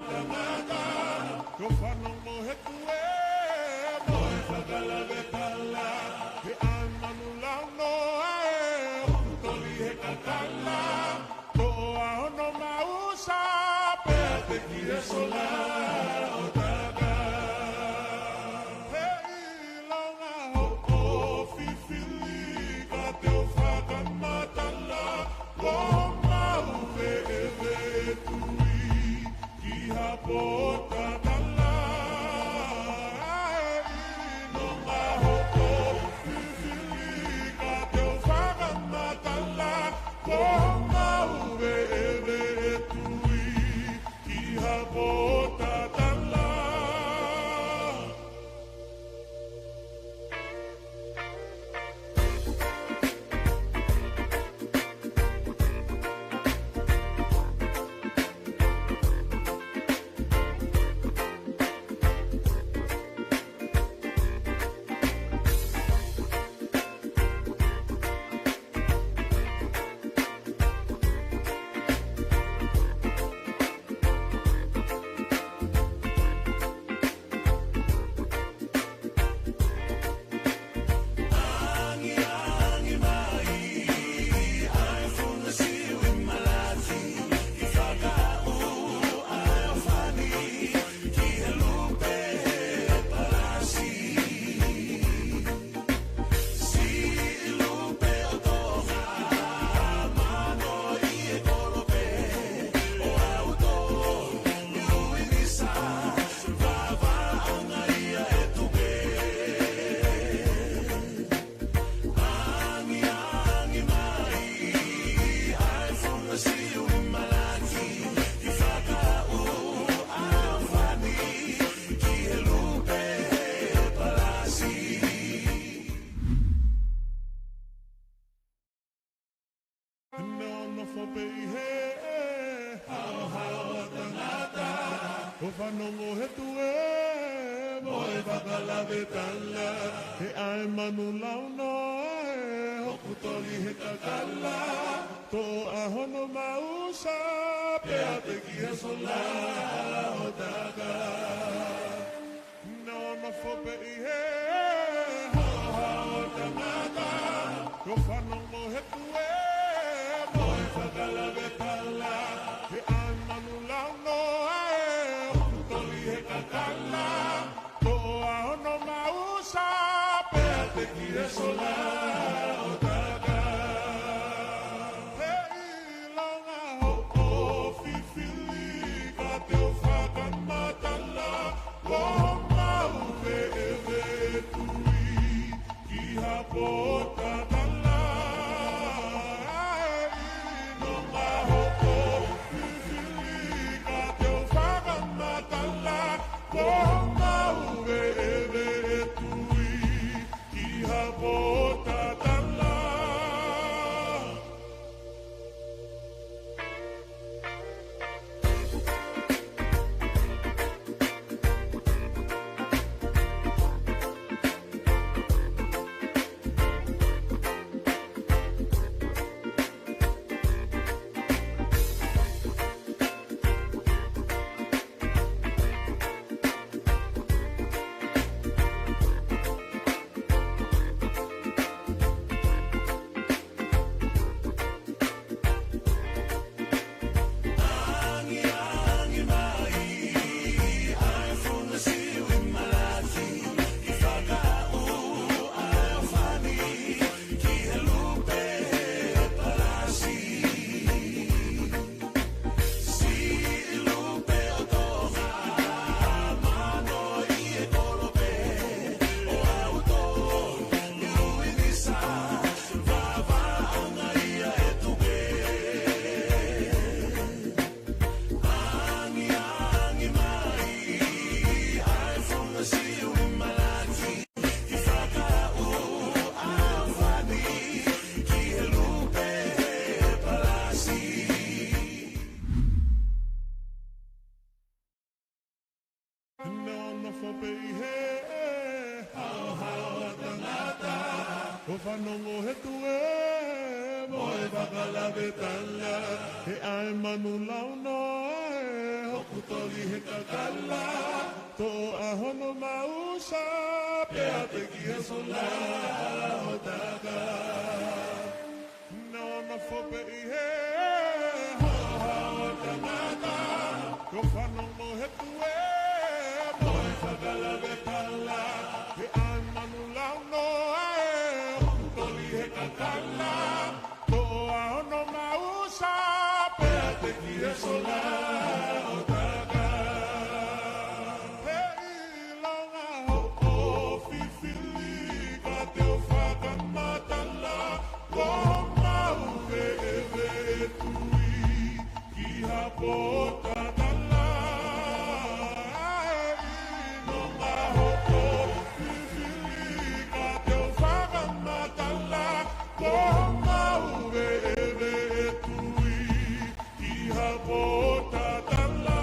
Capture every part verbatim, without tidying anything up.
Tangata, ko fanongo he tuē mo e fakalavetala, he ʻai manu launoa ē, ʻoku toli he kakala, toʻa hono mausa, pea teki he sola ʻo taka. He ʻilonga hoʻo fifili ka te u fakamatala, ko homau veʻeveʻe tui ki ha pōtatala. He ʻilonga hoʻo fifili ka te u fakamatala, ko homau veʻeveʻe tui ki ha pōtatala. Neonofo pē ʻi he haohaoa tangata, ʻo fanongo he tuē mo e fakalavetala, he ʻai manu launoa ē, ʻoku toli he kakala, toʻa hono mausa, pea teki he sola ʻo taka. Neonofo pē ʻi he haohaoa tangata, ʻo fanongo he tuē mo e fakalavetala, he ʻai manu launoa ē, ʻoku toli he kakala, toʻa hono mausa, pea teki he sola ʻo taka. He ʻilonga hoʻo fifili ka te u fakamatala, ko homau veʻeveʻe tui ki ha pōtatala. He ʻilonga hoʻo fifili ka te u fakamatala, ko homau veʻeveʻe tui ki ha pōtatala. Neonofo pē ʻi he haohaoa tangata, ʻo fanongo he tuē Mo e fakalavetala, he ʻa e manu launoa ē, hoku toli he kakala, toʻo ʻa hono mausa, pea teki he sola hotaka. Nofo pē ʻi he haohaoa ʻo e tangata, ko e fanongo he tuē, mo e fakalavetala, he ʻa e manu launoa ē, hoku toli he kakala, toʻo ʻa hono mausa, pea teki he sola hotaka. He ʻilonga hoʻo fifili ka te u fakamatala, ko homau veʻeveʻe tui ki ha pōtatala. He ʻilonga hoʻo fifili ka te u fakamatala, ko homau veʻeveʻe tui ki ha pōtatala.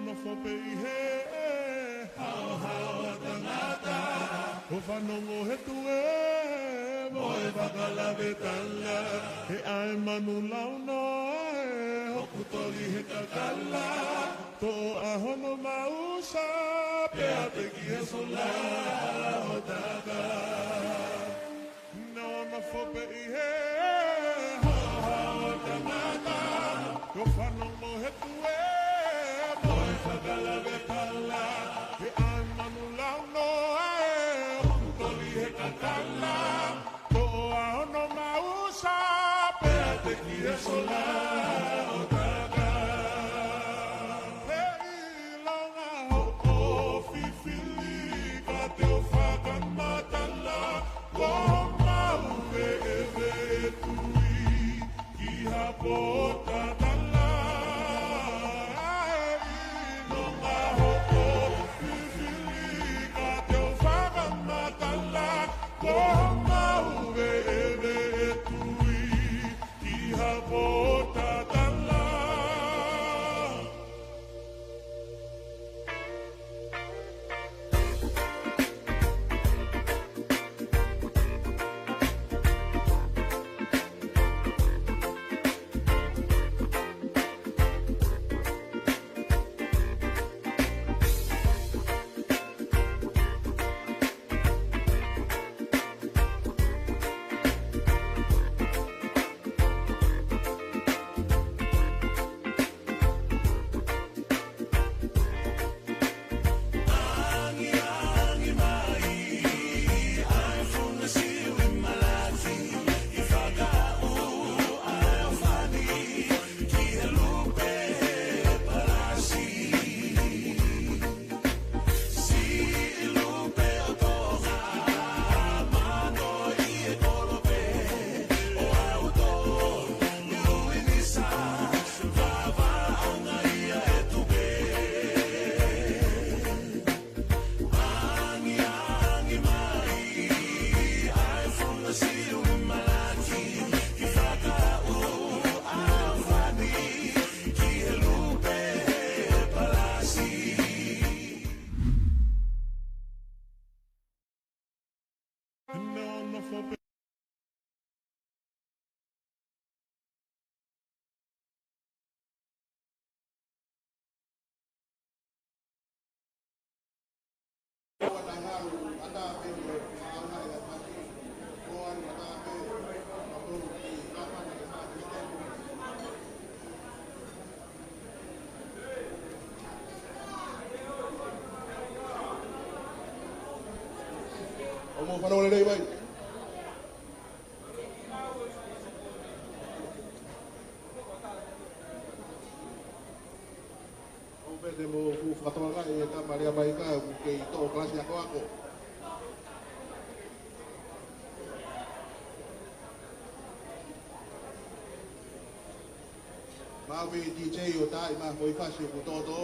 Nofo pē ʻi he haohaoa ʻo e tangata, ko e fanongo he tuē, mo e fakalavetala, he ʻa e manu launoa ē, hoku toli he kakala, toʻo ʻa hono mausa, pea teki he sola hotaka. Nofo pē ʻi he haohaoa ʻo e tangata, ko e fanongo he tuē, mo e fakalavetala, he ʻa e manu launoa ē, hoku toli he kakala, toʻo ʻa hono mausa, pea teki he sola hotaka. He ʻilonga hoʻo fifili ka te u fakamatala, ko homau veʻeveʻe tui ki ha pōtatala. He ʻilonga hoʻo fifili ka te u fakamatala, ko homau veʻeveʻe tui ki ha pōtatala. ʻOku mou fanongo lelei mai? ʻOku pehē mo fuʻu fakatokanga ʻe he tama lea mai ka ʻoku kei toʻo kalasi akoako. Mau pē D J ʻo tā mai ha foʻi fasi ʻoku tōtō.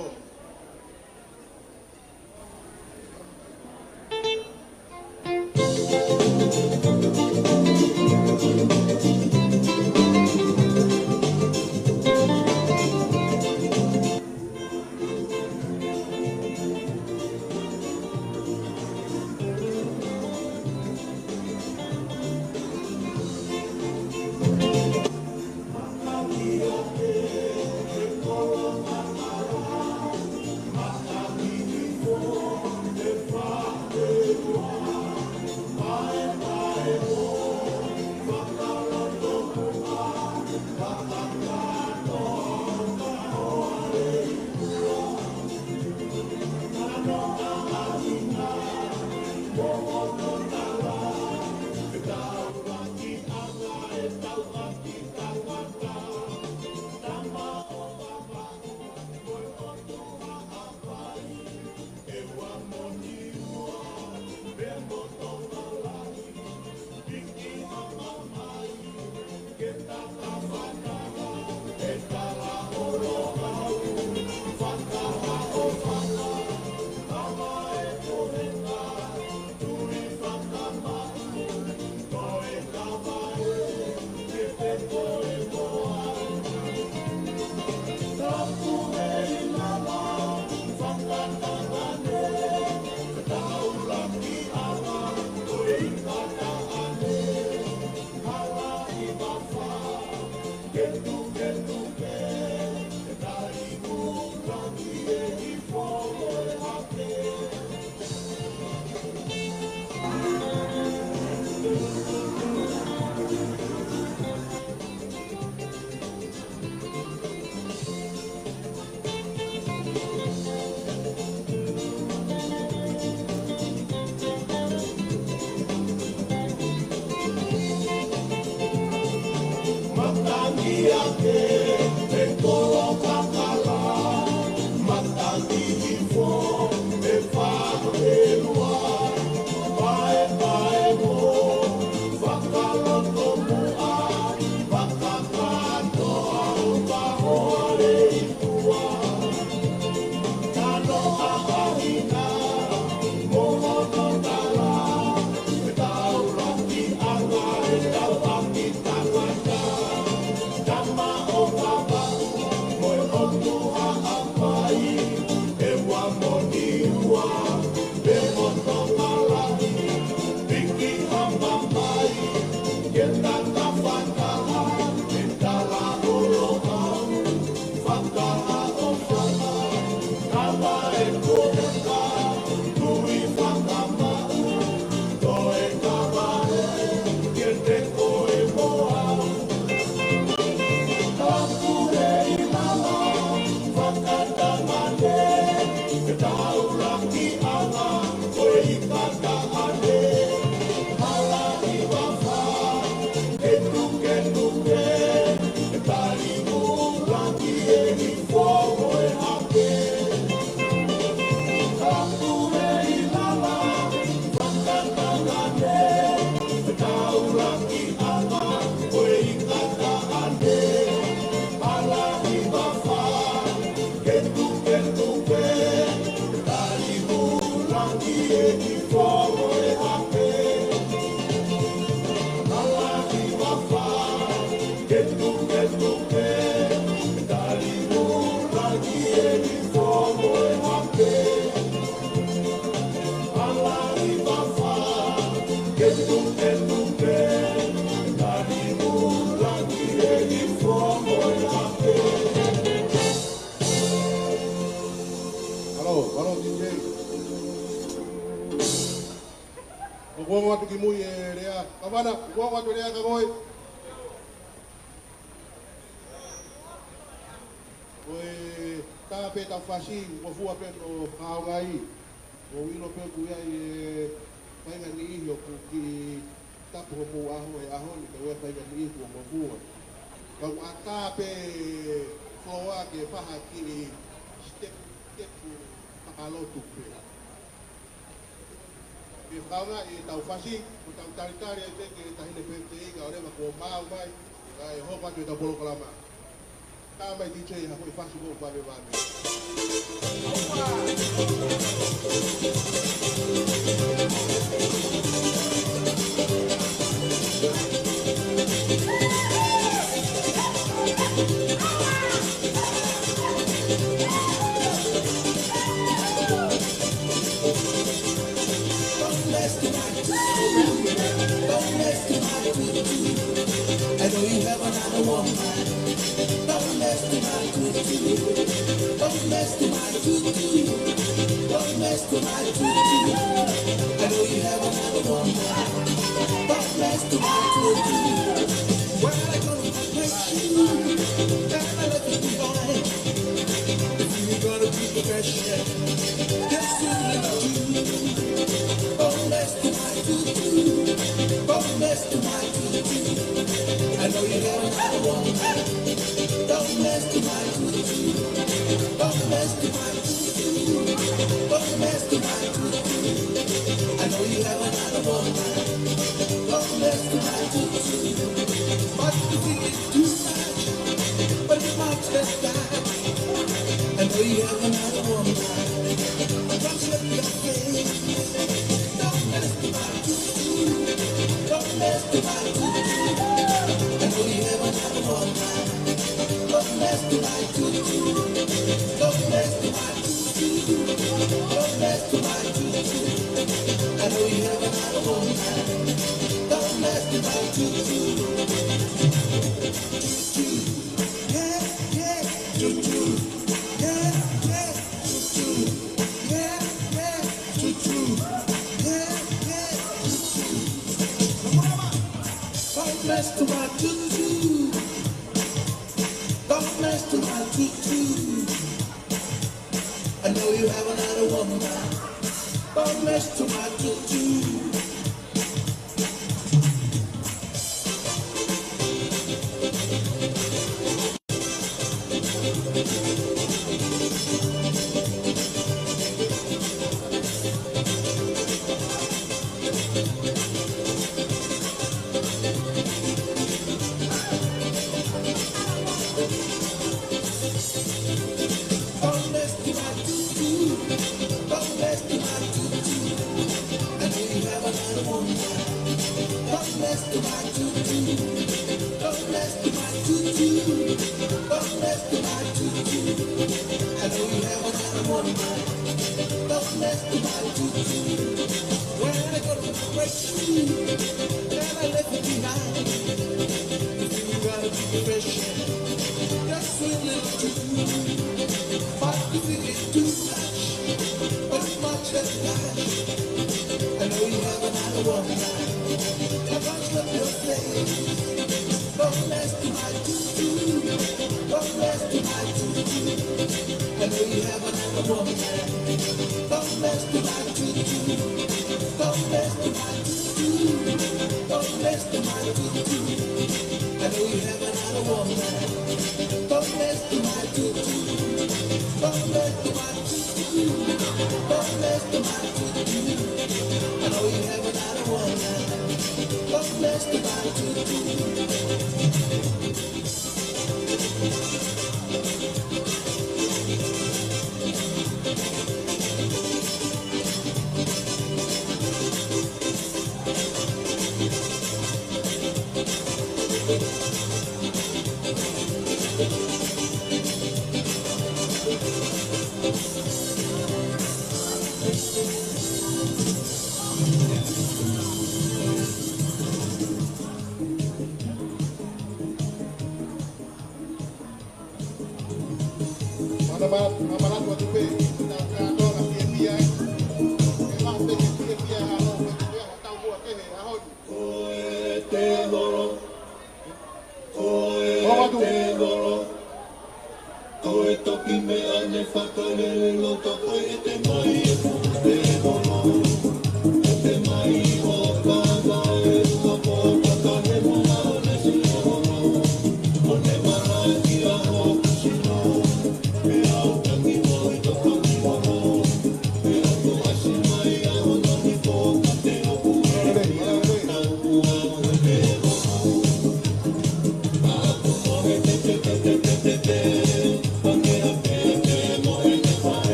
Hello, hello, D J. Ongo atu ki mui e lea. Kavana, ongo atu e lea ka koe. Ko e tā pē ʻetau fasi, ngofua pē hono fakaʻaongaʻi. ʻOku ou ʻilo pē ʻoku ʻi ai e faʻahinga niʻihi ʻoku kiʻi tapu homou ʻaho he ʻaho ni, ka ʻoku ʻi ai e faʻahinga niʻihi ʻoku ngofua. Ka ʻoku ʻatā pē e floor ke fai ha kiʻi step, step fakalotu pē. Ke fakaʻaongaʻi ʻetau fasi, ko ʻetau talitali ai pē ki he taʻahine pētei ka ʻoleva kuo maau mai, kae hoko atu ʻetau polokalama. Ka mai D J ha foʻi fasi mo vave vave. I know you have another woman. Don't mess with my tutu. Don't mess with my tutu. Don't mess with my tutu. I know you have another woman. Don't mess with my tutu. Where I gonna take you? Gotta let you behind. If you gonna be the best yet, just do what you do. Don't mess with my tutu. Don't mess with my tutu. I know you have another woman. Don't mess with my tutu. Don't mess with my tutu. Don't mess with my tutu. I know you have another woman. Don't mess with my tutu. But you think it's too much, but it's my test. I know you have another woman. Don't shut your face. Don't mess with my tutu. Don't mess with my tutu. I know you have another woman. Don't mess with my tutu. Don't mess with my tutu. Don't mess with my tutu. I know you have another woman. Don't mess with my tutu. Tutu. Yeah, yeah. Tutu. Yeah, yeah. Tutu. Yeah, yeah. Tutu. Yeah, yeah. Tutu. Don't mess with my tutu. Don't mess with my tutu. I know you have another woman. Don't mess with my tutu. Don't mess with my tutu. Don't mess with my tutu. I know you have another woman. Don't mess with my tutu. Don't mess with my tutu. Don't mess with my tutu. I know you have another woman. Don't mess with my tutu. When I go to the restroom, then I left it behind. If you gotta be patient, just sweet little tune. But if it is too much, but it's much as much. I know you have another woman. I watch what you say. Don't mess with my tutu. Don't mess with my tutu. I know you have another woman. Don't mess with my tutu. Don't mess with my tutu. Don't mess with my tutu. I know you have another woman. Don't mess with my tutu. Don't mess with my tutu. Don't mess with my tutu. I know you have another woman. Don't mess with my tutu.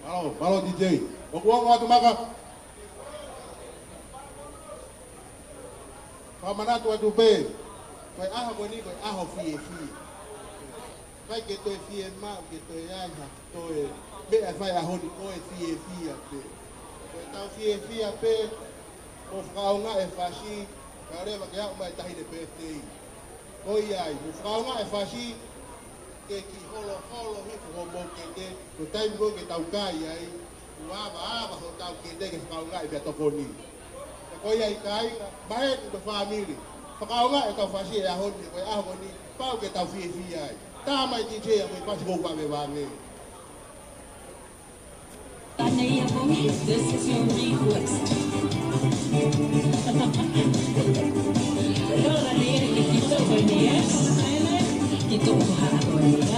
Mālō, mālō D J. ʻOku ongo atu maka. Fakamanatu atu pē, ko e ʻaho ko eni, ko e ʻaho fiefia. ʻIkai ke toe fiemaʻu ke toe ʻi ai ha toe meʻa ʻe fai he ʻaho ni, ko e fiefia pē. Ko ʻetau fiefia pē, mo fakaʻaongaʻi e fasi, kae ʻoua leva ke aʻu mai e taʻahine pētei. Ko ia ai, mo fakaʻaongaʻi e fasi, ke kiʻi holoholo hifo hoʻomou kete, ko e taimi ko ē ke tau kai ai, mo avaava hotau kete ke fakaʻaongaʻi pea tokoni. Ko ia ai kāinga, maheni mo e fāmili, fakaʻaongaʻi ʻetau fasi he ʻaho ni, ko e ʻaho ko eni, pau ke tau fiefia ai. Tā mai D J ʻa mo e fasi ko ē ʻoku vave vave. This is your request. Lola ni e ki toko ni, eh? Ki toko ha ko ni, ah.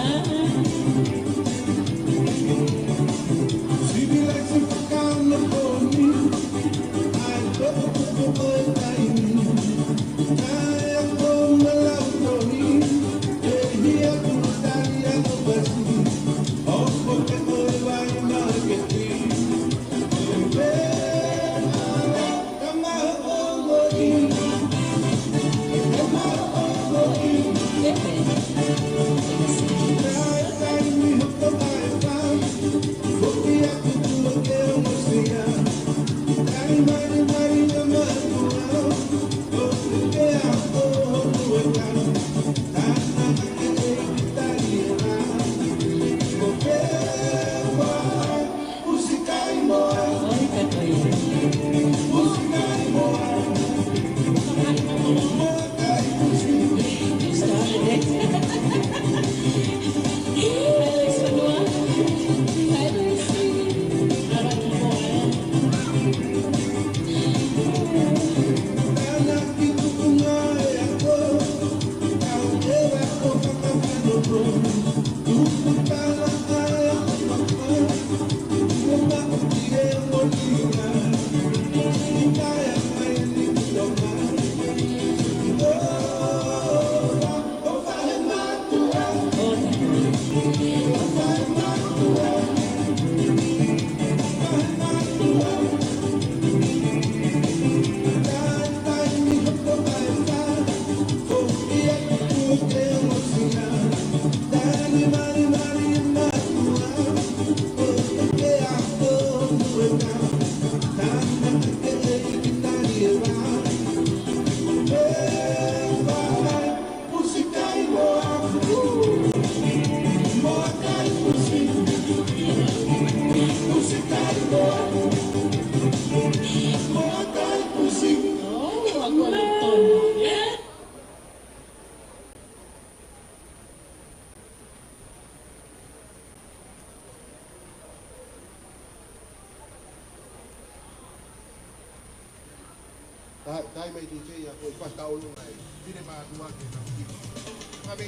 Tā, tā mai D J ʻa ko e fasi tau lunga e. Pine mātuʻa ke nau ki. Ka me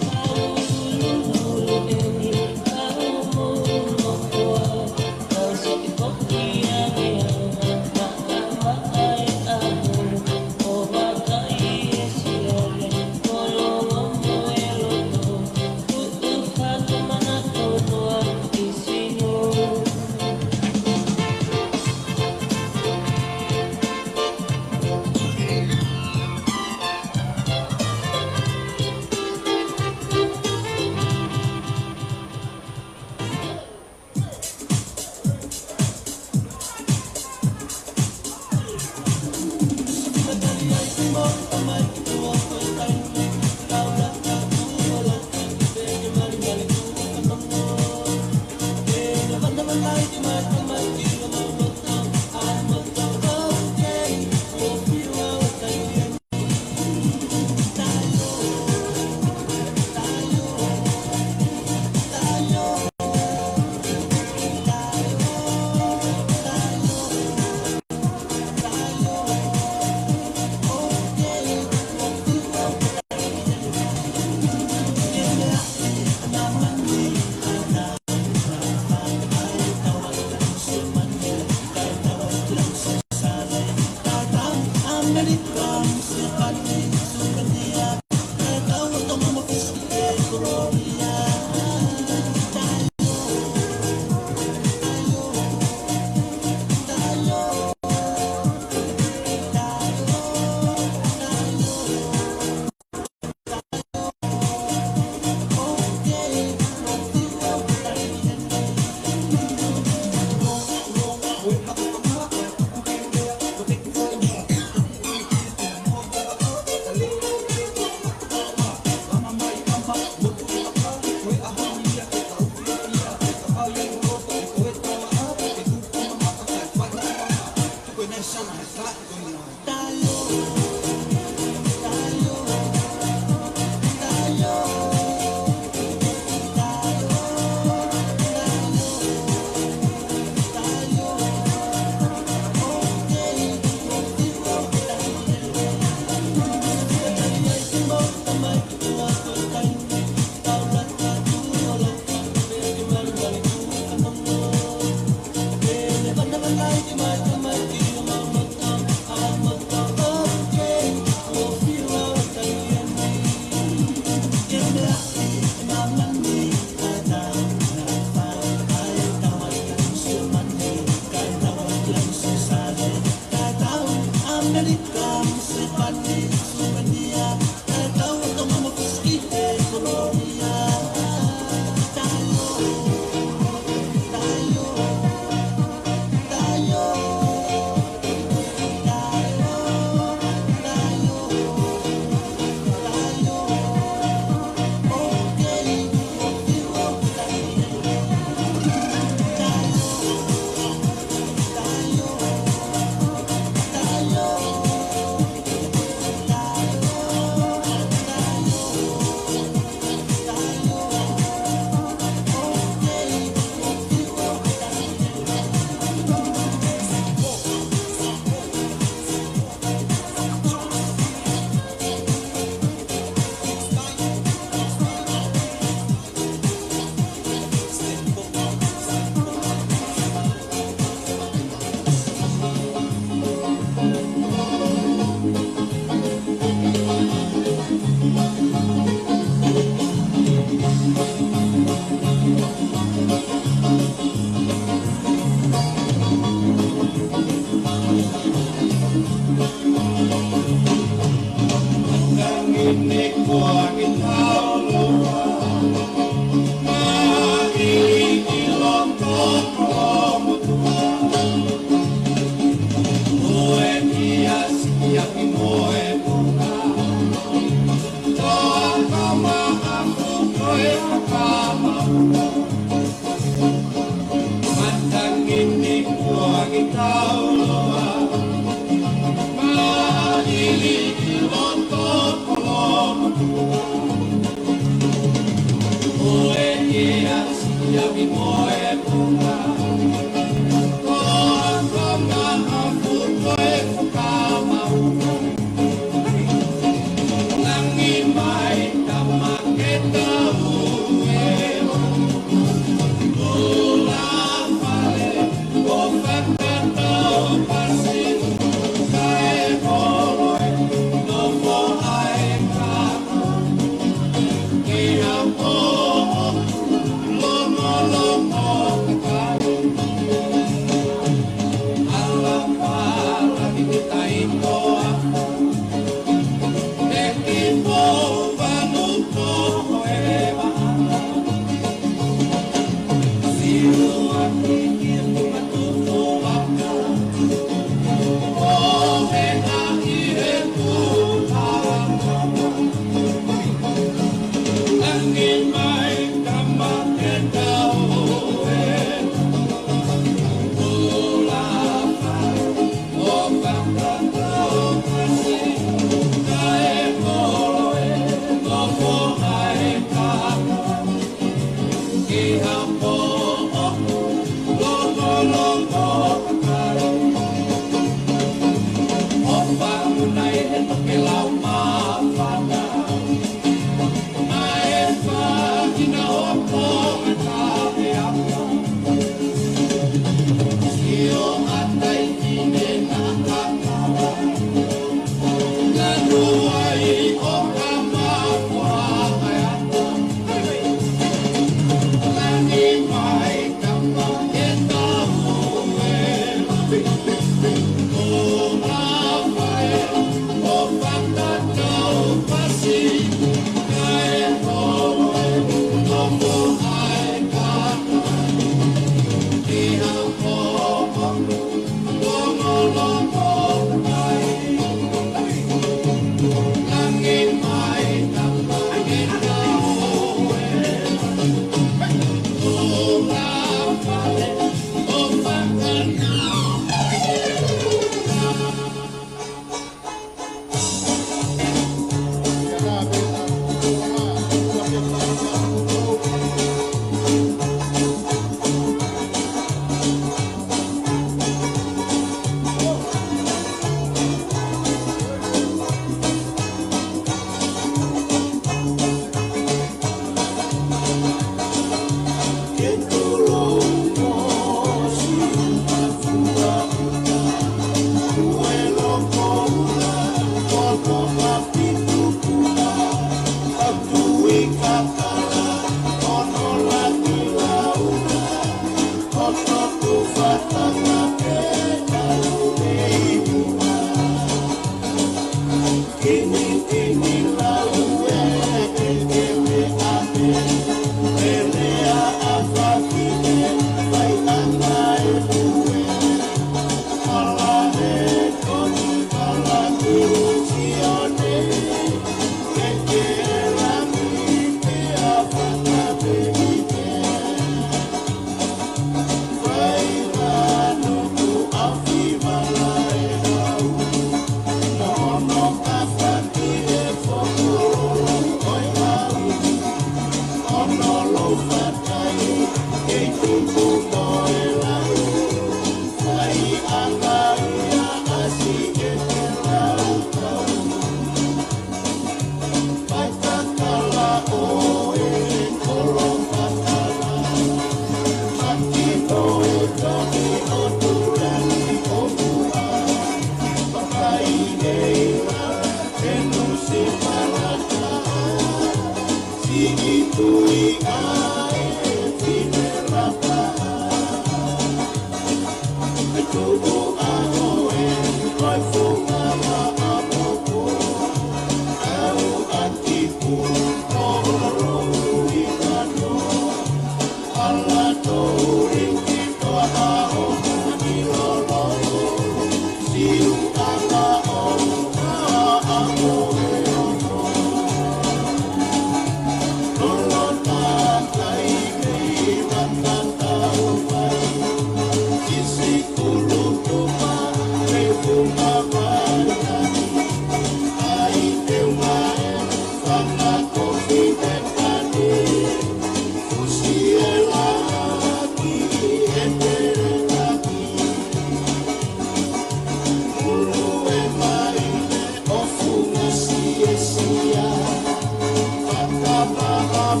Ka,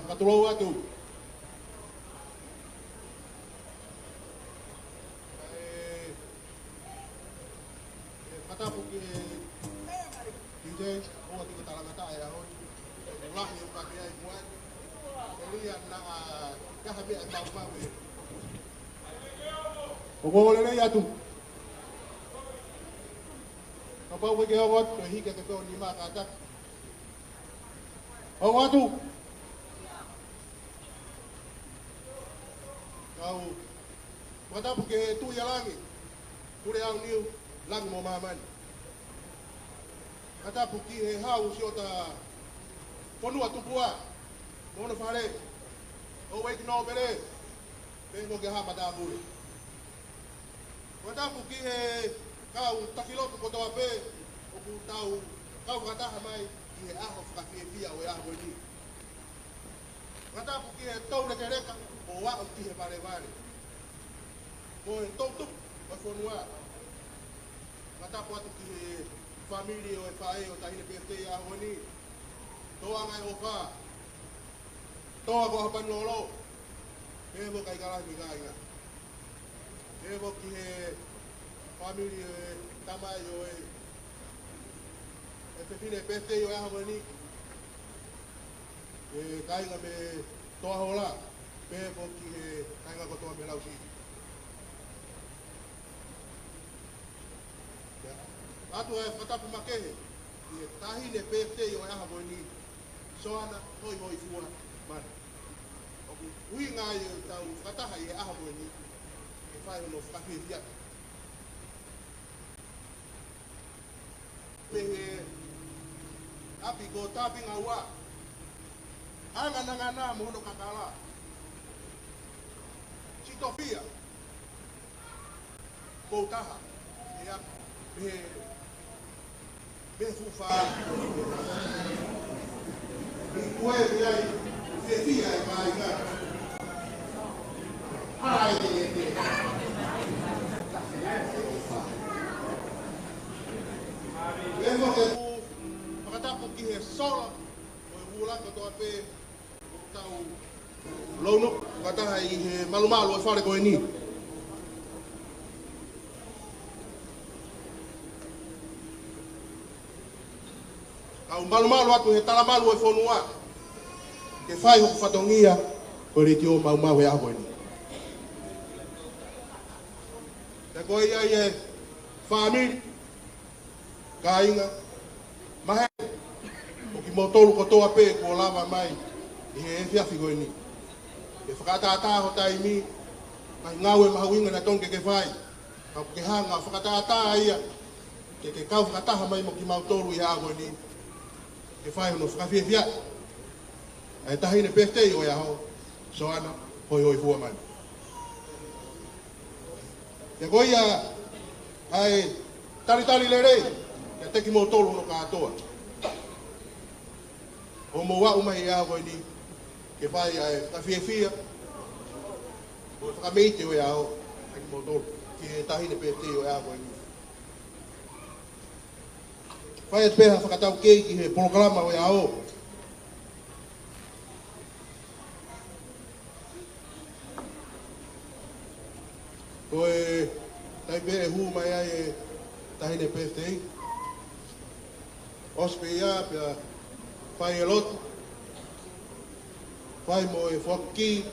ka tulou atu. ʻE, ʻe, fakatapu ki he D J, ʻoua te u talangataʻa he ʻaho ni. ʻOku lahi ʻo ka ke ai kuai. ʻE lea naʻa, ka ha meʻa ʻe maumau ē. ʻOku ou lelei atu. Kapau ʻoku ke ongo atu, ʻe hiki ʻe ke tō ni mā kātaki. Ongo atu. Kau fakatapu ki he Tuʻi ʻa Langi, Pule ʻAoniu, Langi mo Māmani. Fakatapu ki he Hau Siota Fonuatupuʻa, mo hono fale, ʻo Ueiti Nōpele, pea mo ki he Haʻa Matāpule. Fakatapu ki he kau taki lotu kotoa pē ʻoku tau kau fakataha mai ʻi he ʻaho fakafiefia ʻo e ʻaho ko eni. Fakatapu ki he toulekeleka ʻo aʻu ki he valevale, mo e toutuku ʻo e fonua. Fakatapu atu ki he fāmili ʻo e faʻē ʻo Taʻahine Pefitei ʻi he ʻaho ko eni. Toʻa Ngaahi ʻOfa, Toʻa ko ʻAhopanilolo, pea mo Kaikalahi mo e kāinga. Pea mo ki he fāmili ʻo e tamai ʻo e, e fefine pefitei ʻo e ʻaho ko eni, ʻe kāinga mei Toʻa Hola, pea mo ki he kāinga kotoa mei Lausiʻi. ʻOatu ʻa e fakatapu makehe ki he Taʻahine Pefitei ʻo e ʻaho ko eni, Soana Hoihoifua Manu. ʻOku ʻuhinga ia ʻetau fakataha ʻi he ʻaho ko eni, ke fai hono fakafiefia. Pehē ʻapi ko Tāpinga Ua, Anganangana mo hono kakala, Sitofia, Koutaha, ʻe ʻapi, pehē, pehē fufa. Kuo ʻi ai fiefia e kāinga. Hai, e, e. Pea mo ke u fakatapu ki he sola ʻo e vula kotoa pē ʻoku tau louno fakataha ʻi he malumalu ʻo e fale ko eni. Kau malumalu atu he talamalu ʻo e fonua ke fai hoku fatongia ko e letiō maumau he ʻaho ko eni. Pea ko ia ʻi he fāmili, kāinga, maheni, ʻo kimoutolu kotoa pē kuo lava mai ʻi he efiafi ko eni ke fakatātā ho taimi, ngaahi ngāue mahuʻinga naʻe tonu ke ke fai, ka ke hanga ʻo fakatātā ia, ke ke kau fakataha mai mo kimautolu ʻi he ʻaho ko eni, ke fai hono fakafiefia ʻa e Taʻahine Pefitei ʻo e ʻaho, Soana Hoihoifua Manu. Pea ko ia ʻa e talitali lelei kiate kimoutolu hono kātoa ʻoku mou aʻu mai he ʻaho ko eni ke fai ʻa e fakafiefia mo e fakameite ʻo e ʻaho ʻa kimoutolu ki he Taʻahine Pefitei ʻo e ʻaho ko eni. Fai atu pē ha fakataukei ki he polokalama ʻo e ʻaho. Ko e Taimi pē ʻe hū mai ai e taʻahine pefitei, ʻosi pē ia pea fai e lotu, fai mo e foaki kiʻi,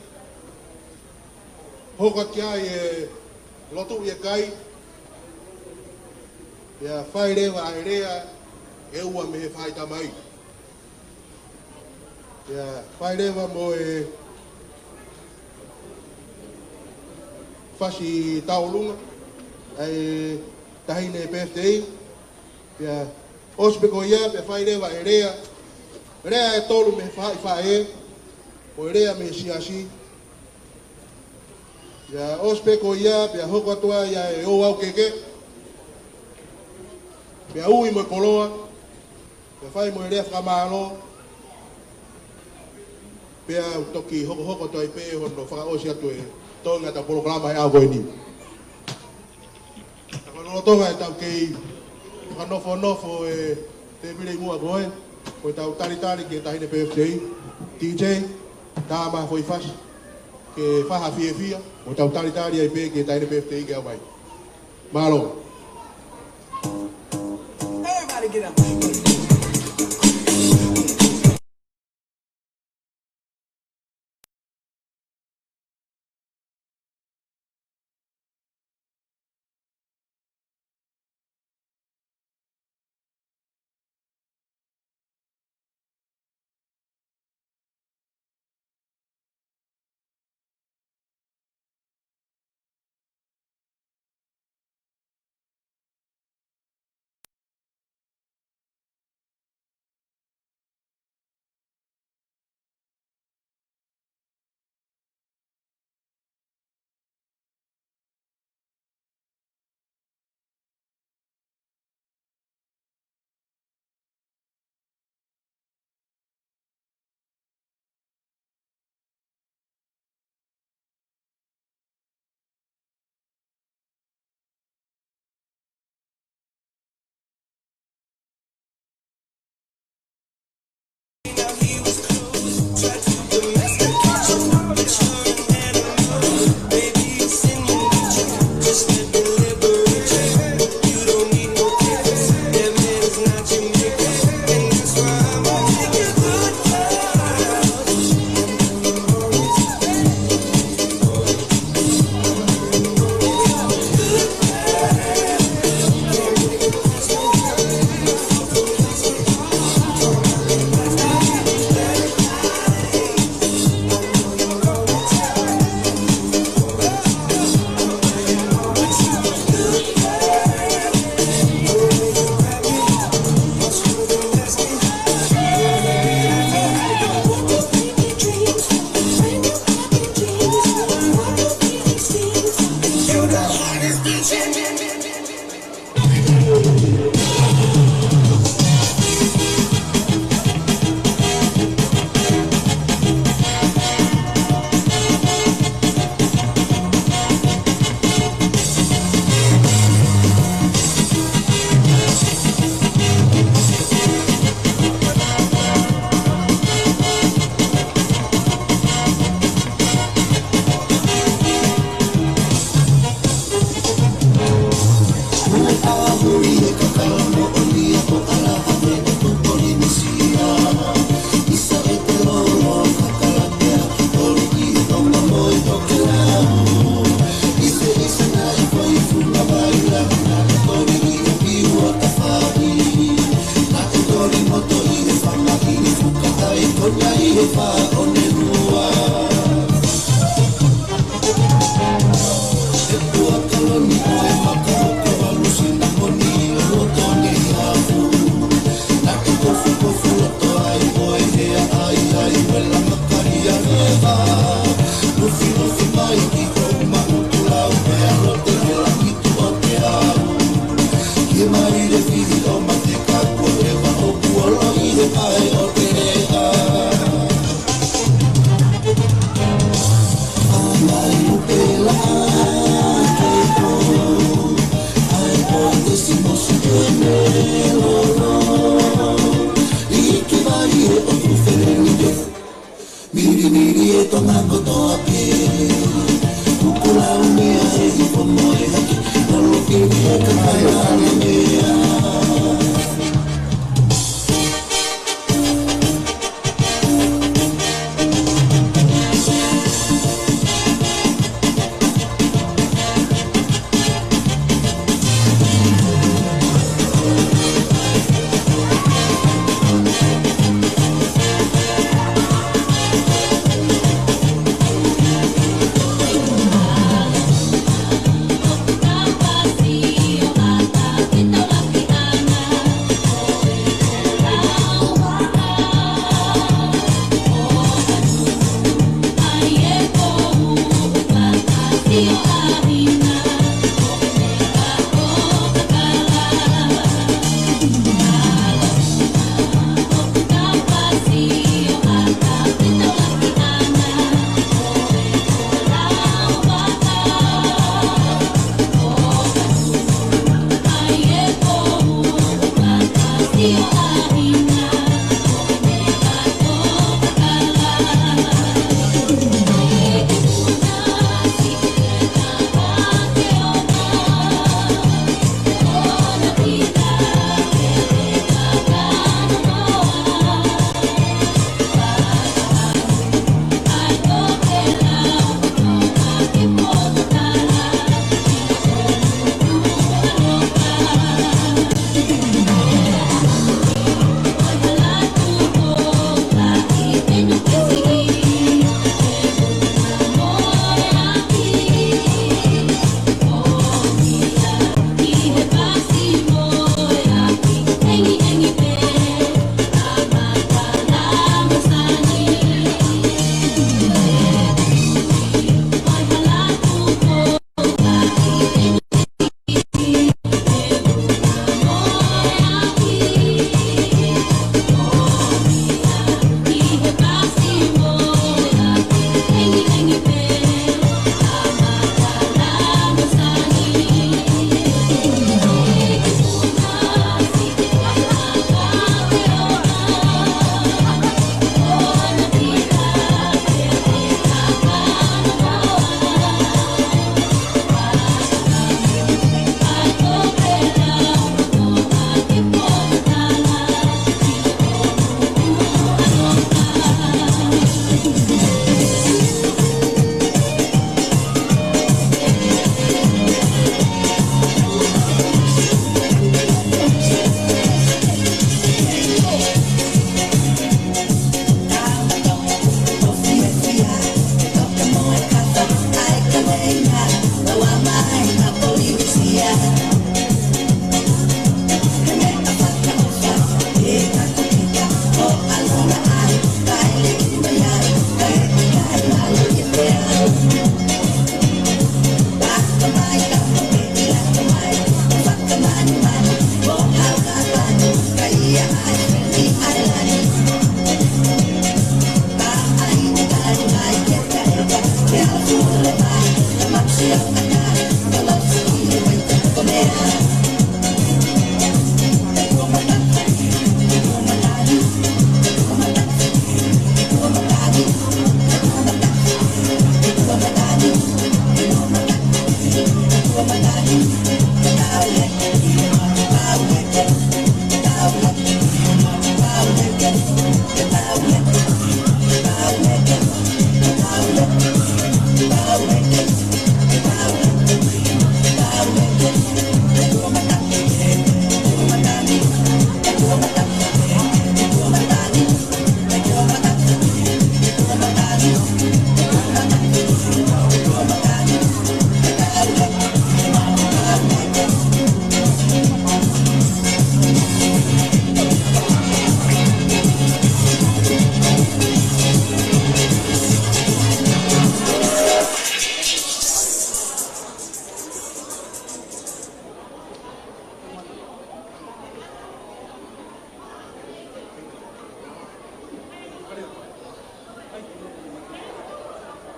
hoko atu ai e lotu ʻi he kai, pea fai leva ʻa e lea ʻe ua mei he faʻahi tamai. Pea fai leva mo e fasi tauʻolunga ʻa e taʻahine pefitei. Pea ʻosi pē ko ia, pea fai leva e lea, lea ʻe tolu mei he faʻahi faʻē, mo e lea mei he siasi. Pea ʻosi pē ko ia, pea hoko atu ai ʻa e ouau keke, pea ui mo e koloa, pea fai mo e lea fakamālō, pea toki hokohoko atu ai pē hono fakaʻosi atu e toenga ʻetau polokalama he ʻaho ko eni. Ka ko e lolotonga ʻetau kei fakanofonofo e tēpile ʻi muʻa ko ē, ko ʻetau talitali ki he taʻahine pefitei, DJ, tā mai ha foʻi fasi ke fai ha fiefia, ko ʻetau talitali ai pē ki he taʻahine pefitei ke ʻomai. Mālō. Everybody get up.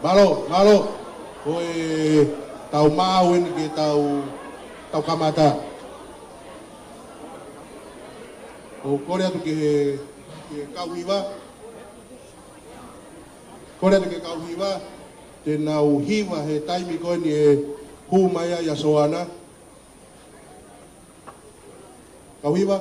Mālō, mālō. Ko e tau maʻu eni ke tau, tau kamata. ʻOku kole atu ki he, ki he kau hiva. Kole atu ki he kau hiva, te nau hiva he taimi ko eni ʻe hū mai ai ʻa Soana. Kau hiva.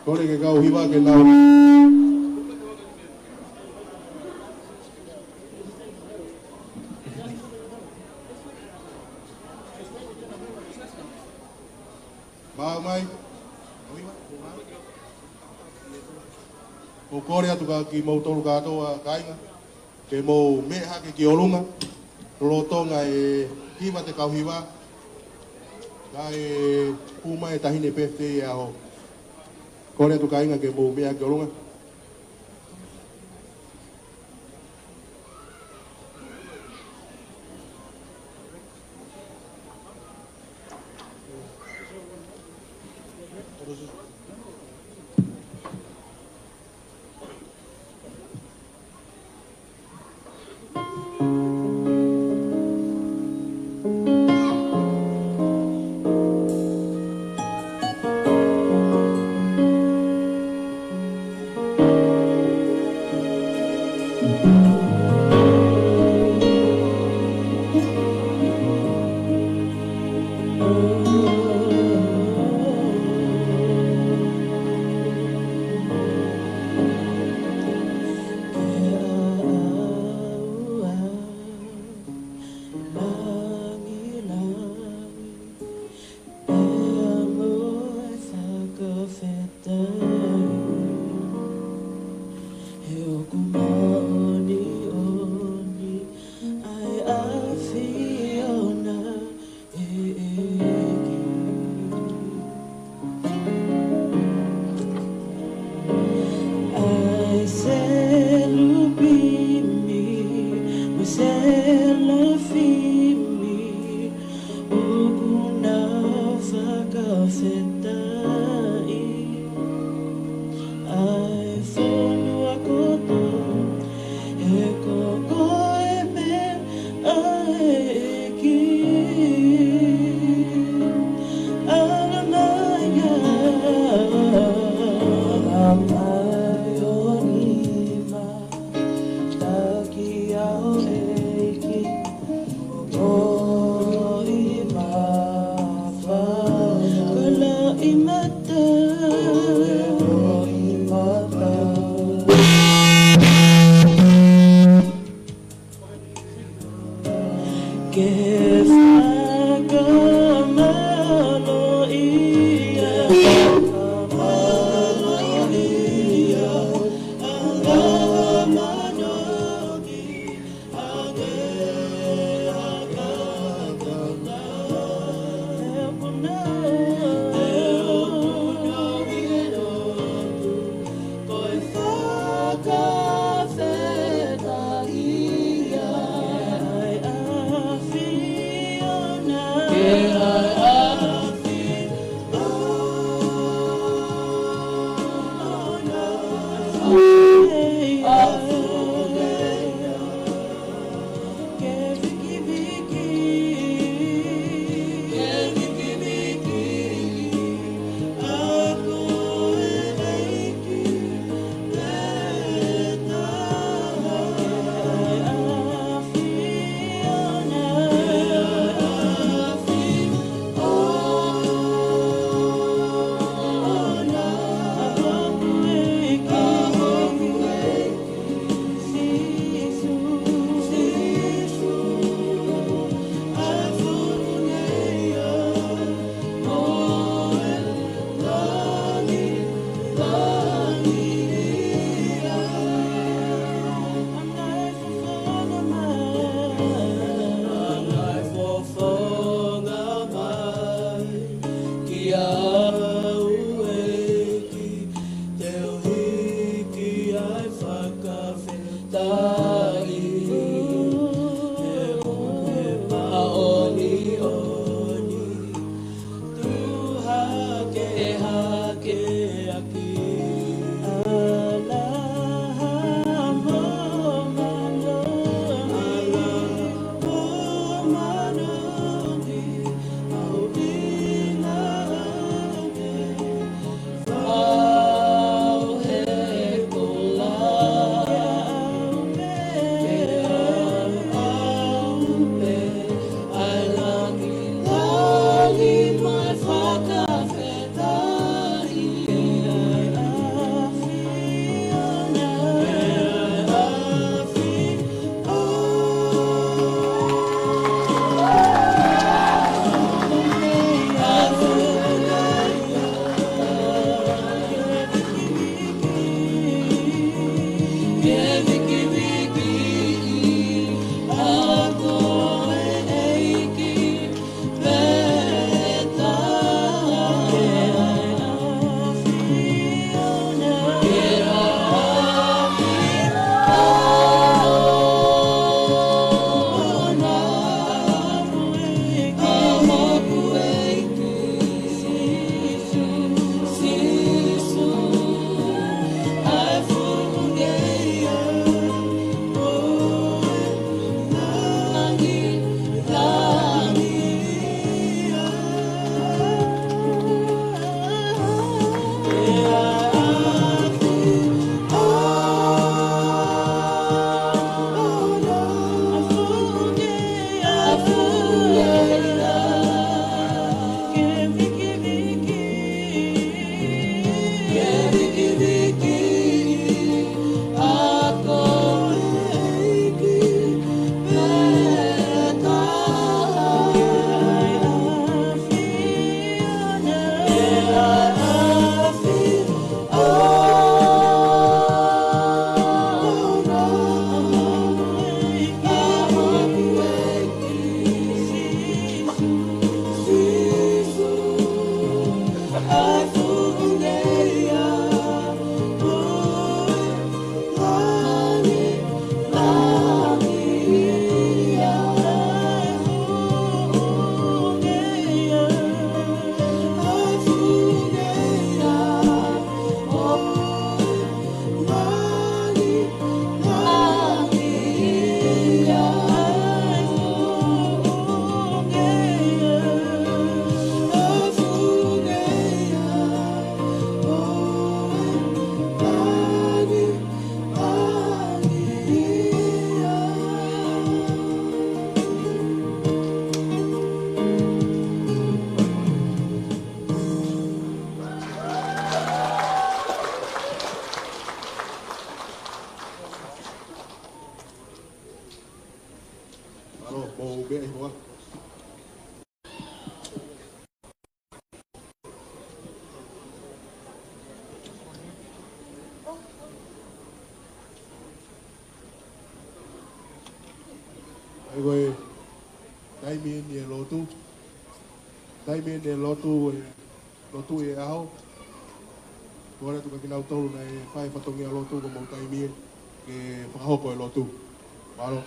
Kole ke kau hiva ke nau. Maʻu mai. ʻOku ou kole atu kia kimoutolu kātoa kāinga, ke mou meʻa hake ki ʻolunga, lolotonga e hiva ʻa e kau hiva, kae hū mai e taʻahine pefitei ʻo e ʻaho. Kole atu kāinga ke mou meʻa hake ki ʻolunga. Pea mo e fakafetaʻi, he ʻoku māʻoniʻoni ʻa e ʻAfiona ʻEiki. ʻA e selupimi mo e selafimi ʻoku nau fakafetaʻi. ʻA e fonua kotoa, he ko koe pē ʻa e ʻEiki. ʻAlamā ia, ʻalamā ʻo nima, taki au ʻEiki. Ko e loʻimata. Ko e loʻimata. Ke fakamālō ia, fakamālō ia, ʻalamā ʻo nima. Ko e taimi eni e lotu. Taimi eni e lotu, e lotu ʻi he ʻaho. Kole atu kia kinautolu naʻe fai e fatongia lotu ko e mou taimi eni ke fakahoko e lotu. Mālō.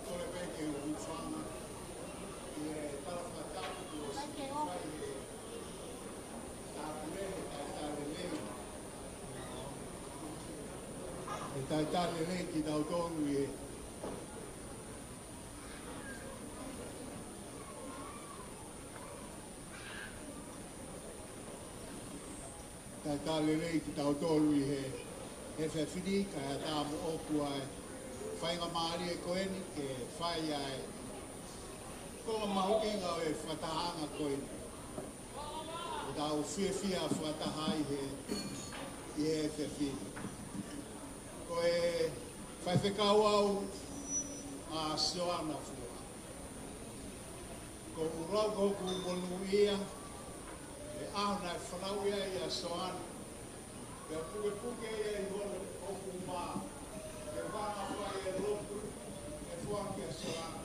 Kole pē ke u hūfanga ʻi he tala fakatapu kuo ʻosi fai ʻe he Tāpule, he talitali lelei. He talitali lelei kitautolu ʻi he Talitali lelei kitautolu ʻi he, he efiafi ni, kae ʻatā moʻoku ʻa e faingamālie ko eni ke fai ʻa e konga mahuʻinga ʻo e fakatahaʻanga ko eni. ʻOku tau fiefia fakataha ai he, ʻi he efiafi ni. Ko e faifekau au ʻa Soana Fua. Ko u lau ko hoku monūʻia, he ʻaho naʻe fanauʻi ai ʻa Soana. Pea pukepuke ia ʻi hono ʻoku mā, ke vanga fai e lotu, ʻe fua kia Soana.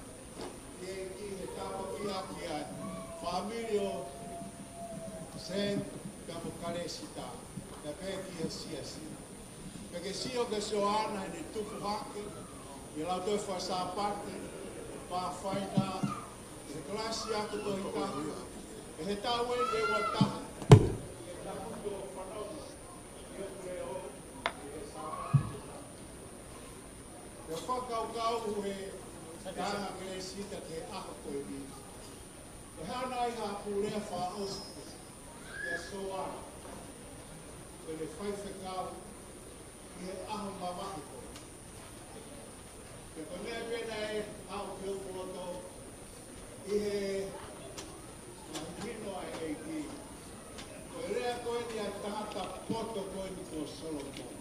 ʻI he, ʻi he tāpuakiʻaki ʻa e fāmili ʻo Sen, pea mo Kalesita, pea pehē ki he siasi. Pea ke sio kia Soana heʻene tupu hake ʻi he lautohi faka-Sāpate, Pathfinder, ʻi he kalasi ako Tohi Tapu, ʻi he taʻu eni ʻe uataha, ʻi he tapu ʻo fanongo ʻi he leʻo, ʻi he Sāpate. Pea fakakaukau he taʻanga Kalesita ki he ʻaho ko eni. ʻE hana ai ha pule fakaʻosi kia Soana, ko ʻene faifekau ʻi he ʻaho mavahe ko ē. Pea ko e meʻa pē naʻe haʻu ki hoku loto ʻi he mahino ʻa e ʻEiki. Ko e lea ko eni ʻa e tangata poto ko eni ko Solomone.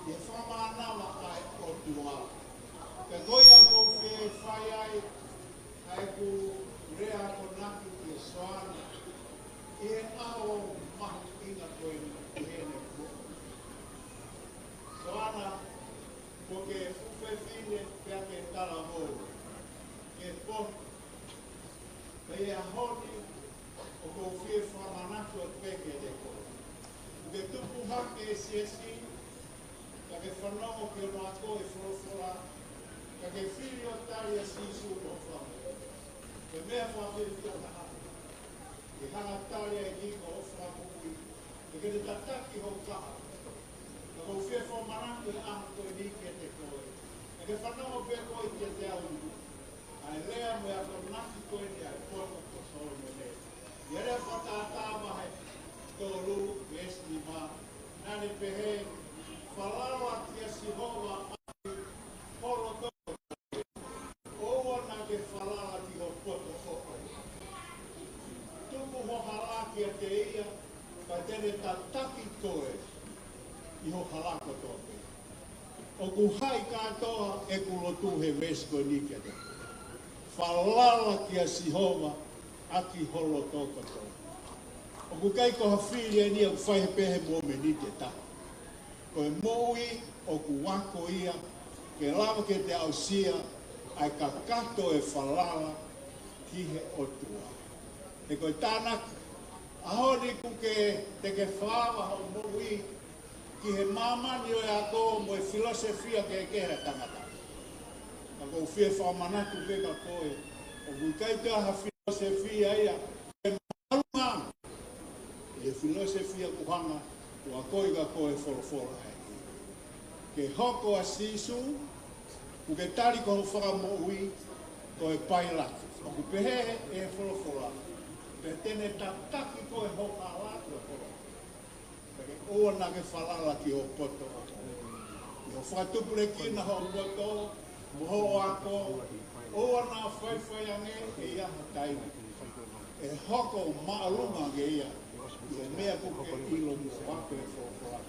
ʻI he fakamānava ʻa e ʻOtua. Pea ko ia ʻoku ou fie fai ai ʻa ʻeku lea akonaki kia Soana ʻi he ʻaho mahuʻinga ko eni ʻi heʻene kuonga. Soana, ko ke fuʻu fefine pea ke talavou, ke poto. Pea ʻi he ʻaho ni, ʻoku ou fie fakamanatu atu pē kiate koe. ʻOku ke tupu hake he siasi, ka ke fanongo ki hono ako e folofola, ka ke fili ʻo tali ʻa Sīsū ko ho Fakamoʻui. Ko e meʻa fakafiefia taha, ke hanga ʻo tali ʻa e ʻEiki ko ho Fakamoʻui, ke ke tataki ho kahaʻu. Ka ʻoku ou fie fakamanatu he ʻaho ko eni kiate koe. Ka ke fanongo pē koe kiate au, ʻa e lea mo e akonaki ko eni ʻa e poto ko Solomone. ʻI he Lea Fakatātā vahe tolu, veesi nima, naʻa ne pehē, Falala kia Sihova ʻaki ho loto, ʻoua naʻa ke falala ki ho poto ʻoʻou. Tuku ho hala kiate ia, pea te ne tataki koe ʻi ho hala kotoa pē. ʻOku haʻi kātoa ʻeku lotu he veesi ko eni kiate koe. Falala kia Sihova ʻaki ho loto kotoa. ʻOku ʻikai ko ha fili eni ʻoku fai he pehē mo meni te ta. Ko e moʻui ʻoku ako ia ke lava ke te aʻusia ʻa e kakato e falala ki he ʻOtua. He ko e tānaki, ʻaho ni ʻoku ke te ke fakaava hoʻo moʻui ki he māmani ʻo e ako mo e filōsofia kehekehe ʻa e tangata. Ka ʻoku ou fie fakamanatu pē kia koe, ʻoku ʻikai ke ʻi ai ha filōsofia ia ʻe māʻolunga ʻi he filōsofia ʻoku hanga ʻo akoʻi kia koe ʻe he folofola ʻa e ʻEiki. Ke hoko ʻa Sīsū, ʻoku ke tali ko hoʻo fakamoʻui, ko e pailate. ʻOku pehē ʻe he folofola, pea te ne tataki koe ʻi ho hala kotoa. Pea ke ʻoua naʻa ke falala ki ho poto. ʻI hoʻo fakatupulekina ho poto, mo hoʻo ako, ʻoua naʻa faifai ange ʻe ʻi ai ha taimi ʻe hoko māʻolunga ange ia ʻi he meʻa ʻoku ke ʻilo mo ako ʻe he folofola.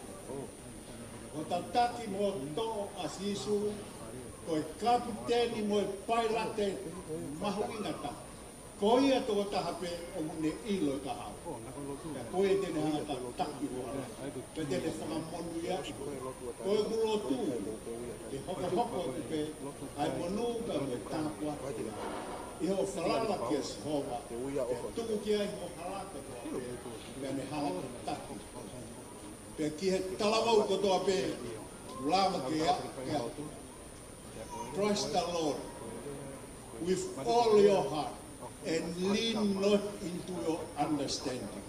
Ko e tataki mo toʻo ʻa Sīsū, ko e kapiteni mo e pailate mahuʻinga taha. Ko ia tokotaha pē ʻoku ne ʻilo e kahaʻu. Pea ko ia te ne hanga ʻo tataki ho hala. Pea te ne fakamonūʻia. Ko ʻeku lotu, ke hokohoko atu pē ʻa e monū pea mo e tāpuaki ʻi hoʻo falala kia Sihova, pea tuku ki ai ho hala kotoa pē, pea ne hanga ʻo tataki. Pea ki he talavou kotoa pē, lava ke a, ke a. Trust the Lord with all your heart and lean not into your understanding.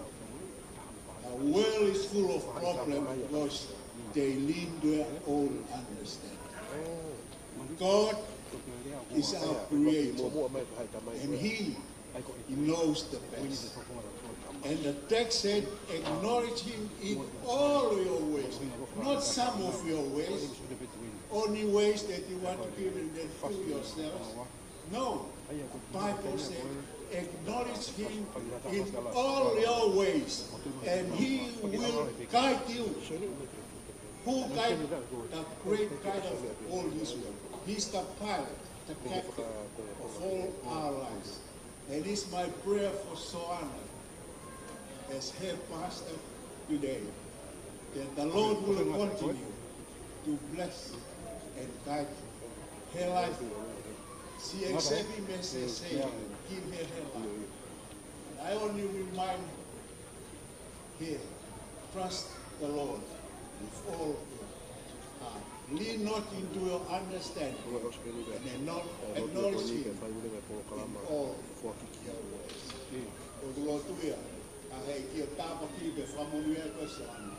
The world is full of problems because they lean to their own understanding. God is our creator, and He He knows the best. And the text said, acknowledge Him in all your ways, not some of your ways, only ways that you want to give them to yourselves. No, the Bible said, acknowledge Him in all your ways, and He will guide you. Who guide? The great guide of all Israel. He's the pilot, the captain of all our lives. And it's my prayer for Soana as her pastor today that the Lord will continue to bless and guide her life. She accepted Him as her Savior, give her her life. And I only remind here, trust the Lord with all your heart. Lean not into your understanding, and acknow-, acknowledge Him in all your ways. ʻOku lotu ia, ʻa e ʻEiki ʻo tāpuakiʻi pea fakamonūʻia koe Soana,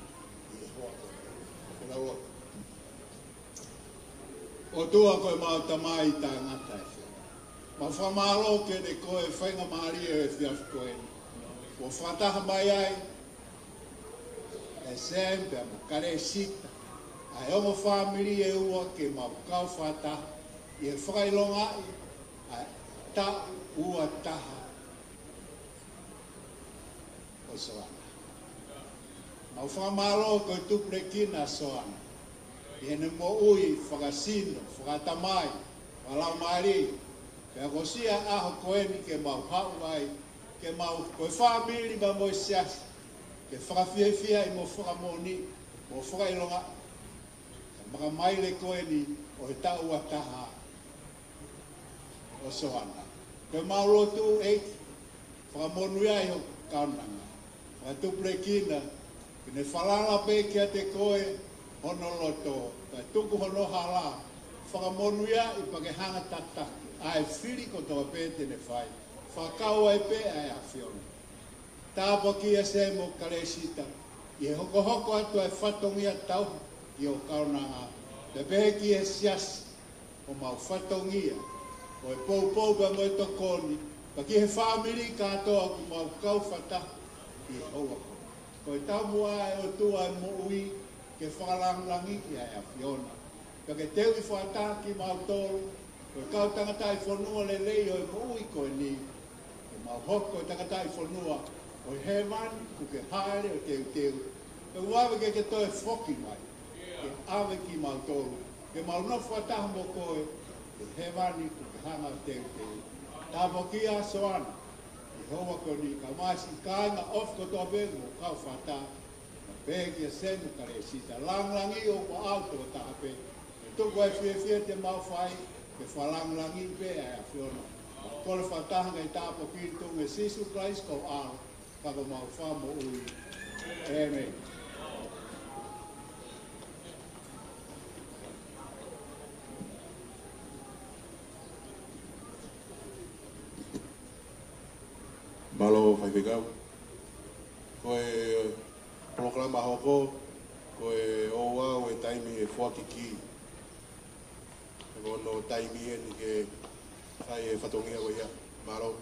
ʻi he houa ko eni. Ko e lotu. ʻOtua ko ʻemau Tamai taʻengata ʻi he ʻEiki. Mau fakamālō kiate koe he faingamālie ʻo e efiafi ko eni. Kuo fakataha mai ai ʻe Sam pea mo Kalesita ʻa e ongo fāmili ʻe ua ke mau kau fakataha ʻi he fakaʻilongaʻi ʻa e taʻu ua taha ʻo Soana. Mau fakamālō ko e tupulekina ʻa Soana ʻi heʻene moʻui fakasino, fakatamai, fakalaumālie, pea ko e siʻi ʻaho ko eni ke mau haʻu ai, ke mau ko e fāmili pea mo e siasi, ke fakafiefiaʻi mo fakamoʻoniʻi mo fakaʻilongaʻi ʻa e makamaile ko eni ʻo e taʻu ua taha ʻo Soana. Ko ʻemau lotu ʻEiki, fakamonūʻia ʻi ho kaunanga. Fakatupulekina ke ne falala pē kiate koe hono loto, kae tuku hono hala, fakamonūʻia ʻi he pea ke hanga ʻo tataki ʻa e fili kotoa pē te ne fai, fakakau ai pē ʻa e ʻAfiona. Tāpuakiʻi ʻa Sam mo Kalesita ʻi he hokohoko atu ʻa e fatongia tauhi ʻi ho kaunanga. Pea pehē ki he siasi, ʻo mau fatongia, ʻo e poupou pea mo e tokoni, pea ki he fāmili kātoa ʻoku mau kau fakataha ʻi he houa ko eni. Ko e taumuʻa ʻa e ʻOtua ʻo e moʻui ke fakalāngilangiʻi ʻa e ʻAfiona. Pea ke teuʻi fakataha kimautolu, ko e kau tangataʻi fonua lelei ʻo e moʻui ko eni, ke mau hoko ko e tangataʻi fonua ʻo hēvani, ʻoku ke hāʻele ʻo teuteu, pea ʻoua ʻe ke toe foki mai ke ʻave kimautolu ke mau nofo fakataha mo koe ʻi hēvani kuo ke hanga ʻo teuteu. Tāpuakiʻi ʻa Soana ʻi he houa ko eni, kae ʻumaʻā siʻi kāinga ofi kotoa pē mo e kau fata, pehē kia Senu Kalesita. Langilangiʻi ʻo ʻaʻau tokotaha pē. He tuku ʻa e fiefia te mau fai ke fakalāngilangiʻi pē ʻa e ʻAfiona. Kole fakataha ngaahi tāpuaki ʻi he huafa ʻo Sīsū Kalaisi ko ho ʻAlo, ka ko homau Fakamoʻui. ʻĒmeni. Mālō faifekau. Ko e polokalama hoko, ko e ouau e taimi e foaki kī. Ko hono taimi eni ke fai e fatongia ko ia. Mālō.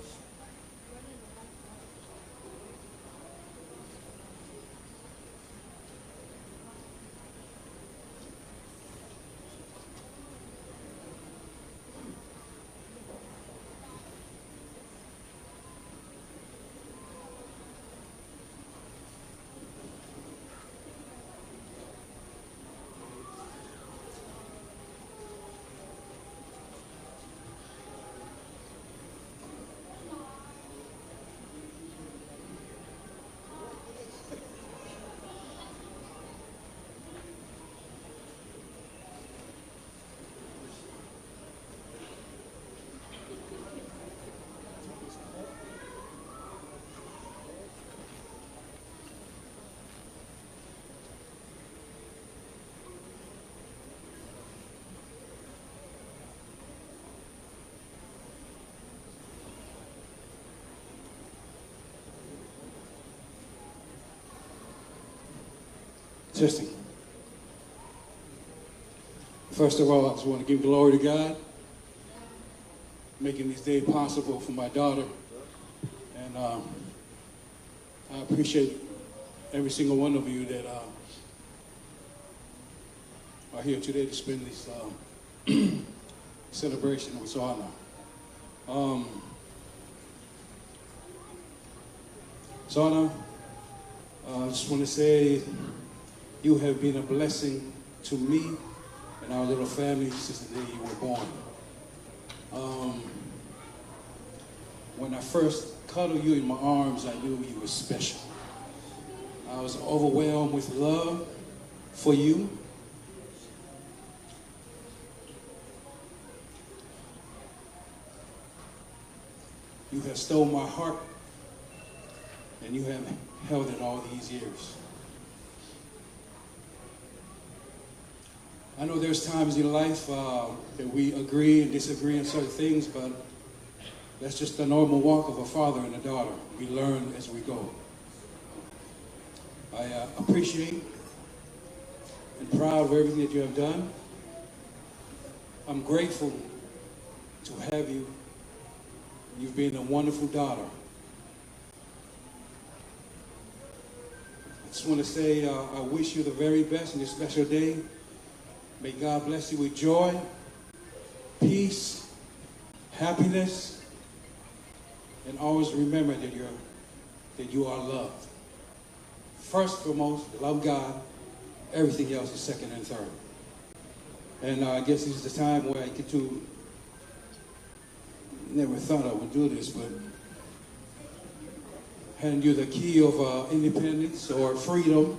Testing. First of all, I just want to give glory to God, making this day possible for my daughter. And um, I appreciate every single one of you that uh, are here today to spend this uh, celebration with Soana. Um, Soana, uh, I just want to say you have been a blessing to me and our little family since the day you were born. Um, when I first cuddled you in my arms, I knew you were special. I was overwhelmed with love for you. You have stole my heart, and you have held it all these years. I know there's times in life uh, that we agree and disagree on certain things, but that's just the normal walk of a father and a daughter. We learn as we go. I uh, appreciate and proud of everything that you have done. I'm grateful to have you. You've been a wonderful daughter. I just want to say uh, I wish you the very best in this special day. May God bless you with joy, peace, happiness, and always remember that you're that you are loved. First and foremost, love God. Everything else is second and third. And uh, I guess this is the time where I get to, never thought I would do this, but hand you the key of uh, independence or freedom.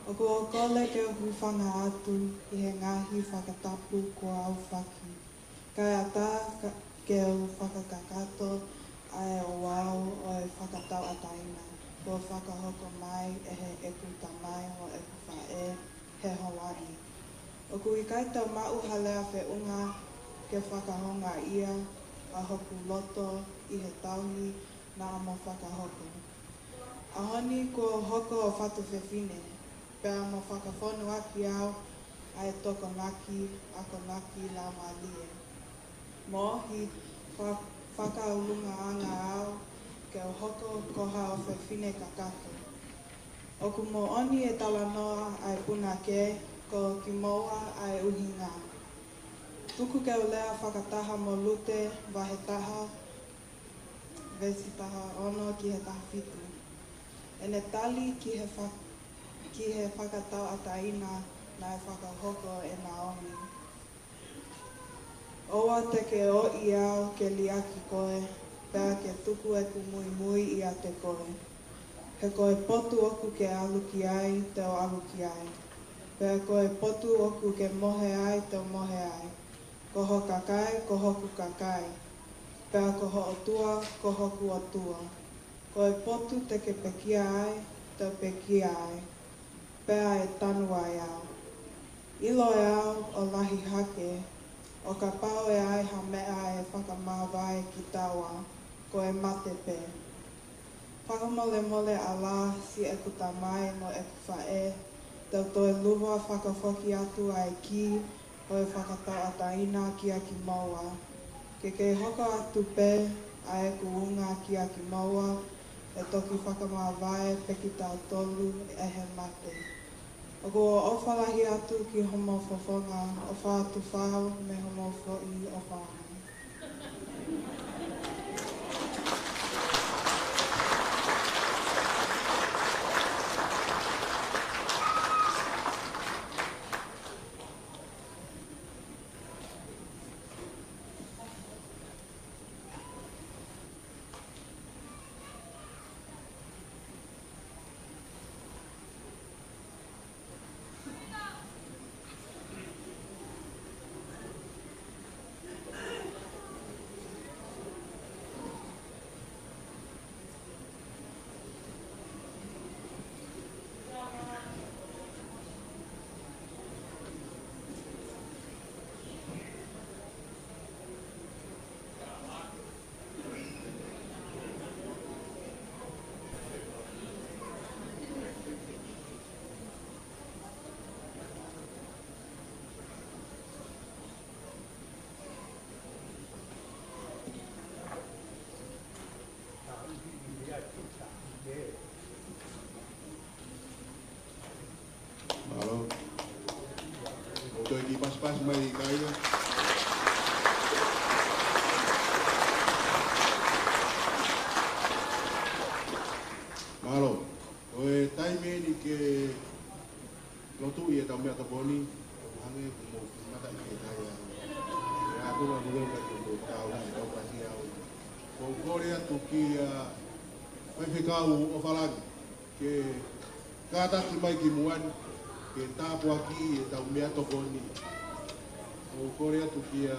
ʻOku ou kole ke u hūfanga atu ʻi he ngaahi fakatapu kuo aofaki. Kae ʻatā ka, ke u fakakakato ʻa e ouau ʻo e fakatauʻatāina kuo fakahoko mai ʻe heʻeku tamai mo ʻeku faʻē he ʻaho ni. ʻOku ʻikai te u maʻu ha lea feʻunga ke fakahoungaʻia ʻa hoku loto ʻi he tauhi naʻa mo fakahoko. ʻAho ni kuo hoko ʻo fatu fefine, pea mo fakafonu ʻaki au ʻa e tokonaki, akonaki laumālie. Moʻohi fa-, fakaʻulungaanga au ke u hoko ko ha ʻofefine kakato. ʻOku moʻoni e talanoa ʻa e punake, ko kimoua ʻa e ʻuhinga. Tuku ke u lea fakataha mo Lute vahe taha, veesi taha ono ki he taha fitu. ʻEne tali ki he fa-, ki he fakatauʻatāina naʻe fakahoko ʻe Naomi. ʻOua te ke ʻoʻi au ke liʻaki koe, pea ke tuku ʻeku muimui ʻiate koe. He ko e potu ʻoku ke ʻalu ki ai, te u ʻalu ki ai. Pea ko e potu ʻoku ke mohe ai, te u mohe ai. Ko ho kakai, ko hoku kakai. Pea ko ho ʻOtua, ko hoku ʻOtua. Ko e potu te ke pekia ai, te u pekia ai. Pea ʻe tanu ai au. ʻIlo ʻe au ʻo lahi hake, ʻo kapau ʻe ai ha meʻa ʻe fakamavae kitaua, ko e mate pē. Fakamolemole ʻa e ʻEiki siʻeku tamai mo ʻeku faʻē, te u toe luva fakafoki atu ʻa e kī ʻo e fakatauʻatāina kia kimoua. Ke kei hoko atu pē ʻa ʻeku unga kia kimoua, ʻe toki fakamavae pē kitautolu ʻe he mate. ʻOku ou ʻofa lahi atu ki homo fofonga, ʻofa atu fau mei homo foʻi ʻofaʻanga. Mālō. ʻOku toe kiʻi pasipasi mai, kāinga. Mālō. Ko e taimi eni ke lotuʻi ʻetau meʻatokoni, ʻo hangē ko hoʻomou mata i ke kai a. ʻE ʻatu la nule ka ke mo tau na ʻetau kasi au. ʻOku ou kole atu kia Faifekau ʻOfalangi ke kātaki mai ki muʻa ni, ke tāpuakiʻi ʻetau meʻatokoni. ʻOku ou kole atu kia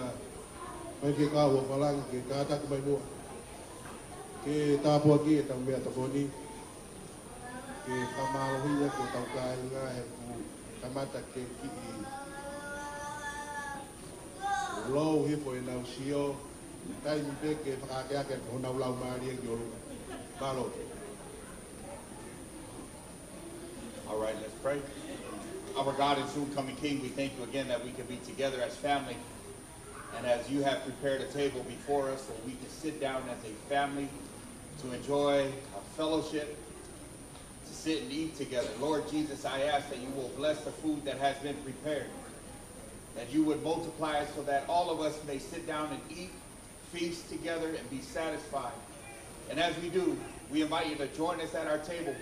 Faifekau ʻOfalangi ke kātaki mai muʻa, ke tāpuakiʻi ʻetau meʻatokoni. Ke fakamālohiʻi ʻetau kāinga he kuo kamata ke kiʻi lou hifo ʻenau sio. Taimi pē ke fakaakeake honau laumālie ki ʻolunga. Mālō. All right, let's pray. Our God and soon coming King, we thank you again that we can be together as family. And as you have prepared a table before us so we can sit down as a family to enjoy a fellowship, to sit and eat together. Lord Jesus, I ask that you will bless the food that has been prepared, that you would multiply it so that all of us may sit down and eat, feast together, and be satisfied. And as we do, we invite you to join us at our table.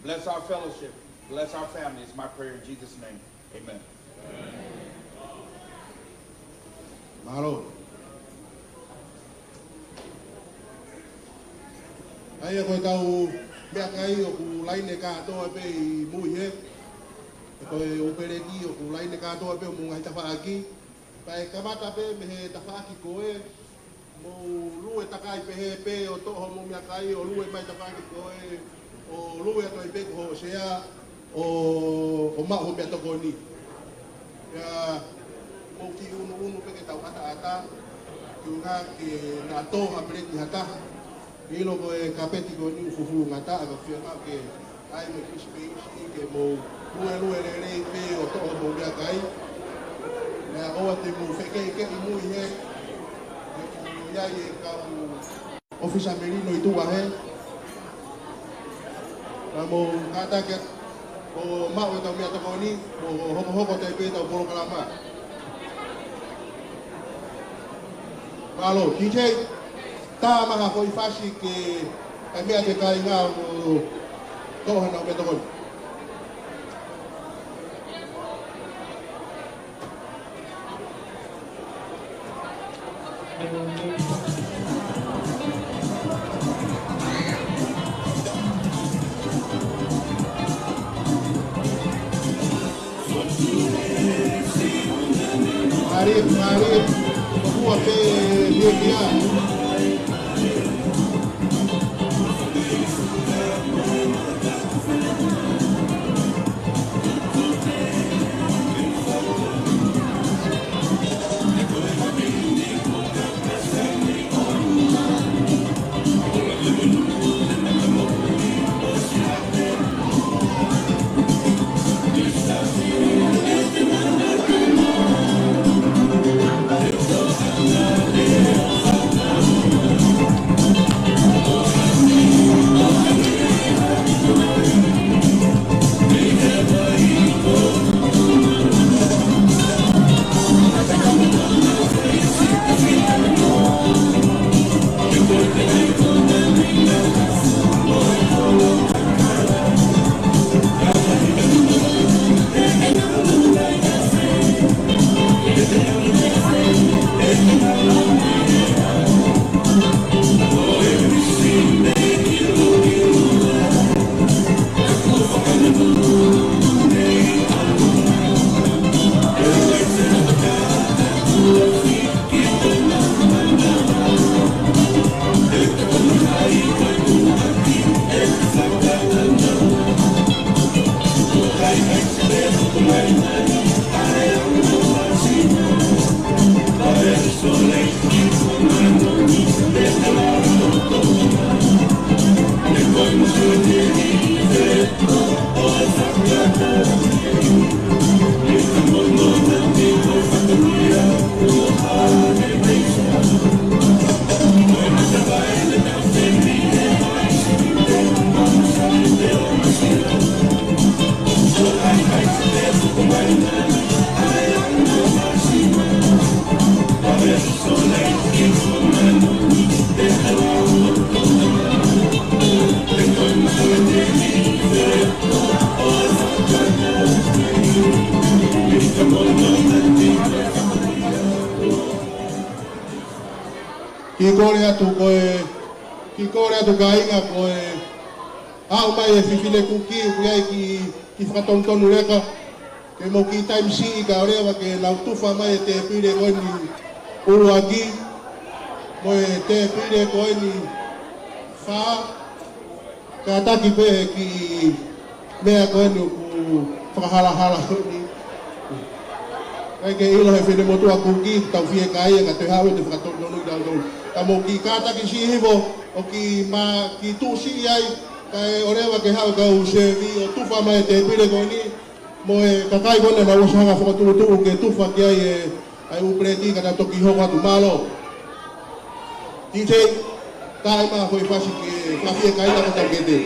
Bless our fellowship. Bless our family. It's my prayer in Jesus' name. Amen. Mālō. ʻA ia ko ʻetau meʻakai ʻoku laine kātoa pē ʻi mui he. Ko e ʻū peleki ʻoku laine kātoa pē ʻi homou ngaahi tafaʻaki. Pea ʻe kamata pē mei he tafaʻaki ko ē, mou lue takai pehē pē ʻo toʻo homou meʻakai ʻo lue mai tafaʻaki ko ē, ʻo lue atu ai pē ki hoʻo sea, ʻo, ʻo maʻu hoʻo meʻatokoni. Pea, ʻOku ʻunuʻunu pē ke tau ʻataʻatā, ki unga ke na tō ha peleti ha taha. ʻIlo ko e kapeti ko eni ʻoku fufulu ngataʻa, ka fiemaʻu ke ʻai mo e kisi peisi ke mou luelue lelei pē ʻo toʻo homou meʻakai. Meʻa ʻoua te mou fekeʻikeʻi mui he, he ʻoku ʻi ai e kau ʻōfisa melino ʻi tuʻa hē. Ka mou kātaki ʻo maʻu e tau meʻatokoni, ʻo hokohoko atu pē tau polokalama. Mālō, T J, tā mai ha foʻi fasi ke, ʻai meʻa ki he kāinga ʻo toʻo honau meʻatokoni. Mālie, mālie, ʻoku ʻi ai pē e hiekia. Kiʻi kole atu ko e, kiʻi kole atu kāinga ko e, aʻu mai e fefine kuki, ʻoku ʻi ai kiʻi, kiʻi fakatonutonu leka, ke mou kiʻi taimi siʻi kae ʻoua leva ke nau tufa mai e tēpile ko eni ʻuluaki, mo e tēpile ko eni fā, kātaki pē he kiʻi meʻa ko eni ʻoku fakahalahala ko eni. ʻIkai ke ʻilo he finemotuʻa kuki, tau fiekaia ka te haʻu ʻo te fakatonutonu kitautolu. Ka mou kiʻi kātaki siʻi hifo, ʻo kiʻi mā, kiʻi tuʻu siʻi ai, kae ʻoua leva ke haʻu e kau sēvī ʻo tufa mai e tēpile ko eni, mo e kakai ko ena naʻa nau ʻosi hanga ʻo fokotuʻutuʻu ke tufa ki ai e, ʻa e ʻū peleti ka tau toki hoko atu, mālō. T J, tā mai ha foʻi fasi ke fakafiekaia ka tau kete.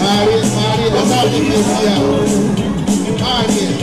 Mālie, mālie, ʻo ka te ke sia. Mālie.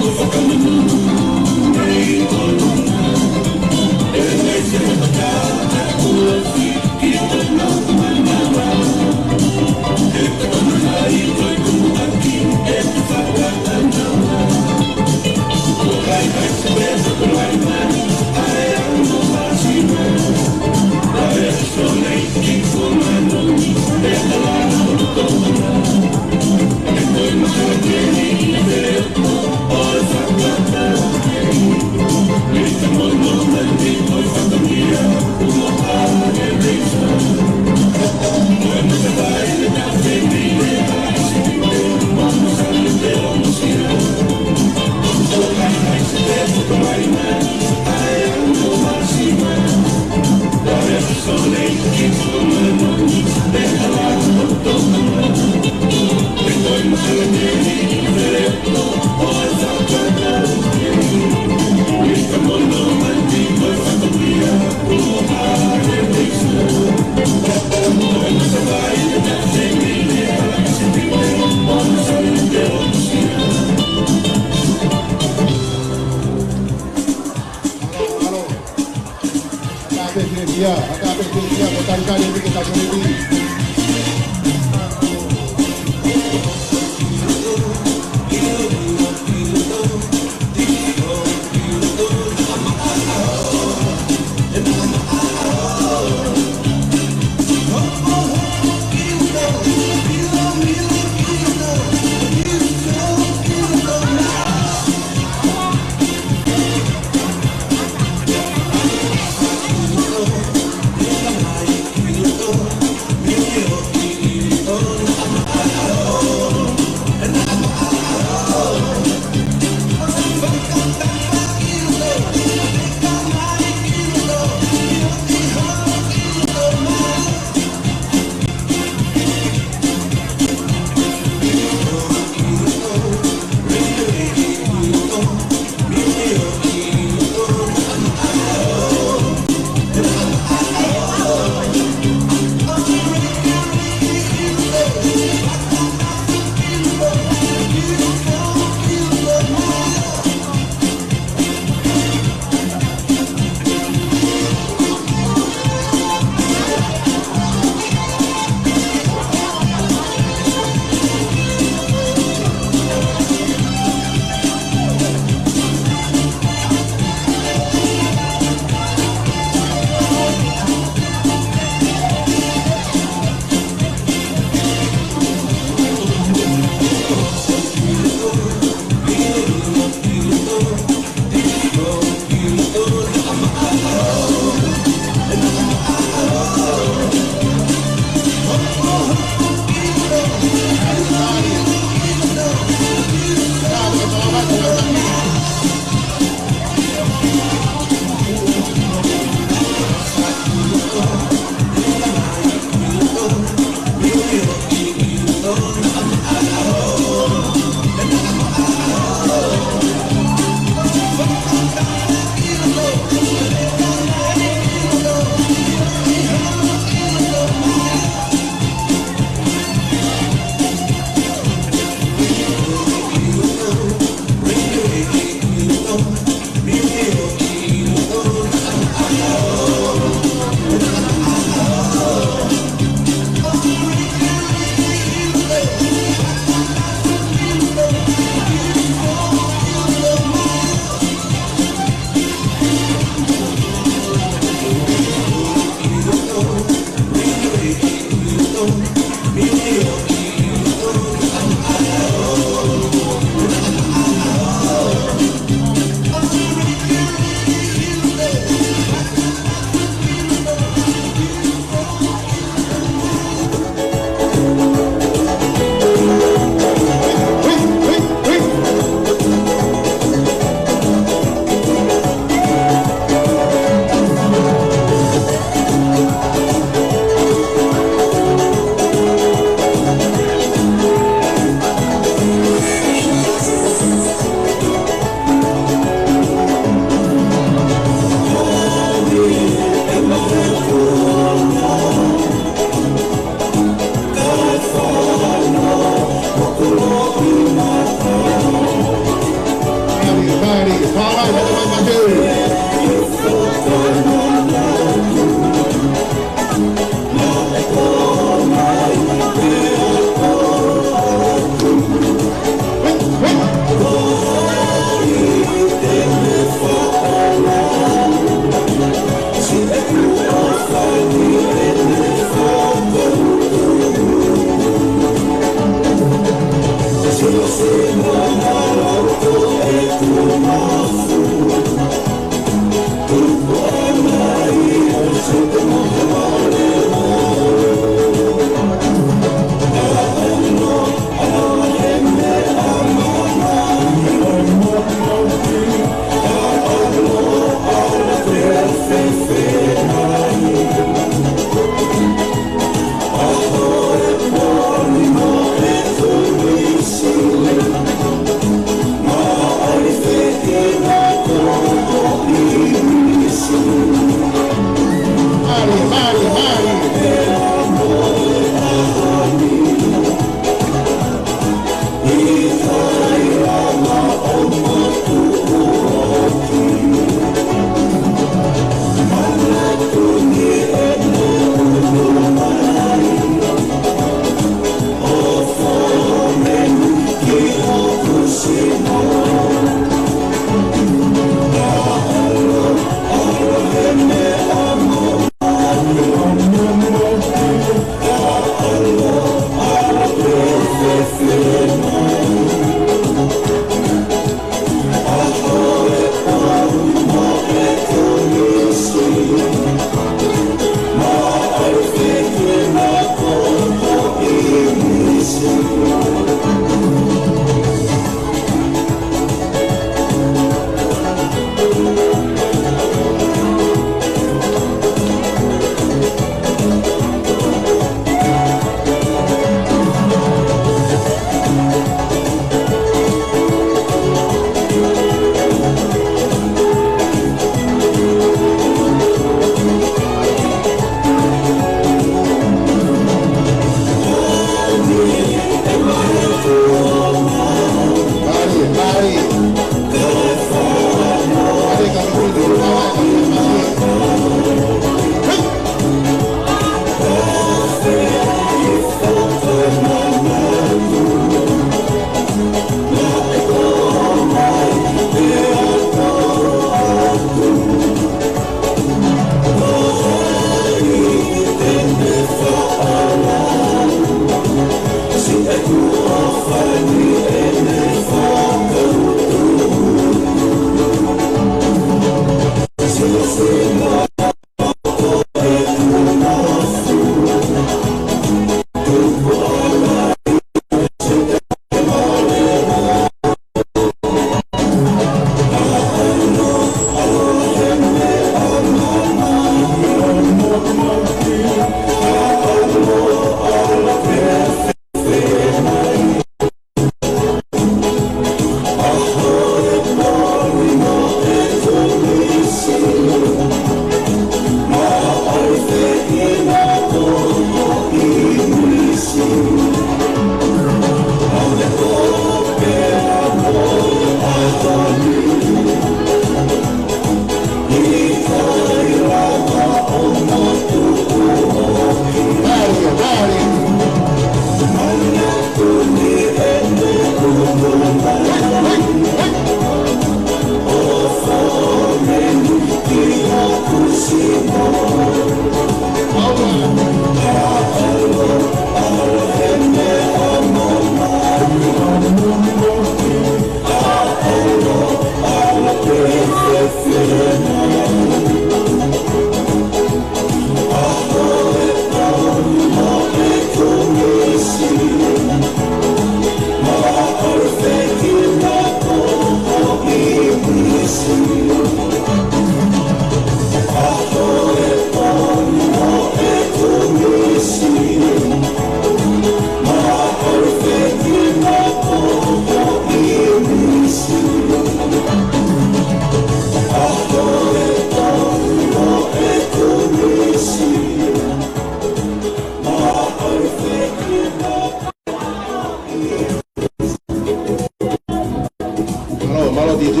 Mālō, mālō D J.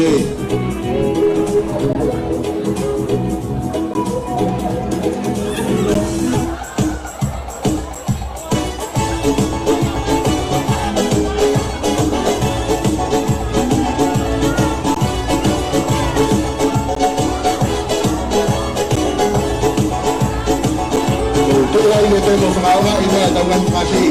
Tuʻu ai le temo fakaava i mea tau ngati mati.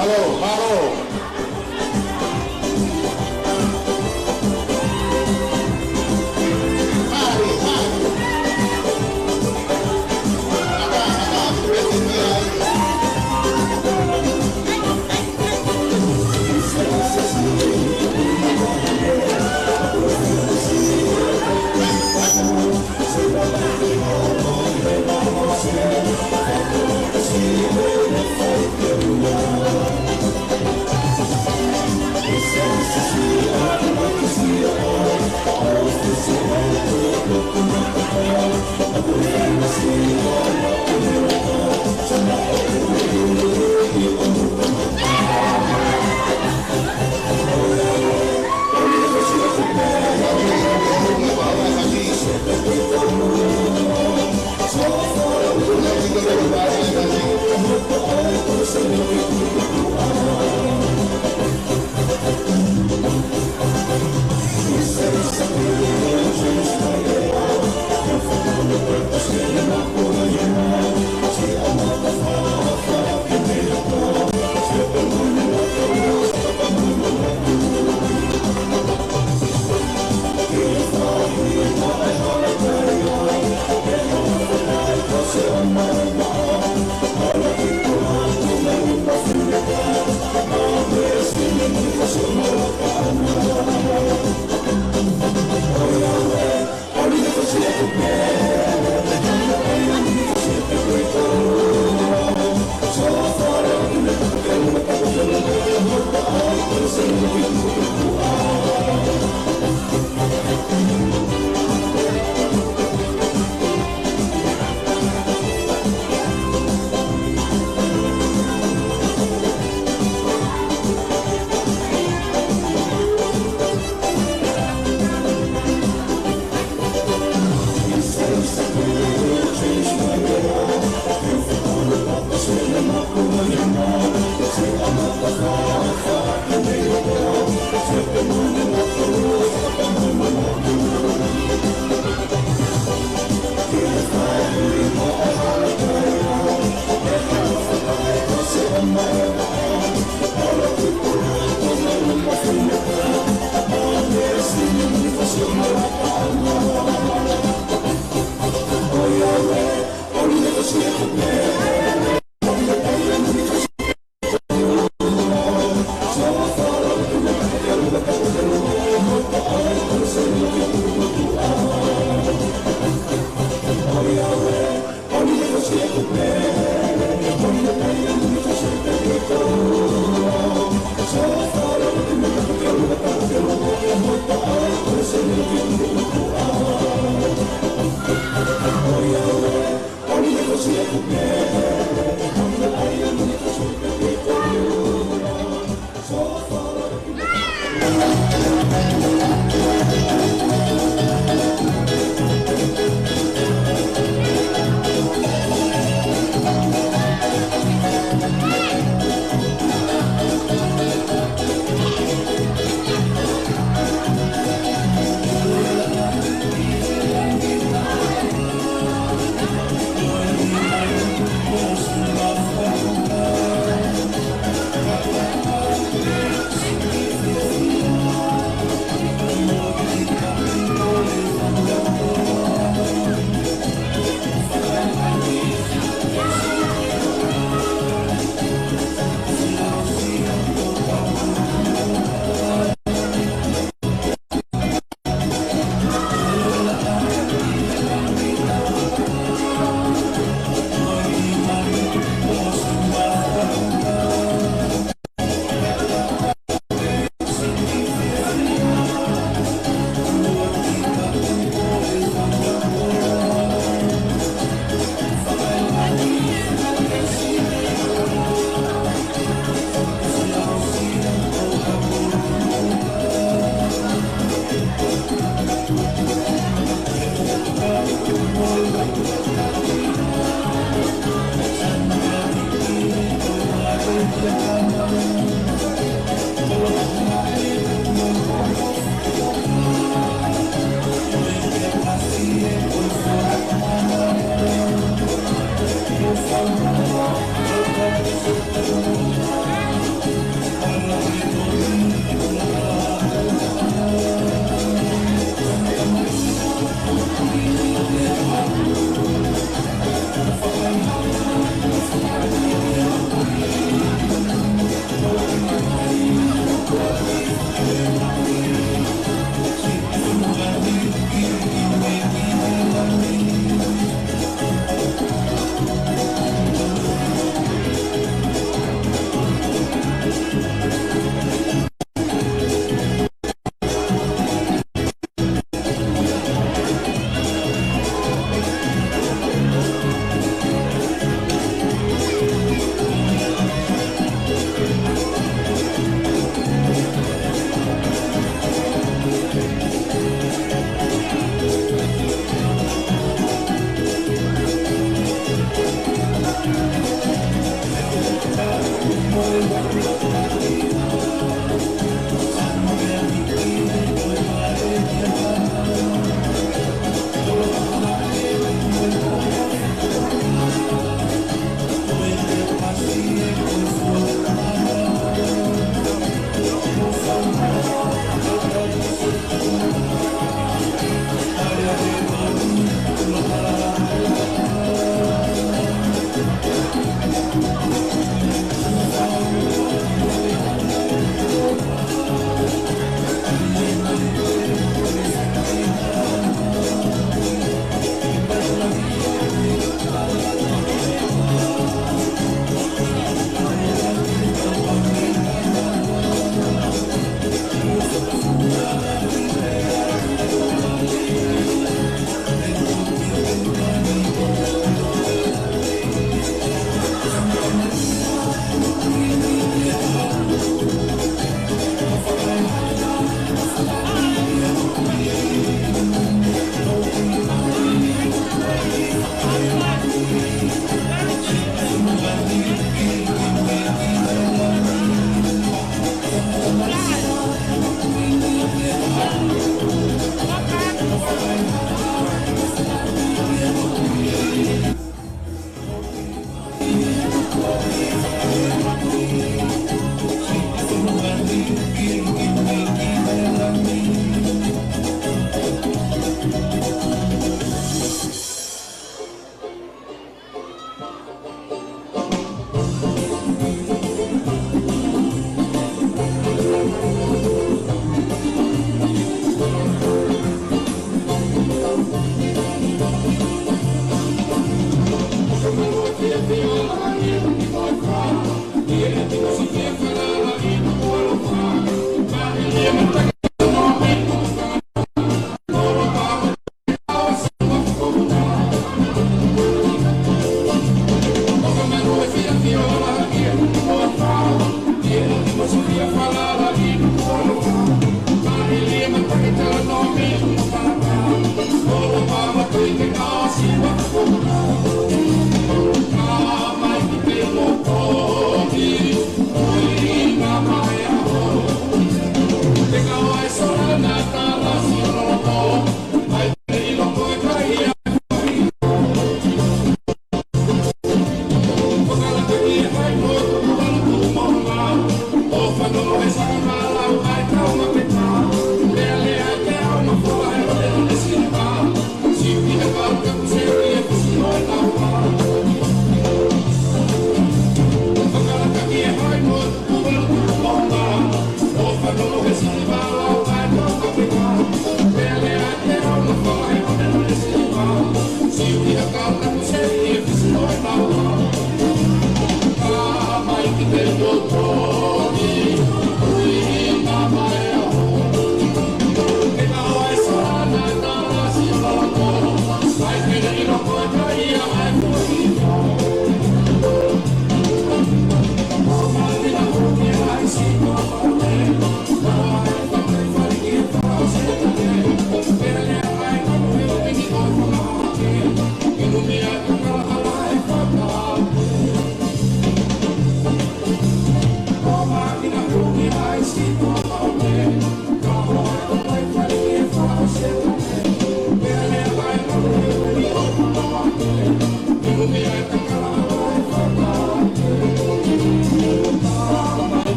Mālō, mālō.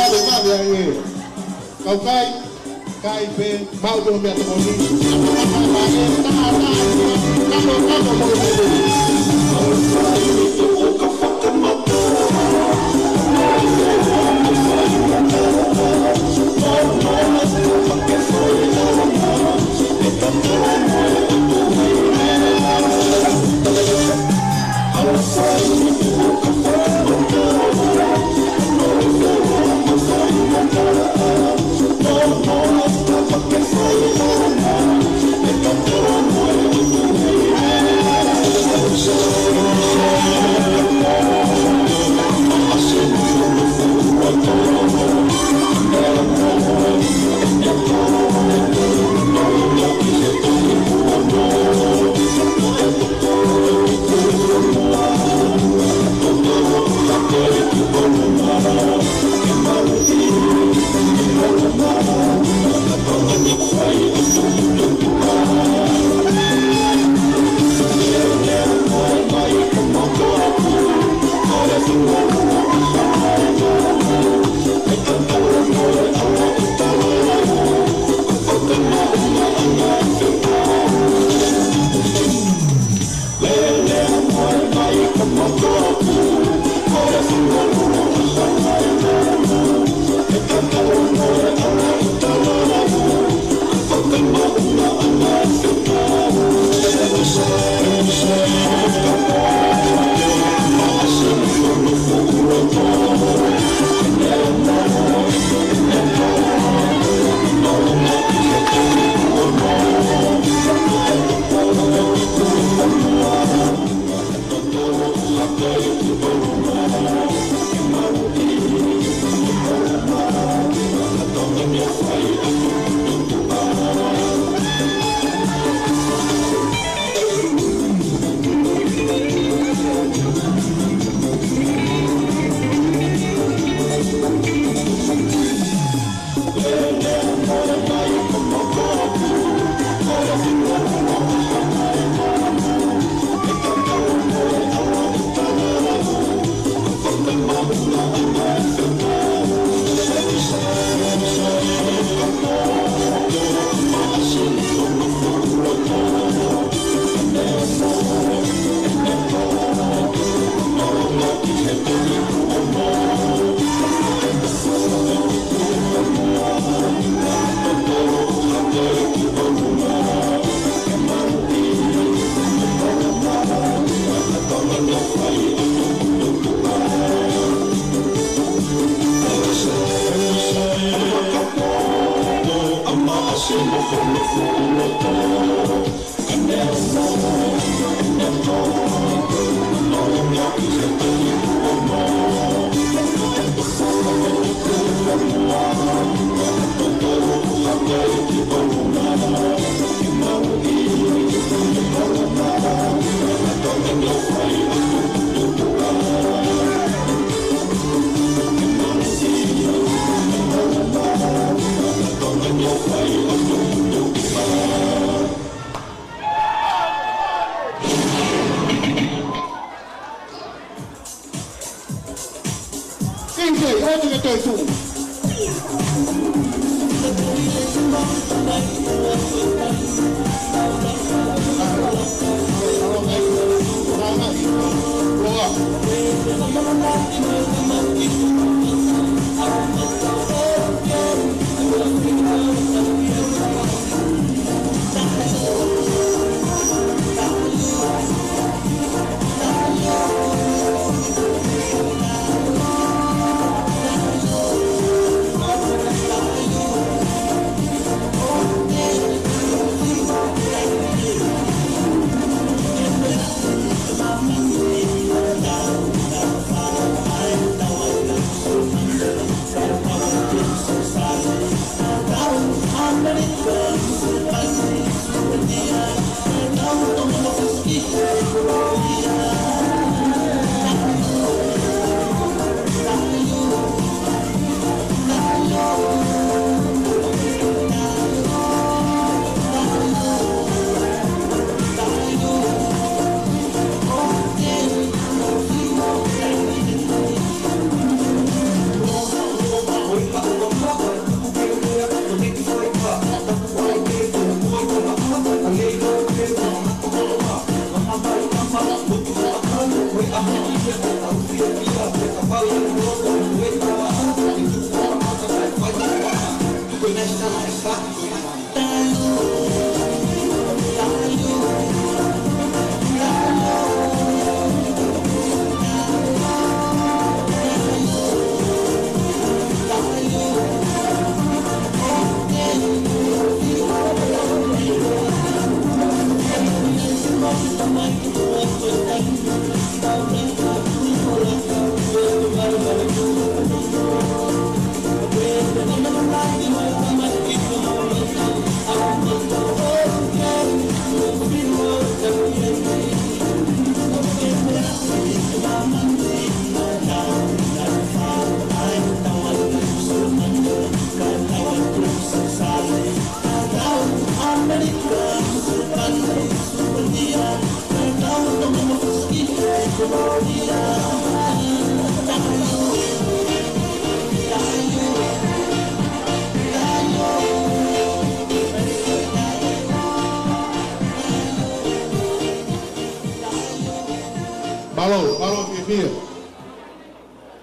Ko e vave ange. Kau kai, kai pē, mau tō meʻatokoni.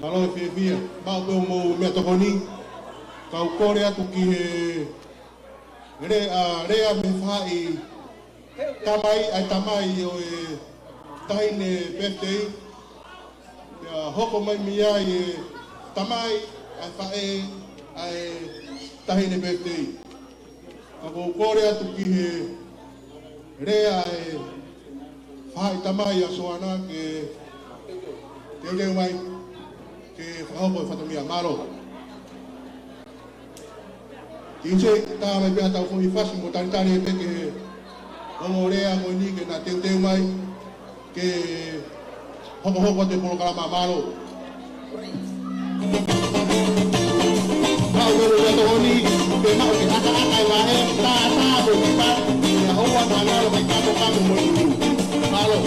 Mālō e fiefia. Maʻu pē hoʻomou meʻatokoni. Kau kole atu ki he lea, lea mei he faʻahi tamai, ʻa e tamai ʻo e taʻahine birthday. Pea hoko mai mei ai e tamai ʻa e faʻē ʻa e taʻahine birthday. Ka ʻoku ou kole atu ki he lea ʻa e faʻahi tamai ʻa Soana ke teuteu mai ke fakahoko e fatongia. Mālō. Kiʻi ʻuhinga, tā mai pē ʻetau foʻi fasi mo talitali pē ki he ongo lea ko eni ke na teuteu mai ke hokohoko atu e polokalama. Mālō. Maʻu e meʻatokoni, pea maʻu ke ʻakaʻaka e vaʻe, tā, tā, mo e kipa, pea ʻoua naʻa ngalo mai kamokamo mo e ʻulu. Mālō.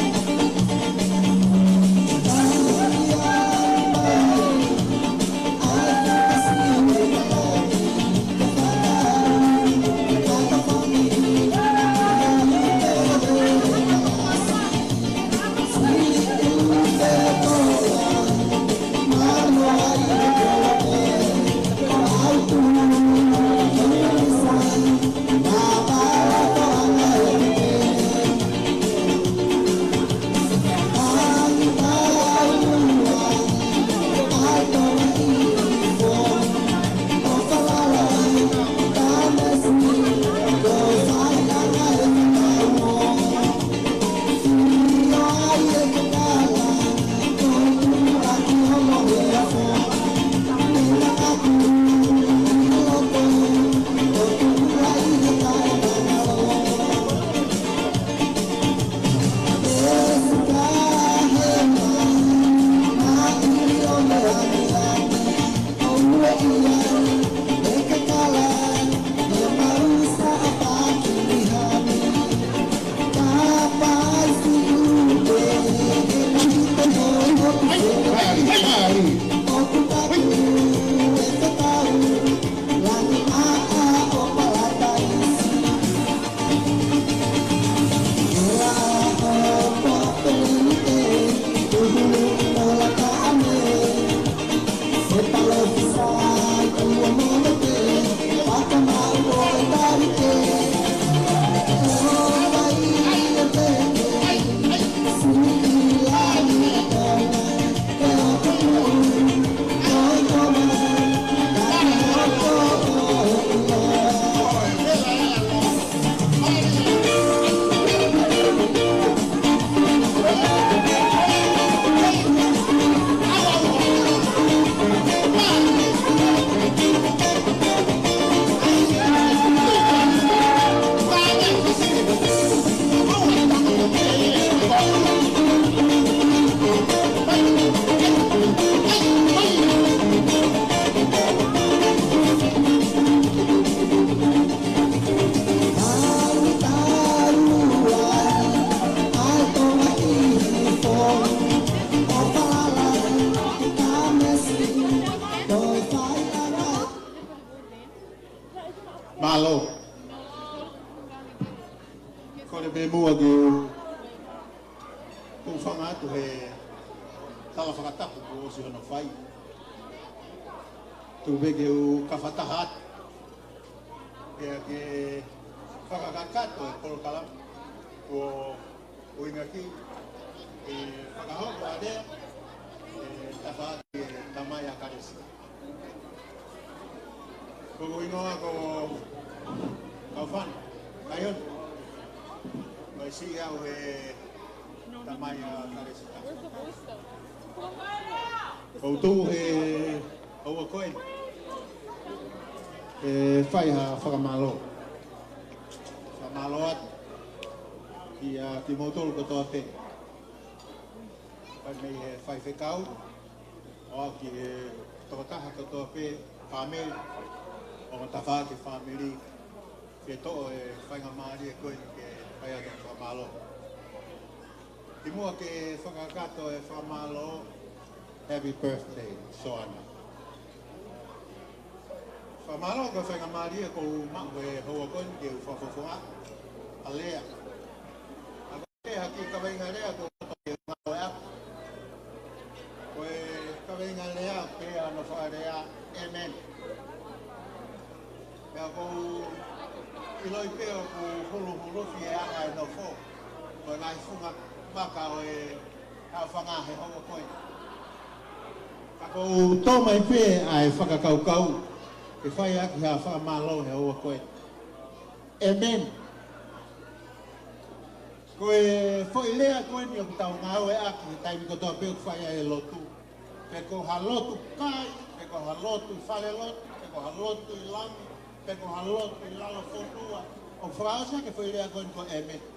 Mālō. Kole pē muʻa ke u tuʻu hifo atu he tala fakatapu kuo ʻosi hono fai. Tuku pē ke u kafataha atu. Pea ke fakakakato e polokalama kuo ʻuhinga ki he fakahoko ʻa e lea, ʻe tafaʻaki e tamai ʻa Kalesi. Ko hoku hingoa ko Kaufana Kaioni. Mai siʻi au he tamai ʻa Kalesi. ʻOku ou tuʻu he houa ko eni ke fai ha fakamālō. Fakamālō atu kiate kimoutolu kotoa pē. Fai mei he faifekau, ʻo aʻu ki he tokotaha kotoa pē, fāmili, ongo tafaʻaki fāmili, ke toʻo e faingamālie ko eni ke fai atu e fakamālō. Kimuʻa ke fakakakato e fakamālō, happy birthday, Soana. Fakamālō ko e faingamālie kuo u maʻu he houa ko eni ke u fakafofonga ʻa e lea. ʻA ia ko e hā e kiʻi kaveinga lea kuo u ngāue ʻaki. Pea ʻoku ou ʻiloʻi pē ʻoku huluhulufi e anga e nofo, ko e ngaahi funga maka ʻo e haʻofanga he houa ko eni. Ka ʻoku ou tō mai pē ʻa e fakakaukau ke fai ʻaki ha fakamālō he houa ko eni. ʻĒmeni. Ko e foʻi lea ko eni ʻoku tau ngāueʻaki he taimi kotoa pē ʻoku fai ai e lotu. Pe ko ha lotu kai, pe ko ha lotu fale lotu, pe ko ha lotu ʻi langi, pe ko ha lotu ʻi lalo fonua. ʻOku fakaʻosi ʻaki e foʻi lea ko eni ko e ʻēmeni.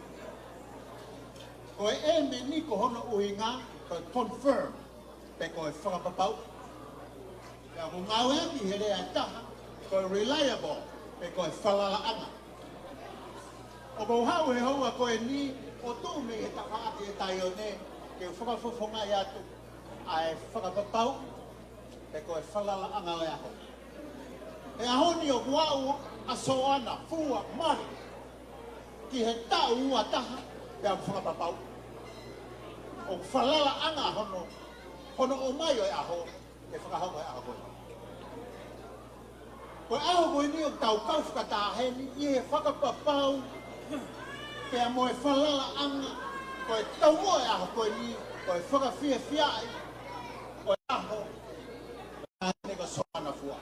Ko e ʻēmeni ko hono ʻuhinga, ko e confirm, pe ko e fakapapau. Pea ʻoku ngāueʻaki he lea ʻe taha, ko e reliable, pe ko e falalaʻanga. ʻOku ou haʻu he houa ko eni ʻo tuʻu mei he tafaʻaki ʻe Taione, ke u fakafofongaʻi atu ʻa e fakapapau, pe ko e falalaʻanga ʻo e ʻaho. He ʻaho ni ʻoku aʻu ʻa Soana Fua Mali ki he taʻu ua taha, pea ʻoku fakapapau. ʻOku falalaʻanga hono, hono ʻomai ʻo e ʻaho, ke fakahoko e ʻaho ko eni. Ko e ʻaho ko eni ʻoku tau kau fakataha heni ʻi he fakapapau, pea mo e falalaʻanga, ko e taumuʻa e ʻaho ko eni, ko e fakafiefiaʻi ʻo e ʻaho, ʻa eni ko Soana Fua.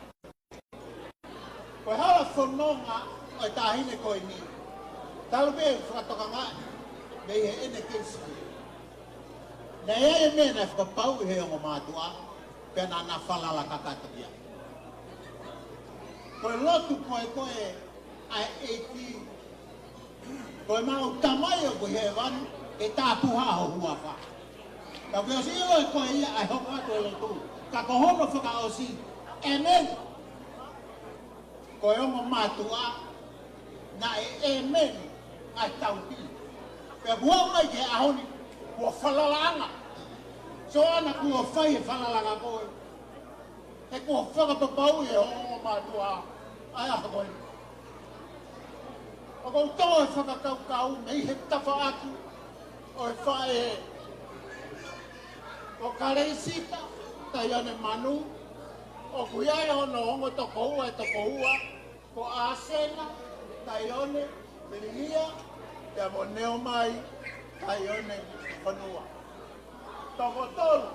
Ko e hala fononga ʻo e taʻahine ko eni, talu pē fakatokangaʻi mei heʻene kei siʻi. Naʻe ʻi ai e meʻa naʻe fakapapauʻi he ongo mātuʻa, pea naʻa na falala kakato ki ai. Ko e lotu ko ē ko ē ʻa e ʻEiki, ko ʻemau Tamai ʻoku ʻi hēvani, ke tāpuhā ho huafa. Ka ʻoku ke ʻosi ʻilo ʻe koe ia ʻa e hoko atu e lotu. Ka ko hono fakaʻosi, ʻēmeni. Ko e ongo mātuʻa, naʻe ʻēmeni ʻa e tauhi. Pea kuo aʻu mai ki he ʻaho ni, kuo falalaʻanga. Soana, kuo fai e falalaʻanga ko ē. He kuo fakapapauʻi ʻe he ongo mātuʻa ʻa e ʻaho ko ē. ʻOku ou tō e fakakaukau mei he tafaʻaki ʻo e faʻē ko Kalesita Taione Manu, ʻoku ʻi ai hono ongo tokoua ʻe tokoua, ko ʻAsena Taione Milinia, pea mo Neomai Taione Fonua. Toko tolu.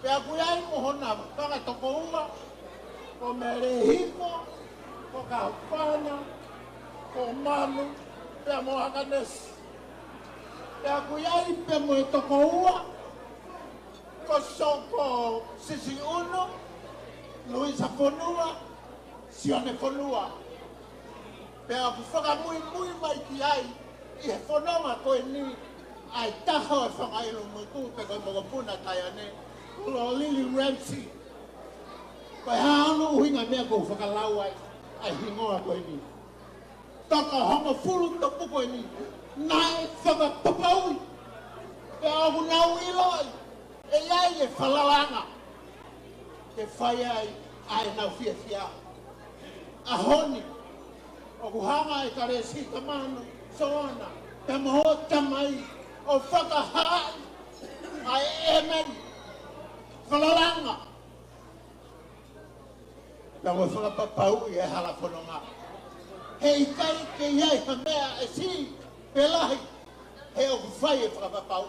Pea ʻoku ʻi ai mo hona fanga tokoua, ko Melehiko, ko Kahupana, ko Manu, pea mo Akanesi. Pea ʻoku ʻi ai pē mo e tokoua, ko Soko Sisiʻunu, Luisa Fonua, Sione Fonua. Pea ʻoku fakamuimui mai ki ai ʻi he fononga ko eni ʻa e taha ʻo e fanga ʻilo motu pe ko e mokopuna Taione, ko Lolili Ramsey. Ko e hā hono ʻuhinga meʻa ʻoku ou fakalau ai ʻa e hingoa ko eni? Toko hongofulu tupu ko eni naʻe fakapapauʻi. Pea ʻoku nau ʻiloʻi ʻe ʻi ai e falalaʻanga ke fai ai ʻa ʻenau fiefia. ʻAho ni, ʻoku hanga ʻe Kalesita Manu, Soana, pea mo hoʻo tamai ʻo fakahaaʻi ʻa e ʻēmeni, falalaʻanga. Pea mo e fakapapauʻi e hala fononga. Heʻikai ke ʻi ai ha meʻa ʻe siʻi pe lahi, he ʻoku fai e fakapapau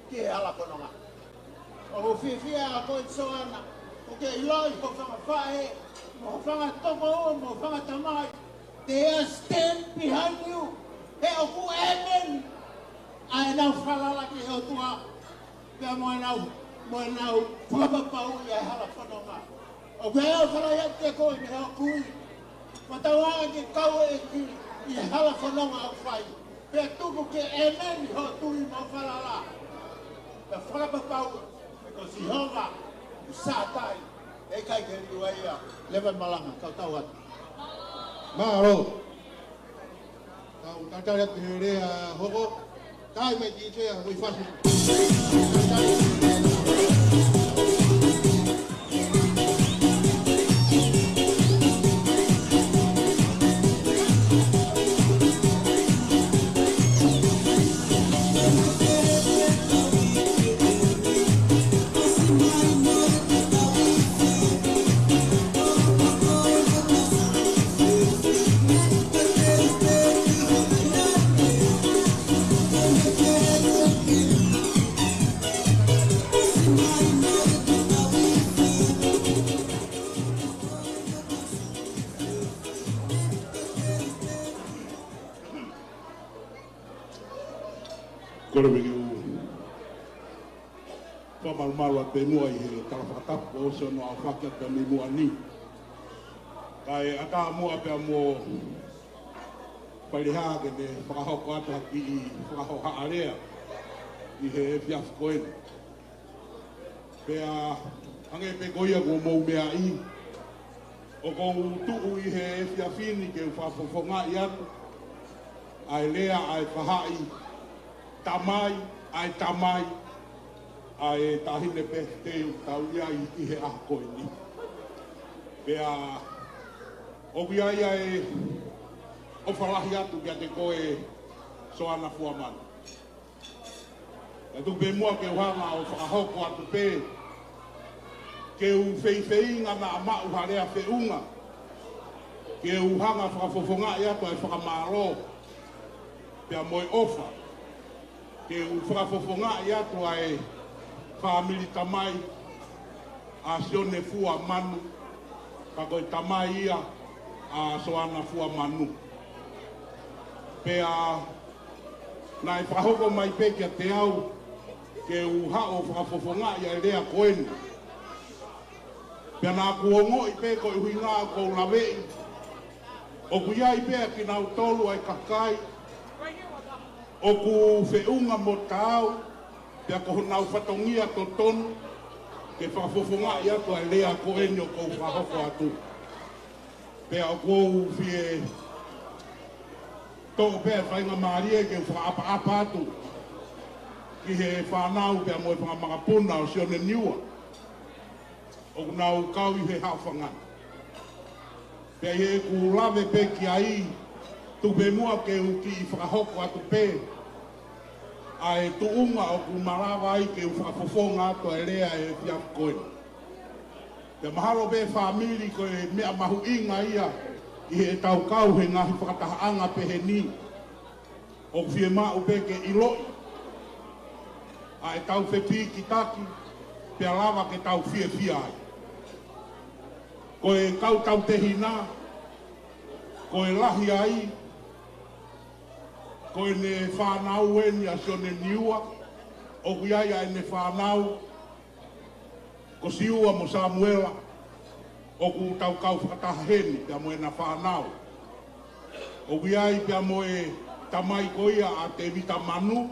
ki he hala fononga. ʻOku ou fiefia ʻa koe Soana, ʻoku ke ʻiloʻi ho fanga faʻē, mo ho fanga tokoua, mo ho fanga tamai. They are stand behind you. He ʻoku ʻēmeni ʻa ʻenau falala ki he ʻOtua. Pea mo ʻenau, mo ʻenau fakapapauʻi ʻa e hala fononga. ʻOku ou fakaʻamu atu kiate koe mei hoʻo kui. Mo tau ʻai ke kau e ʻEiki ʻi he hala fononga ʻoku fai. Pea tuku ke ʻēmeni hoʻo tui mo e falala. Pea fakapapauʻi, he ko Sihova ʻoku sātai. ʻE ʻikai ke liua ia. Leva e malanga, kau tau atu. Mālō. Tau tatali atu he lea hoko. Kai mai ki te a hui fasi. Kole pē ke u fakamalumalu atu pē muʻa ʻi he tala fakatapu kuo ʻosi hono aofaki atu mei muʻa ni. Kae ʻatā muʻa pea mo Failehā ke ne fakahoko atu ha kiʻi fakahohaʻa lea ʻi he efiafi ko eni. Pea hangē pē ko ia kuo mou meaʻi, ʻoku ou tuʻu ʻi he efiafi ni ke u fakafofongaʻi atu ʻa e lea ʻa e faʻahi tamai, ʻa e tamai ʻa e Taʻahine Pehitei ʻoku tau ʻi ai ʻi he ʻaho ko eni. Pea ʻoku ʻi ai ʻa e ʻofa lahi atu kiate koe Soana Fuamanu. Kae tuku pē muʻa ke u hanga ʻo fakahoko atu pē, ke u feifeinga naʻa maʻu ha lea feʻunga, ke u hanga fakafofongaʻi atu ʻa e fakamālō pea mo e ʻofa, ke u fakafofongaʻi atu ʻa e fāmili tamai ʻa Sione Fuamanu, ka ko e tamai ia ʻa Soana Fuamanu. Pea naʻe fakahoko mai pē kiate au ke u haʻu ʻo fakafofongaʻi ʻa e lea ko eni. Pea naʻa ku ongoʻi pē koeʻuhinga ʻoku ou laveʻi, ʻoku ʻi ai pē ʻa kinautolu ʻa e kakai ʻoku feʻunga mo taau, pea ko honau fatongia totonu ke fakafofongaʻi atu ʻa e lea ko eni ʻoku ou fakahoko atu. Pea ʻoku ou fie toʻo pē ʻa e faingamālie ke u fakaʻapaʻapa atu ki he fānau pea mo e fanga makapuna ʻo Sione Niua ʻoku nau kau ʻi he haʻofanga ni. Pea ʻi heʻeku lave pē ki ai, tuku pē muʻa ke u kiʻi fakahoko atu pē ʻa e tuʻunga ʻoku malava ai ke u fakafofonga atu ʻa e lea ʻi he efiafi ko eni. Pea mahalo pē fāmili ko e meʻa mahuʻinga ia ʻi heʻetau kau he ngaahi fakatahaʻanga pehē ni. ʻOku fiemaʻu pē ke ʻiloʻi ʻa ʻetau fepīkitaki, pea lava ke tau fiefia ai. Ko e kau tautehina, ko e lahi ai, ko ʻene fānau eni ʻa Sione Niua, ʻoku ʻi ai ʻa ʻene fānau, ko Siua mo Samuela, ʻoku tau kau fakataha heni pea mo ʻena fānau. ʻOku ʻi ai pea mo e tamai ko ia ʻa Tevita Manu,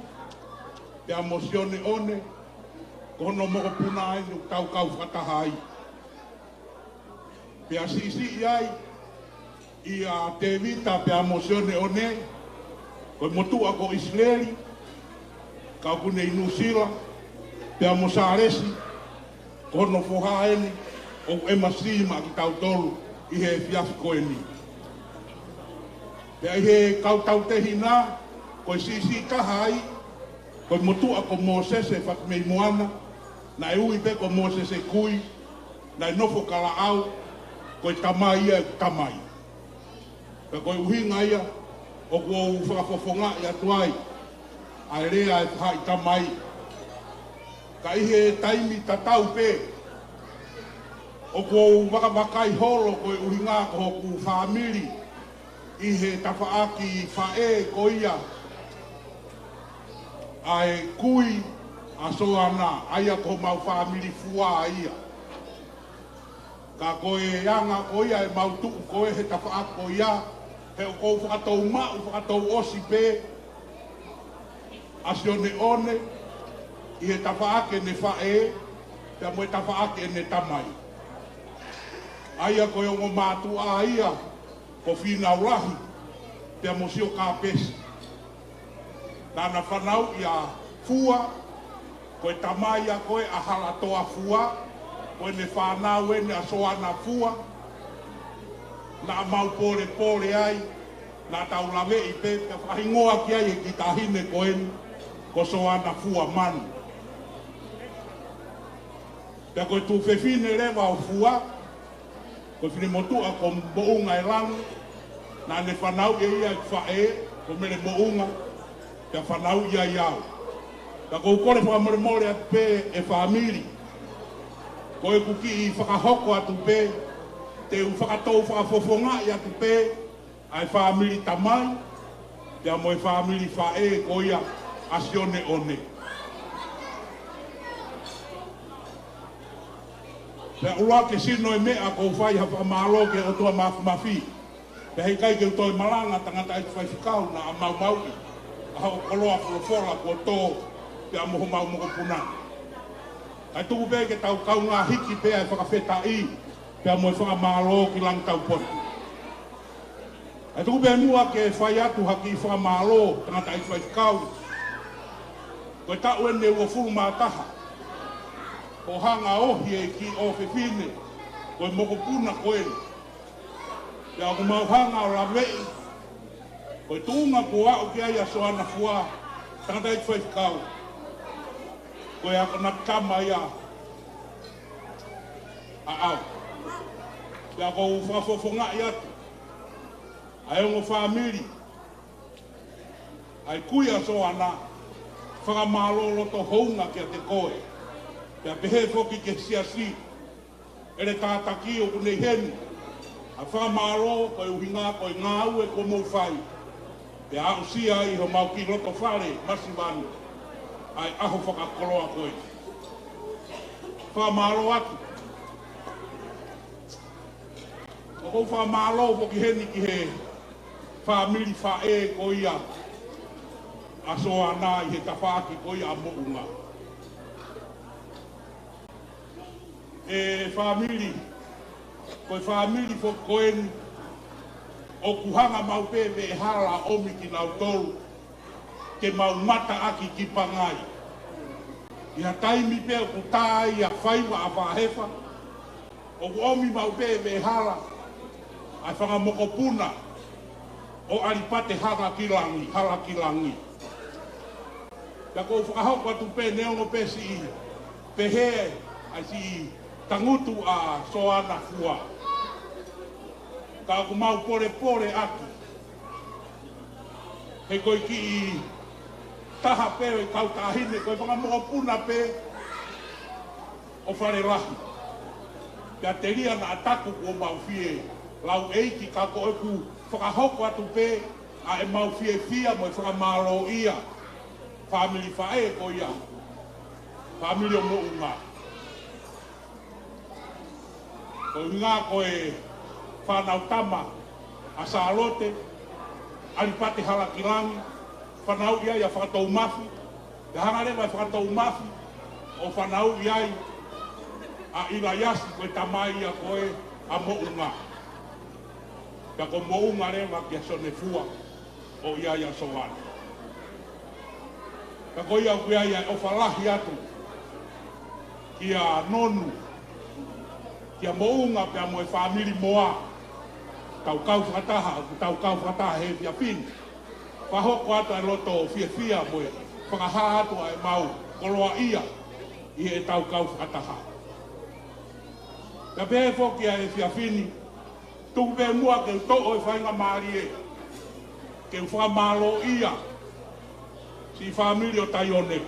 pea mo Sione ʻOne, ko hono mokopuna eni ʻoku tau kau fakataha ai. Pea siʻisiʻi ai ʻia Tevita pea mo Sione ʻOne, ko e motuʻa ko ʻIsileli, ka ʻoku ne ʻi Nuʻusila, pea mo Sālesi, ko hono foha eni, ʻoku ʻemasi maʻa kitautolu ʻi he efiafi ko eni. Pea ʻi he kau tautehina, ko e siʻisiʻi taha ai, ko e motuʻa ko Mōsese Fatimei Moana, naʻe ui pē ko Mōsese Kui, naʻe nofo Kalaʻau, ko e tamai ia ʻeku tamai. Pea ko e ʻuhinga ia ʻoku ou fakafofongaʻi atu ai ʻa e lea ʻa e faʻahi tamai. Ka ʻi he taimi tatau pē, ʻoku ou vakavakai holo ko e ʻuhinga ko hoku fāmili ʻi he tafaʻaki faʻē ko ia ʻa e kui ʻa Soana, ʻa ia ko homau fāmili Fua ia. Ka ko e anga ko ia ʻemau tuʻu ko ē he tafaʻaki ko ia, he ʻoku ou fakatou maʻu, fakatou ʻosi pē ʻa Sione ʻOne ʻi he tafaʻaki ʻene faʻē, pea mo e tafaʻaki ʻene tamai. ʻA ia ko e ongo mātuʻa ia, ko Fīnau Lahi, pea mo Sio Kāpesi. Naʻa na fanauʻi ʻa Fua, ko e tamai ia ko ē ʻa Halatoa Fua, ko ʻene fānau eni ʻa Soana Fua, naʻa mau polepole ai, naʻa tau laveʻi pē, pea fakahingoa ki ai ʻe he kiʻi taʻahine ko eni, ko Soana Fuamanu. Pea ko e tuofefine leva ʻo Fua, ko e finemotuʻa ko Moʻungaelangi, naʻa ne fanauʻi ʻe ia ʻeku faʻē, ko Mele Moʻunga, pea fanauʻi ai au. Pea ʻoku ou kole fakamolemole atu pē ʻe fāmili, ko ʻeku kiʻi fakahoko atu pē, te u fakatou fakafofongaʻi atu pē ʻa e fāmili tamai, pea mo e fāmili faʻē ko ia Sione ʻOne. Pea ʻuluaki sino e meʻa ʻoku ou fai ha fakamālō ki he ʻOtua Mafimafi. Pea heʻikai ke u toe malanga tangataʻeiki faifekau naʻa maumauʻi ʻa hoʻo koloa folofola kuo tō pea mo homau mokopuna. Kae tuku pē ke tau kaungā hiki pē ʻa e fakafetaʻi pea mo e fakamālō ki Langitaupotu. Kae tuku pē muʻa ke fai atu ha kiʻi fakamālō tangataʻeiki faifekau. Ko e taʻu eni ʻe uofulu mā taha ʻo hanga ʻo ohi e kiʻi ʻofefine ko e mokopuna ko eni. Pea ʻoku mau hanga ʻo laveʻi ko e tuʻunga kuo aʻu ki ai ʻa Soana Fua, tangataʻeiki faifekau, ko e akonaki tama ia ʻaʻau. Pea ʻoku ou fakafofongaʻi atu ʻa e ongo fāmili ʻa e kui ʻa Soana, fakamālō loto hounga kiate koe. Pea pehē foki ki he siasi, ʻEletā Taki ʻoku ne ʻi heni, ʻa e fakamālō ko e ʻuhinga ko e ngāue kuo mou fai. Pea aʻusia ai ʻi homau kiʻi loto fale masiva ni ʻa e ʻaho fakakoloa ko ē. Fakamālō atu. ʻOku ou fakamālō foki heni ki he fāmili faʻē ko ia ʻa Soana ʻi he tafaʻaki ko ia ʻa Moʻunga. ʻE fāmili, ko e fāmili foki ko eni ʻoku hanga maʻu pē veʻehala ʻomi kinautolu ke mau mataʻaki ki Pangai. ʻI ha taimi pē ʻoku tā ai ʻa faiva ʻa Fahefa, ʻoku ʻomi maʻu pē veʻehala ʻa e fanga mokopuna ʻo ʻAlipate Halakilangi, Halakilangi. Pea ʻoku ou fakahoko atu pē neongo pē siʻi pehē ʻa e siʻi tangutu ʻa Soana Fua, ka ʻoku mau polepole ʻaki, he ko e kiʻi taha pē ʻo e kau taʻahine, ko e fanga mokopuna pē ʻo Falelahi. Pea telia naʻa taku kuo mau fie lau ʻeiki, ka ko ʻeku fakahoko atu pē ʻa ʻemau fiefia mo e fakamālōʻia fāmili faʻē ko ia, fāmili ʻo Moʻunga. Ko e ʻuhinga ko e fānau tama ʻa Sālote, ʻAlipate Halakilangi, fanauʻi ai ʻa Fakatoumafi, pea hanga leva ʻe Fakatoumafi ʻo fanauʻi ai ʻa ʻIlaiasi, ko e tamai ia ko ē ʻa Moʻunga. Pea ko Moʻunga leva kia Sione Fua ʻo ʻi ai ʻa Soana. Pea ko ia ʻoku ʻi ai ʻa e ʻofa lahi atu kia Nonu, kia Moʻunga pea mo e fāmili Moa. Tau kau fakataha, ʻoku tau kau fakataha he efiafi ni. Fakahoko atu ʻa e loto fiefia mo e fakahā atu ʻa ʻemau koloaʻia ʻi heʻetau kau fakataha. Pea pehē foki ʻa e efiafi ni, tuku pē muʻa ke u toʻo e faingamālie ke u fakamālōʻia siʻi fāmili ʻo Taione.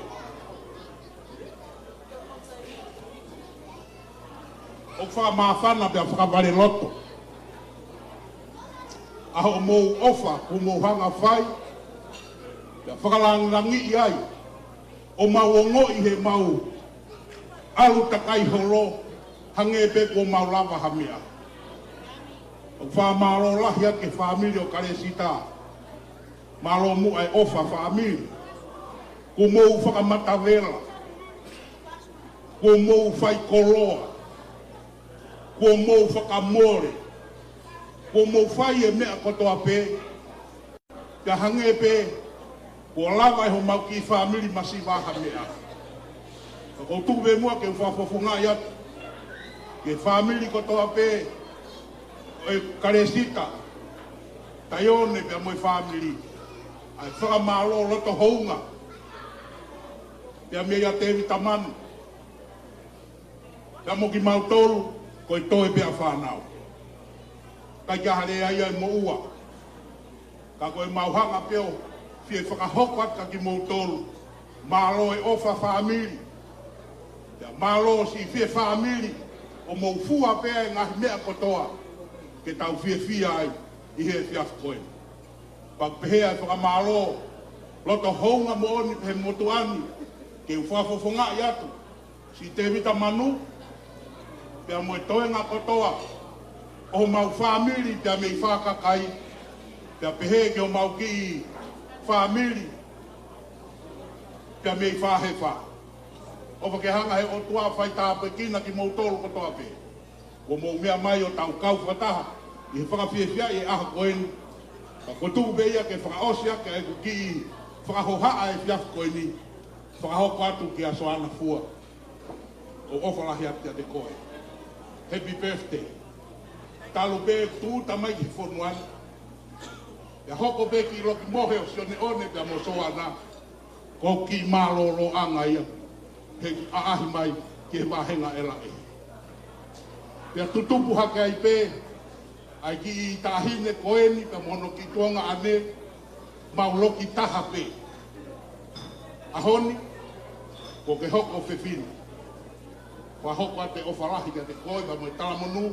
ʻOku fakamāfana pea fakavaleloto ʻa hoʻomou ʻofa kuo mou hanga fai, pea fakalangilangiʻi ai ʻo mau ongoʻi heʻemau ʻalu takai holo, hangē pē kuo mau lava ha meʻa. ʻOku fakamālō lahi atu ki he fāmili ʻo Kalesita. Mālō muʻa e ʻofa fāmili. Kuo mou fakamatavela, kuo mou fai koloa, kuo mou fakamole, kuo mou fai e meʻa kotoa pē. Pea hangē pē kuo lava ʻe homau kiʻi fāmili masiva ha meʻa. Ka ʻoku ou tuku pē muʻa ke u fakafofongaʻi atu ki he fāmili kotoa pē ʻo e Kalesita, Taione pea mo e fāmili, ʻa e fakamālō loto hounga. Pea mei a Tēvita Manu, pea mo kimautolu, ko e toe pē ʻa fānau. ʻIkai ke ʻi ai ha lea ia ʻe moʻua. Ka ko ʻemau hanga pē ʻo fie fakahoko atu kia kimoutolu. Mālō e ʻofa fāmili. Pea mālō siʻi fie fāmili ʻo mou fua pē ʻa e ngaahi meʻa kotoa ke tau fiefia ai ʻi he efiafi ko eni. Pea pehē ʻa e fakamālō Loto hounga moʻoni pē he motuʻa ni ke u fakafofongaʻi atu siʻi Tēvita Manu, pea mo e toenga kotoa ʻo homau fāmili pea mei Fakakai, pea pehē ki homau kiʻi fāmili pea mei Fahefa. ʻOfa ke hanga he ʻOtua ʻo faitāpuekina kimoutolu kotoa pē kuo mou meʻa mai ʻo tau kau fakataha ʻi he fakafiefiaʻi e ʻaho ko eni. Ka ko e tuku pē ia ke fakaʻosi ʻaki ʻeku kiʻi fakahohaʻa he efiafi ko eni, fakahoko atu kia Soana Fua. ʻOku ʻofa lahi atu kiate koe. Happy birthday. Talu pē tūʻuta mai ki he fonua ni, pea hoko pē kiʻi loki mohe ʻo Sioneʻone pea mo Soana, ko e kiʻi mālōlōʻanga ia he ʻaʻahi mai ki he vāhenga ʻe laʻe. Pea tutupu hake ai pē ʻa e kiʻi taʻahine ko eni pea mo hono kiʻi tuongaʻane, mau loki taha pē. ʻAho ni, kuo ke hoko fefine. Fakahoko atu e ʻofa lahi kiate koe pea mo e talamonū.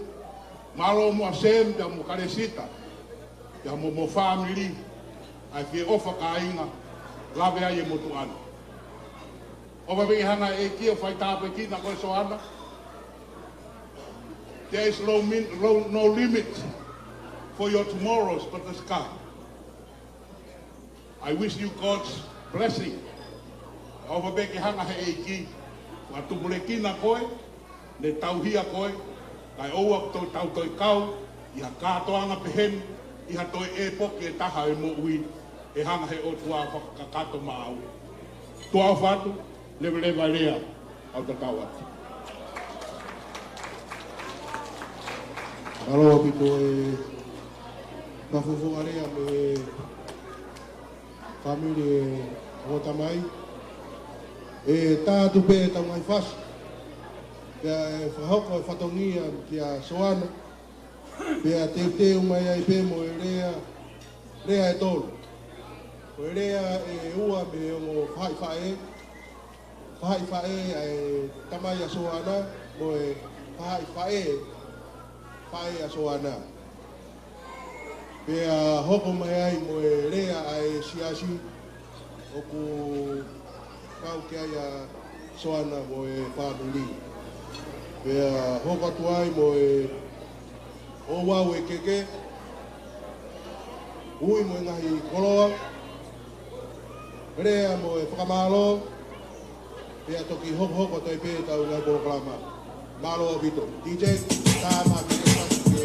Mālō muʻa Sam pea mo Kalesita pea mo homo fāmili, ʻa e fie ʻofa kāinga, lave ai e motuʻa ni. ʻOfa pē ke hanga e ʻEiki ʻo faitāpuekina koe Soana. There is no, min, no, no limit for your tomorrows but the sky. I wish you God's blessing. ʻOfa pē ke hanga he ʻEiki ʻo fakatupulekina koe, ne tauhi ʻa koe, kae ʻoua kuo tau toe kau ʻi ha kātoanga pehē ni ʻi ha toe ʻēpoki ʻe taha ʻo e moʻui, ʻe hanga he ʻOtua ʻo fakakakato maʻau. Tuʻa ʻofa atu, leveleva e lea, ʻoku tau atu. Mālō ʻaupito e fakafofonga lea mei he fāmili ʻo e ongo tamai. ʻE tā atu pē ʻetau ngaahi fasi, pea ʻe fakahoko e fatongia kia Soana, pea teuteu mai ai pē mo e lea, lea ʻe tolu. Ko e lea ʻe ua mei he ongo faʻifaʻē, faʻifaʻē ʻa e tamai ʻa Soana, mo e faʻifaʻē, faʻē ʻa Soana. Pea hoko mai ai mo e lea ʻa e siasi ʻoku kau ki ai ʻa Soana mo e fāmili. Pea hoko atu ai mo e ouau e keke, ui mo e ngaahi koloa, lea mo e fakamālō, pea toki hokohoko atu ai pē ʻetau ngaahi polokalama. Mālō ʻaupito. DJ, tā mai e fasi ke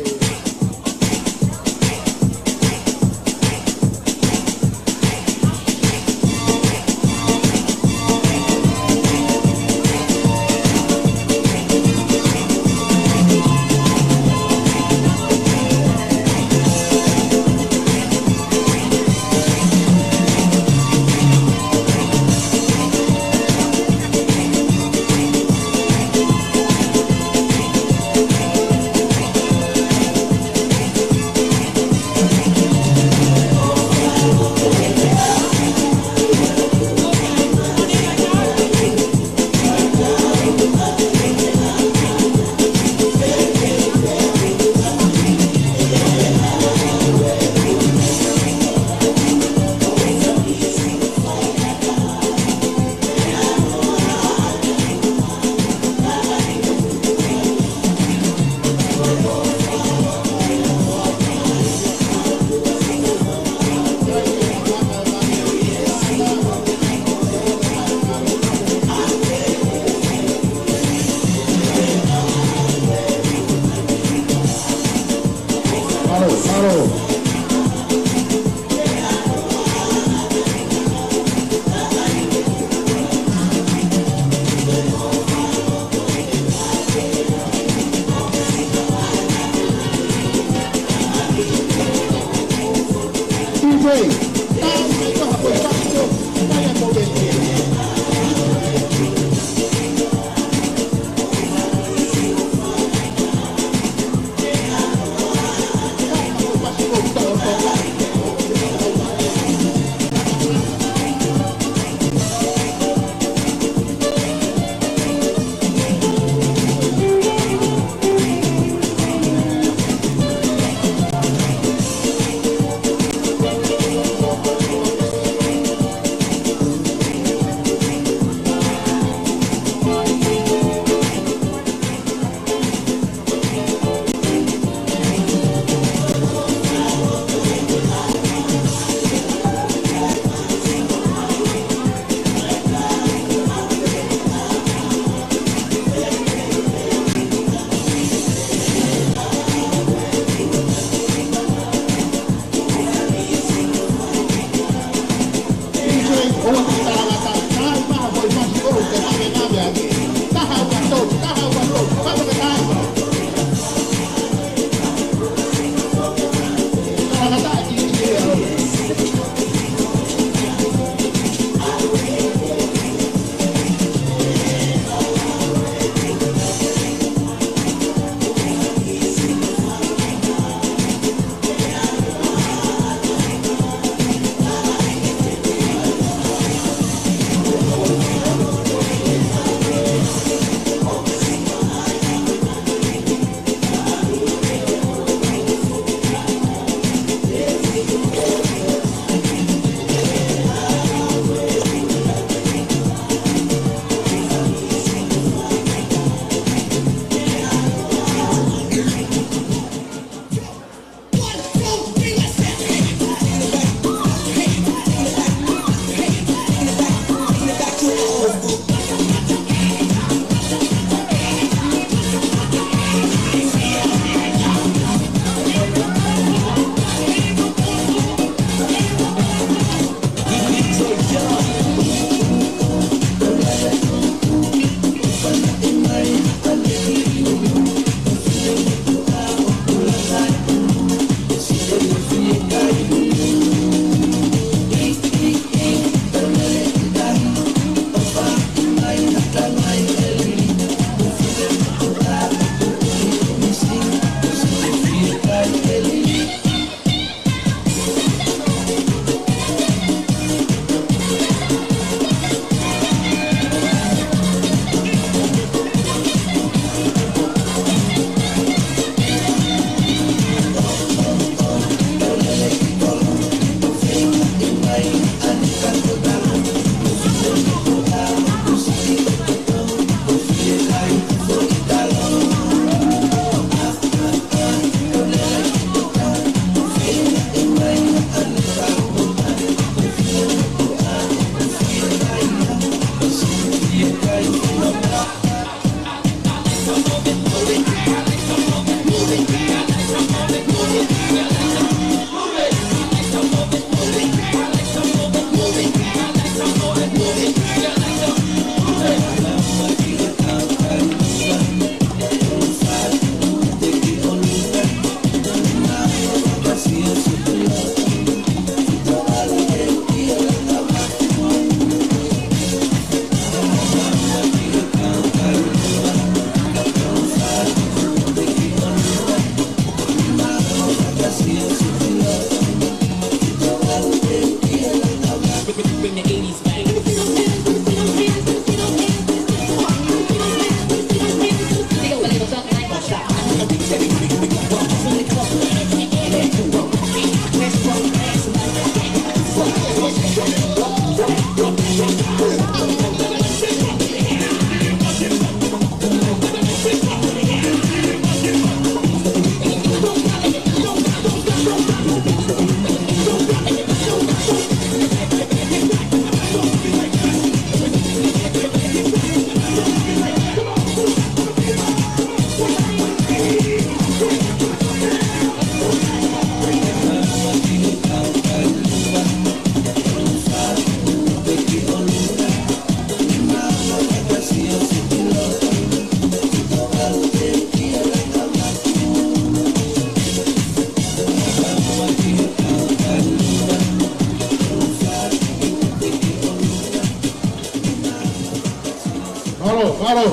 Mālō, mālō.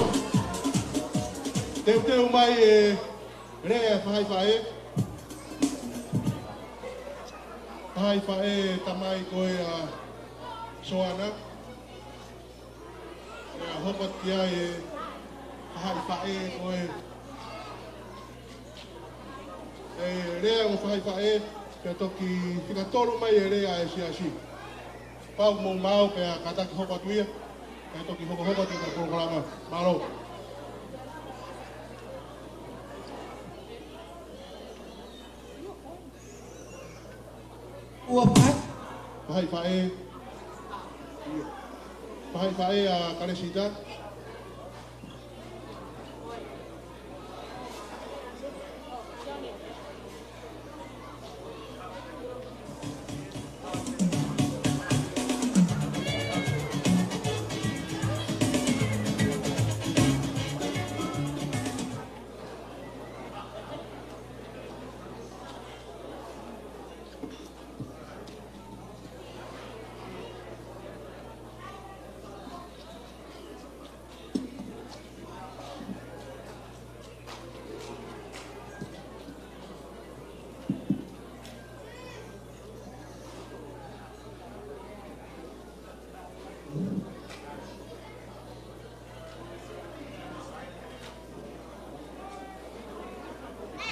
Teuteu mai e lea ʻa e faʻē. Faʻē, tamai ko ē ʻa Soana. Pea hoko atu ki ai e faʻē ko ē. ʻE lea ʻa e faʻē, pea toki fika tolu mai e lea ʻa e siasi. Pau mo mau pea kātaki hoko atu ia, pea toki hokohoko atu e polokalama. Mālō. Ua pat. Faʻē. Faʻē ʻa Kalesita.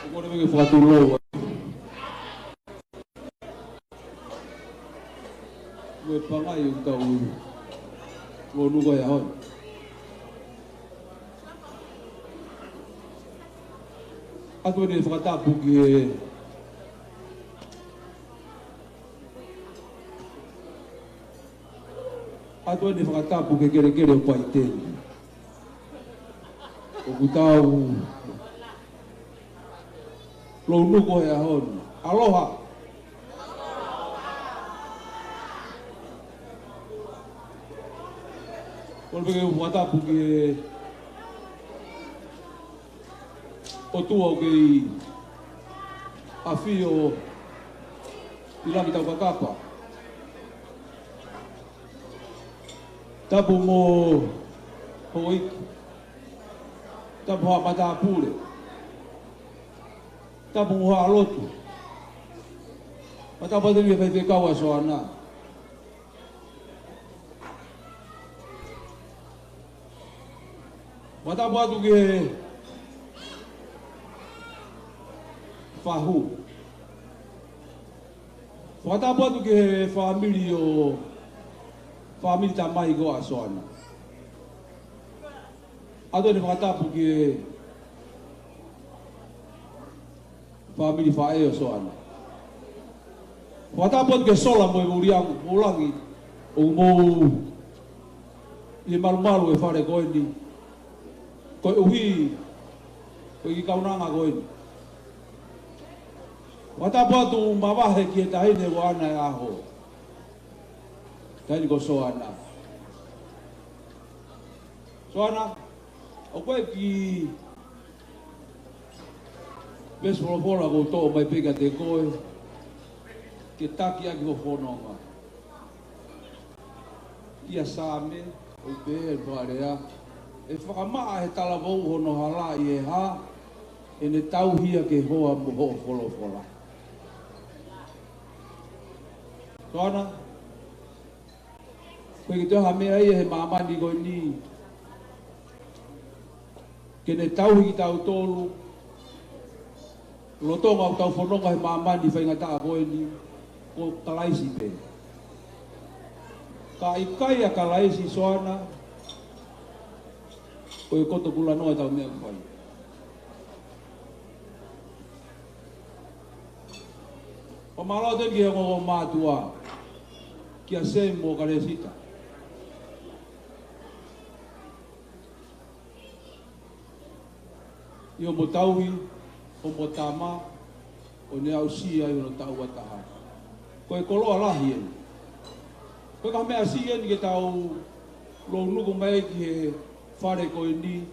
ʻOku ou ʻomi ke fakatulou. Ue pangai ʻoku tau ui. Ua nuka ia hoi. ʻOatu eni e fakatapu ki he, ʻoatu eni e fakatapu ki he kelekele ʻo Paiteni. ʻOku tau lounuku he ʻaho ni. Aloha. Kole pē ke u fakatapu ki he ʻOtua ʻoku kei ʻafio ʻi langi taukakapa. Tapu mo houʻeiki. Tapu haʻa matāpule. Tapu mo haʻa lotu. Pea tapu atu ki he faifekau ʻa Soana. Pea tapu atu ki he fahu. Pea tapu atu ki he fāmili ʻo, fāmili tamai ko ē ʻa Soana. ʻOatu eni e fakatapu ki he fāmili faʻē ʻo Soana. Fakatapu atu ki he sola mo e vuliangu, mo langi, ʻoku mou ʻi he malumalu e fale ko eni. Koeʻuhi ko e kiʻi kaunanga ko eni. Fakatapu atu mavahe ki he taʻahine ʻoku ʻaʻana e ʻaho. Taʻahine ko Soana. Soana, ʻoku ʻi ai e kiʻi veesi folofola ʻoku ou toʻo mai pē kiate koe, ke taki ʻaki ho fononga. ʻI he Saame, ʻoku pehē ʻe he fakalea, ʻe fakamaʻa ʻe he talavou hono hala ʻi he hā, ʻene tauhi ia ke hoa mo hoʻo folofola. Soana, ʻoku ʻikai ke toe ʻi ai ha meʻa ia he māmani ko eni ke ne tauhi kitautolu, lolotonga ʻetau fononga he māmani faingataʻa ko eni, ko Kalaisi pē. Ka ʻikai ʻa Kalaisi, Soana, ko e koto kulanoa ʻetau meʻa ʻoku fai. Fakamālō atu ki he ongo mātuʻa, kia Semi mo Kalesita, ʻi hoʻomo tauhi hoʻomo tama, ʻo ne aʻusia ʻi hono taʻu ua taha. Ko e koloa lahi eni. Ko e ka meʻa siʻi eni ke tau lounuku mai ki he fale ko eni,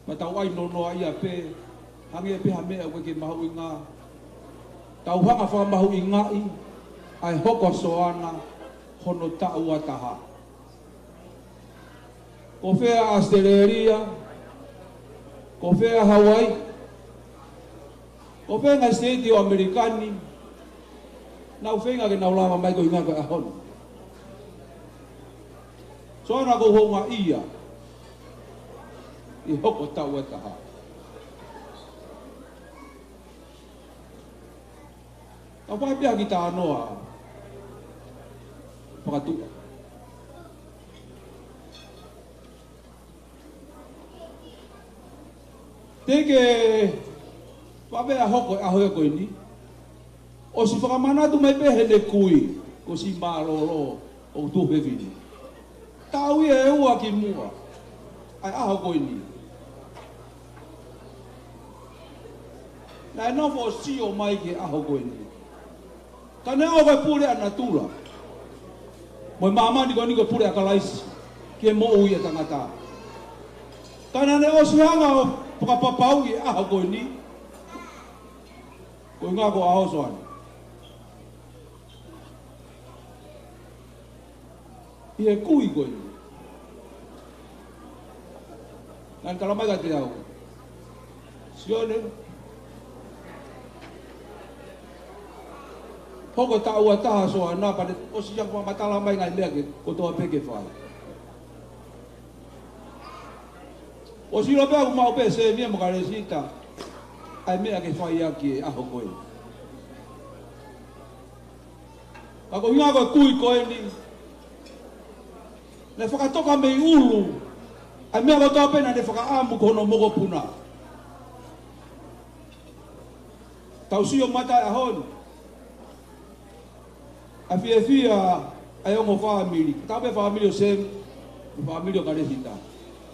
pea tau ʻai nonoa ia pē, hangē pē ha meʻa ʻoku ʻikai ke mahuʻinga. Tau hanga fakamahuʻingaʻi ʻa e hoko ʻa Soana hono taʻu ua taha. Ko fē ʻa ʻAositelēlia, ko fē ʻa Hauaiʻi, ko fē ngaahi siteiti ʻo ʻAmelika ni, nau feinga ke nau lava mai ko e ʻuhinga ko e ʻaho ni. Soana, ko hounga ia ʻi he hoko taʻu ua taha. Ka fai pē ha kiʻi talanoa fakatuʻa. Teʻeki ke fai pē ha hoko he ʻaho ko eni, ʻosi fakamanatu mai pē heʻene kui, ko siʻi mālōlō ʻoku tuʻu fefine. Taʻu ia ʻe ua kimuʻa ʻa e ʻaho ko eni, naʻe nofo ʻo sio mai ki he ʻaho ko eni. Ka naʻe ʻosi ko e pule ʻa natula mo e māmani ko eni, ko e pule ʻa Kalaisi ki he moʻui ʻa e tangata. Ka naʻa ne ʻosi hanga ʻo fakapapauʻi e ʻaho ko eni, ko e ʻuhinga ko e ʻaho ʻo Soana. ʻI he kui ko eni, naʻa ne tala mai kiate au, Sione, hoko taʻu ua taha ʻa Soana, pea ne ʻosi ia fakamatala mai ngaahi meʻa ke, kotoa pē ke fai. ʻOsi ʻilo pē ʻoku maʻu pē ʻe Semi mo Kalesita ʻa e meʻa ke fai ʻaki e ʻaho ko ē. Ka ko e ʻuhinga ko e kui ko eni, naʻe fakatoka mei ʻulu ʻa e meʻa kotoa pē naʻa ne fakaʻamu ki hono mokopuna. Tau sio mai ki he ʻaho ni, ʻa e fiefia ʻa e ongo fāmili, tapu pē fāmili ʻo Semi mo e fāmili ʻo Kalesita.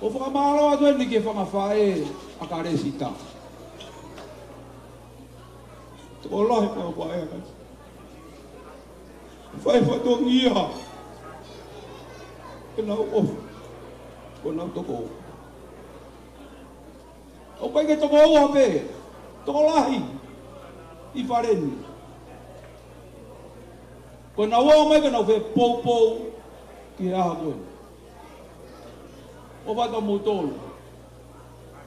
ʻOku fakamālō atu eni ki he fanga faʻē ʻa Kalesita. Tokolahi pē ʻa e faʻē ʻa Kalesita. Fai fatongia ʻenau ʻofa, ko ʻenau toko ua. ʻOku ʻikai ke toko ua pē, tokolahi ʻi fale ni. Ko ʻenau ō mai ke nau fepoupou ki he ʻaho ko ē. ʻOfa atu ʻa moutolu,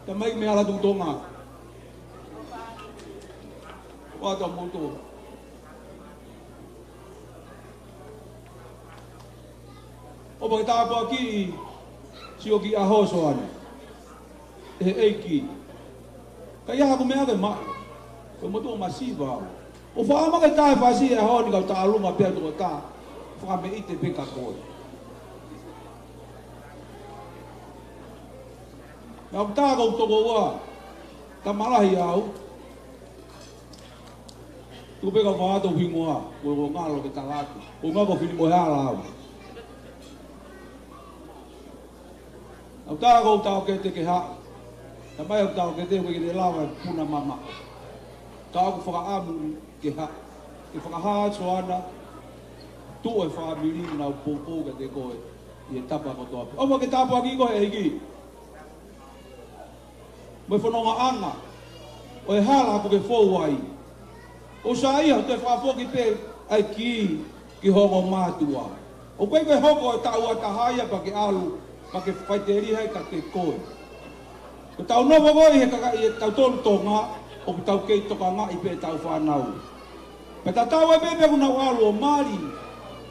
tamai mei he hala Tuʻi Tonga. ʻOfa atu ʻa moutolu. ʻOfa ke tāpuakiʻi siʻoku kiʻi ʻaho ʻo Soana ʻe he ʻEiki. Ka ʻi ai haʻaku meʻa ke maʻu, ko e motuʻa masiva au. ʻOku faʻa maka tae fasi e ʻaho ni, kau taʻaluma pē ʻa e toko taha, fakameʻite pē kia koe. Naʻa ku tā ko e toko ua, tama lahi au. Tuku pē ke u fakaʻatu hoku hingoa, ko e ngalo ke tala atu. Ko e ngalo ko Fili mo e hala au. Naʻa ku tā ko e taʻokete ke haʻu. Tamai, ʻoku taʻokete, ʻoku ʻikai ke ne lava e puna mamaʻo. Ka ʻoku fakaʻamu ke haʻu, ke fakahā atu Soana, tuʻu e fāmili, nau poupou kiate koe ʻi he tapa kotoa pē. ʻOfa ke tāpuakiʻi koe ʻe he ʻEiki mo e fonongaʻanga ʻo e hala ʻoku ke fou ai. ʻOku sai ia, toe fakafoki pē ʻa e kī ki ho ongo mātuʻa. ʻOku ʻikai ke hoko e taʻu ua taha ia pea ke ʻalu, pea ke faʻiteliha ai kiate koe. Ko ʻetau nofo ko ē he kakai, ʻi he tautolu Tonga, ʻoku tau kei tokangaʻi pē ʻetau fānau. Pea tatau ai pē pe ʻoku nau ʻalu ʻo mali,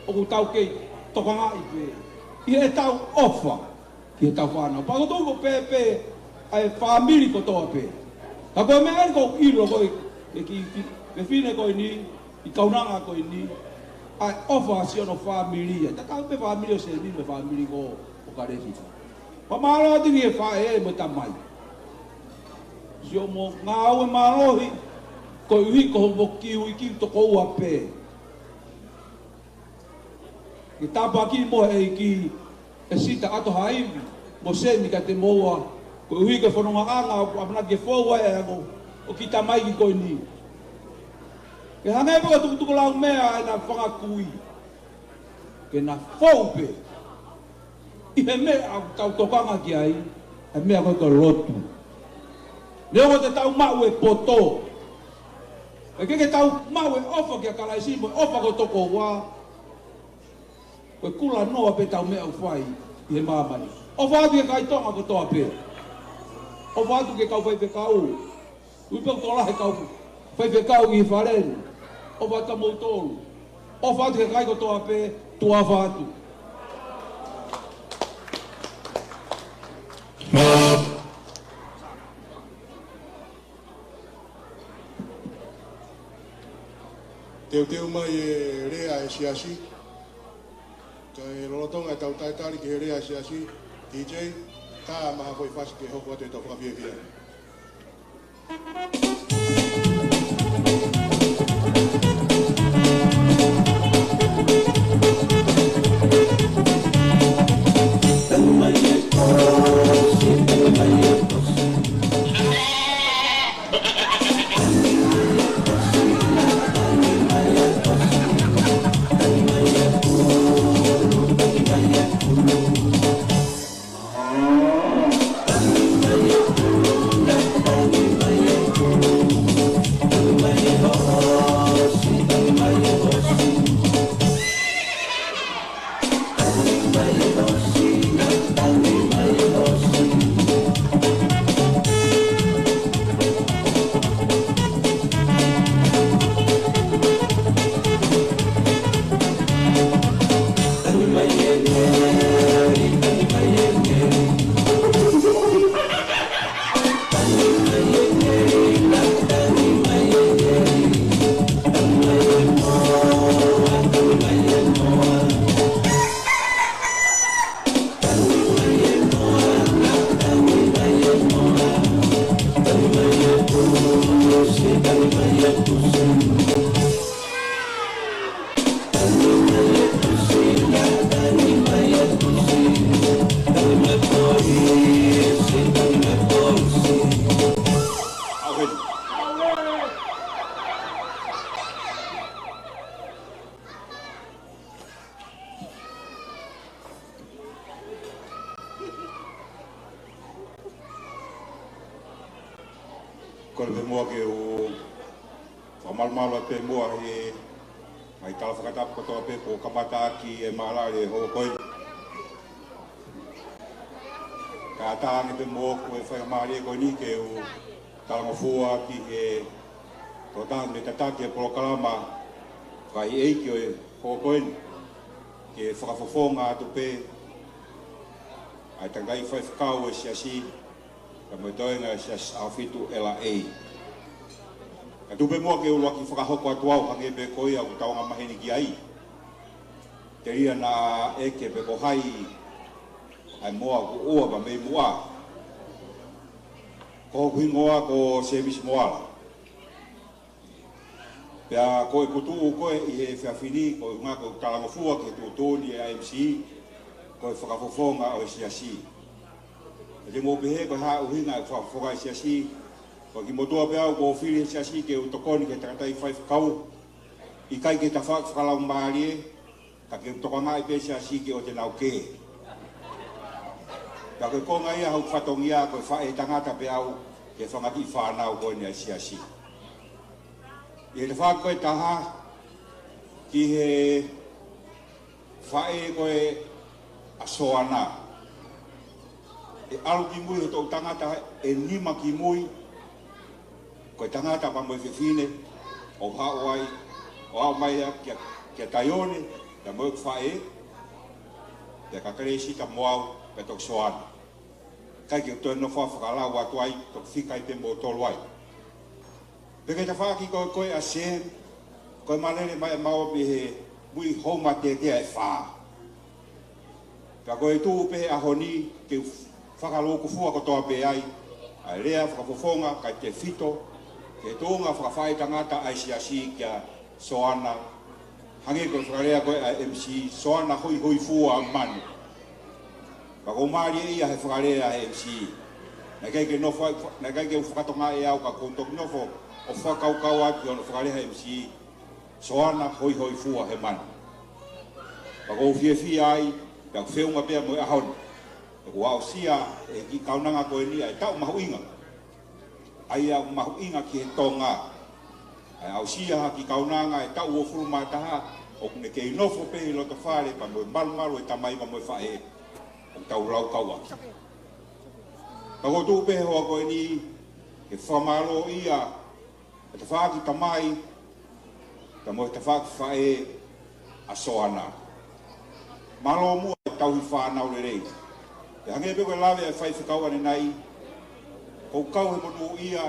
ʻoku tau kei tokangaʻi pē ʻi heʻetau ʻofa ki heʻetau fānau. Pea ko e tuʻu ko pē pē ʻa e fāmili kotoa pē. Ka ko e meʻa eni ʻoku ou ʻilo ko ē, ʻe ki, ki, fefine ko eni, ʻi he kaunanga ko eni, ʻa e ʻofa ʻa siʻono fāmili. ʻE tatau pē fāmili ʻo Sēmisi mo e fāmili ko, ʻo Kalesi. Pea mālō atu ki he faʻē mo e tamai. Sio mo ngāue mālohi, koeʻuhi ko hoʻomo kiu iiki toko ua pē. Ke tāpuaki mo e ʻEiki ʻa Sita ʻAtohaivi mo Semi ka te moua, koeʻuhi ko e fonongaʻanga ʻoku ʻamanaki ke fou ai ʻa e ongo ʻo e kiʻi tamaiki ko eni. Ke hangē pē ko e tukutukulaumea ʻa ʻena fanga kui. Ke na fou pē ʻi he meʻa ʻoku tau tokanga ki ai, ʻa e meʻa ko ē ko e lotu. Neongo te tau maʻu e poto, ʻe ʻikai ke tau maʻu e ʻofa kia Kalaisi mo e ʻofa ki he toko ua, ko e kulanoa pē ʻetau meʻa ʻoku fai ʻi he māmani. ʻOfa atu ki he kakai Tonga kotoa pē. ʻOfa atu ki he kau faifekau. Ui pē ʻoku tokolahi e kau faifekau ʻi he fale ni. ʻOfa atu kia moutolu. ʻOfa atu ki he kakai kotoa pē, tuʻa ʻofa atu. Teuteu mai e lea ʻa e siasi. Kae lolotonga ʻetau talitali ki he lea ʻa e siasi, D J, tā mai ha foʻi fasi ke hoko atu ʻetau fakafiefia. Kole pē muʻa ke u fakamalumalu atu pē muʻa he ngaahi tala fakatapu kotoa pē kuo kamata ʻaki e mālali e houa ko eni. Kae ʻatā ange pē moʻoku e faingamālie ko eni ke u talangofua ki he tokotaha ne tataki e polokalama fakaʻeiʻeiki ʻo e houa ko eni, ke fakafofonga atu pē ʻa e tangataʻi faifekau ʻo e siasi, kae mo e toenga ʻo e Siasi ʻAhofitu L A. Kae tuku pē muʻa ke u ʻuluaki fakahoko atu au hangē pē ko ia ʻoku tau angamaheni ki ai. Telia naʻa ʻeke pe ko hai ʻa e moa kuo ua pea mei muʻa. Ko hoku hingoa ko Sēmisi Moala. Pea ko ʻeku tuʻu ko ē ʻi he efiafi ni, ko e ʻuhinga ko ʻeku talangofua ki he tuʻutuʻuni ʻa e M C, ko e fakafofonga ʻo e siasi. Pea te mou pehē ko e hā e ʻuhinga e fakafofonga e siasi, ko kimoutolu pē au kuo fili he siasi ke u tokoni ki he tangataʻi faifekau. ʻIkai ke tafaʻaki fakalaumālie, ka ke tokangaʻi pē siasi ke ʻoua te nau kē. Pea ko e konga ia hoku fatongia, ko e faʻē tangata pē au ki he fanga kiʻi fānau ko eni ʻa e siasi. ʻI he tafaʻaki ko ē ʻe taha, ki he faʻē ko ē ʻa Soana. ʻE ʻalu ki mui he toʻu tangata ʻe nima ki mui, ko e tangata pea mo e fefine ʻoku haʻu ai ʻo aʻu mai ʻa kia, kia Taione, pea mo ʻeku faʻē, pea ka Kalesita mo au, pea toki Soana. ʻIkai ke u toe nofo ʻo fakalau atu ai, toki fika ai pē moutolu ai. Pea ki he tafaʻaki ko ē ʻa Sam, ko e malele mai ʻa maua mei he mui houma tetea ʻe fā. Pea ko e tuʻu pē he ʻaho ni ke u fakalūkufua kotoa pē ai ʻa e lea fakafofonga kae tefito ki he tuʻunga fakafaʻētangata ʻa e siasi kia Soana, hangē ko e fakalea ko ē ʻa e M C, Soana hoihoifua manu. Pea ʻoku mālie ia he fakalea ʻa e M C. Naʻe ʻikai ke nofo ai, naʻe ʻikai ke u fakatokangaʻi ʻe au ka ʻoku ou toki nofo ʻo fakakaukau atu ki hono fakalea ʻa e M C, Soana hoihoifua he manu. Pea ʻoku ou fiefia ai, pea ʻoku feʻunga pea mo e ʻaho ni. Pea ʻoku aʻusia ʻe he kiʻi kaunanga ko eni ʻa e taʻu mahuʻinga. ʻA ia ʻoku mahuʻinga ki he Tonga. ʻA e aʻusia ha kiʻi kaunanga ʻa e taʻu uofulu mā taha, ʻoku ne kei nofo pē ʻi loto fale pea mo e malumalu ʻo e tamai pea mo e faʻē. ʻOku tau laukau ʻaki. Pea ʻoku ou tuʻu pē he houa ko eni, ke fakamālōʻia ʻa e tafaʻaki tamai, pea mo e tafaʻaki faʻē ʻa Soana. Mālō muʻa e tauhi fānau lelei. Pea hangē pē ko e lave ʻa e faifekau ʻanenai, ʻoku ou kau he monūʻia,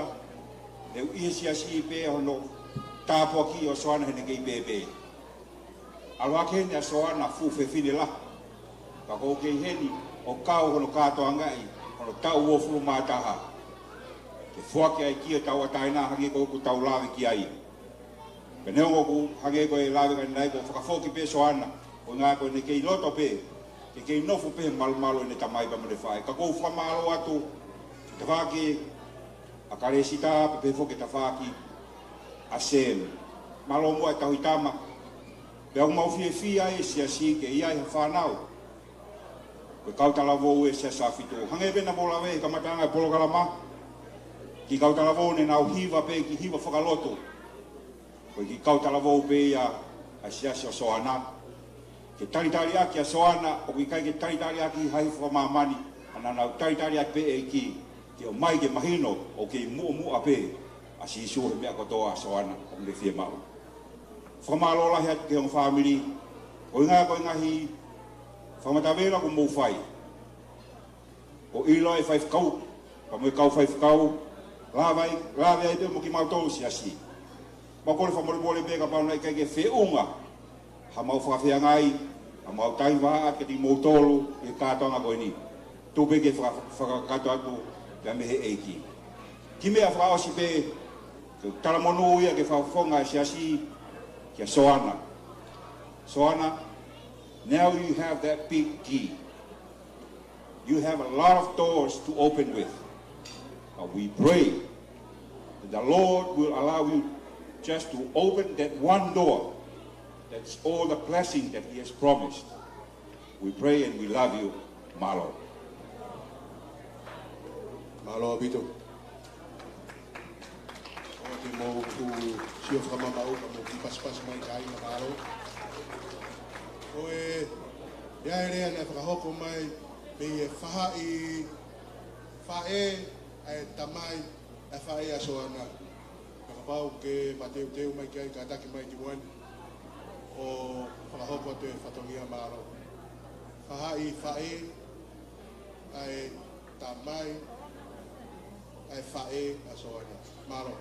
he ʻoku ʻi he siasi pē hono tāpuakiʻi ʻo Soana heʻene kei pēpē. ʻAlu hake heni ʻa Soana fuʻu fefine lahi. Ka ʻoku ou kei heni ʻo kau hono kātoangaʻi hono taʻu uofulu mā taha. Ke foaki ʻa e kī ʻo e tauʻatāina hangē ko ʻeku tau lave ki ai. Pea neongo ʻoku hangē ko e lave ʻanenai ʻoku fakafoki pē Soana, ko e ʻuhinga ko ʻene kei loto pē ke kei nofo pē he malumalu ʻene tamai pea mo ʻene faʻē. Ka ʻoku ou fakamālō atu ki he tafaʻaki ʻa Kalesita, pea pehē foki ki he tafaʻaki ʻa Sam. Mālō muʻa e tauhi tama. Pea ʻoku mau fiefia ai e siasi ke ʻi ai ha fānau ko e kau talavou ʻa e Siasi Fitu. Hangē pē naʻa mou lave he kamataʻanga e polokalama, kiʻi kau talavou ne nau hiva pē kiʻi hiva fakalotu. Ko e kiʻi kau talavou pē ia ʻa e siasi ʻo Soana. Ke talitali ʻaki ʻa Soana, ʻoku ʻikai ke talitali ʻaki ha hifo fakamāmani, ʻa naʻa nau talitali ʻaki pē ʻEiki, ke ʻomai ke mahino ʻoku kei muʻomuʻa pē ʻa Sīsū he meʻa kotoa ʻa Soana, ʻoku ne fiemaʻu. Fakamālō lahi atu ki he ongo fāmili, ko e ʻuhinga ko e ngaahi fakamatavela ʻoku mou fai. ʻO ʻilo e faifekau, pea mo e kau faifekau, lave ai, lave ai pē mo kimautolu siasi. Mau kole fakamolemole pē kapau naʻe ʻikai ke feʻunga haʻamau fakafeangai, haʻamau tauhi vahaʻa kiate kimoutolu ʻi he kātoanga ko eni. Tuku pē ke faka-, fakakakato atu pea mei he ʻEiki. Kiʻi meʻa fakaʻosi pē, ke talamonū ia ki he fakafofonga e siasi, kia Soana. Soana, now you have that big key. You have a lot of doors to open with. But we pray that the Lord will allow you just to open that one door. That's all the blessing that He has promised. We pray and we love you. Mālō. Mālō ʻaupito. ʻOku mou sio fakamamaʻu, ka mou kiʻi pasipasi mai kāinga, mālō. Ko e, ʻa e lea naʻe fakahoko mai mei he faʻahi, faʻē ʻa e tamai ʻa e faʻē ʻa Soana. Kapau ʻoku ke mateuteu mai ki ai, kātaki mai ki muʻa ni ʻo fakahoko atu e fatongia, mālō. Faʻahi, faʻē ʻa e tamai ʻa e faʻē ʻa Soana. Mālō.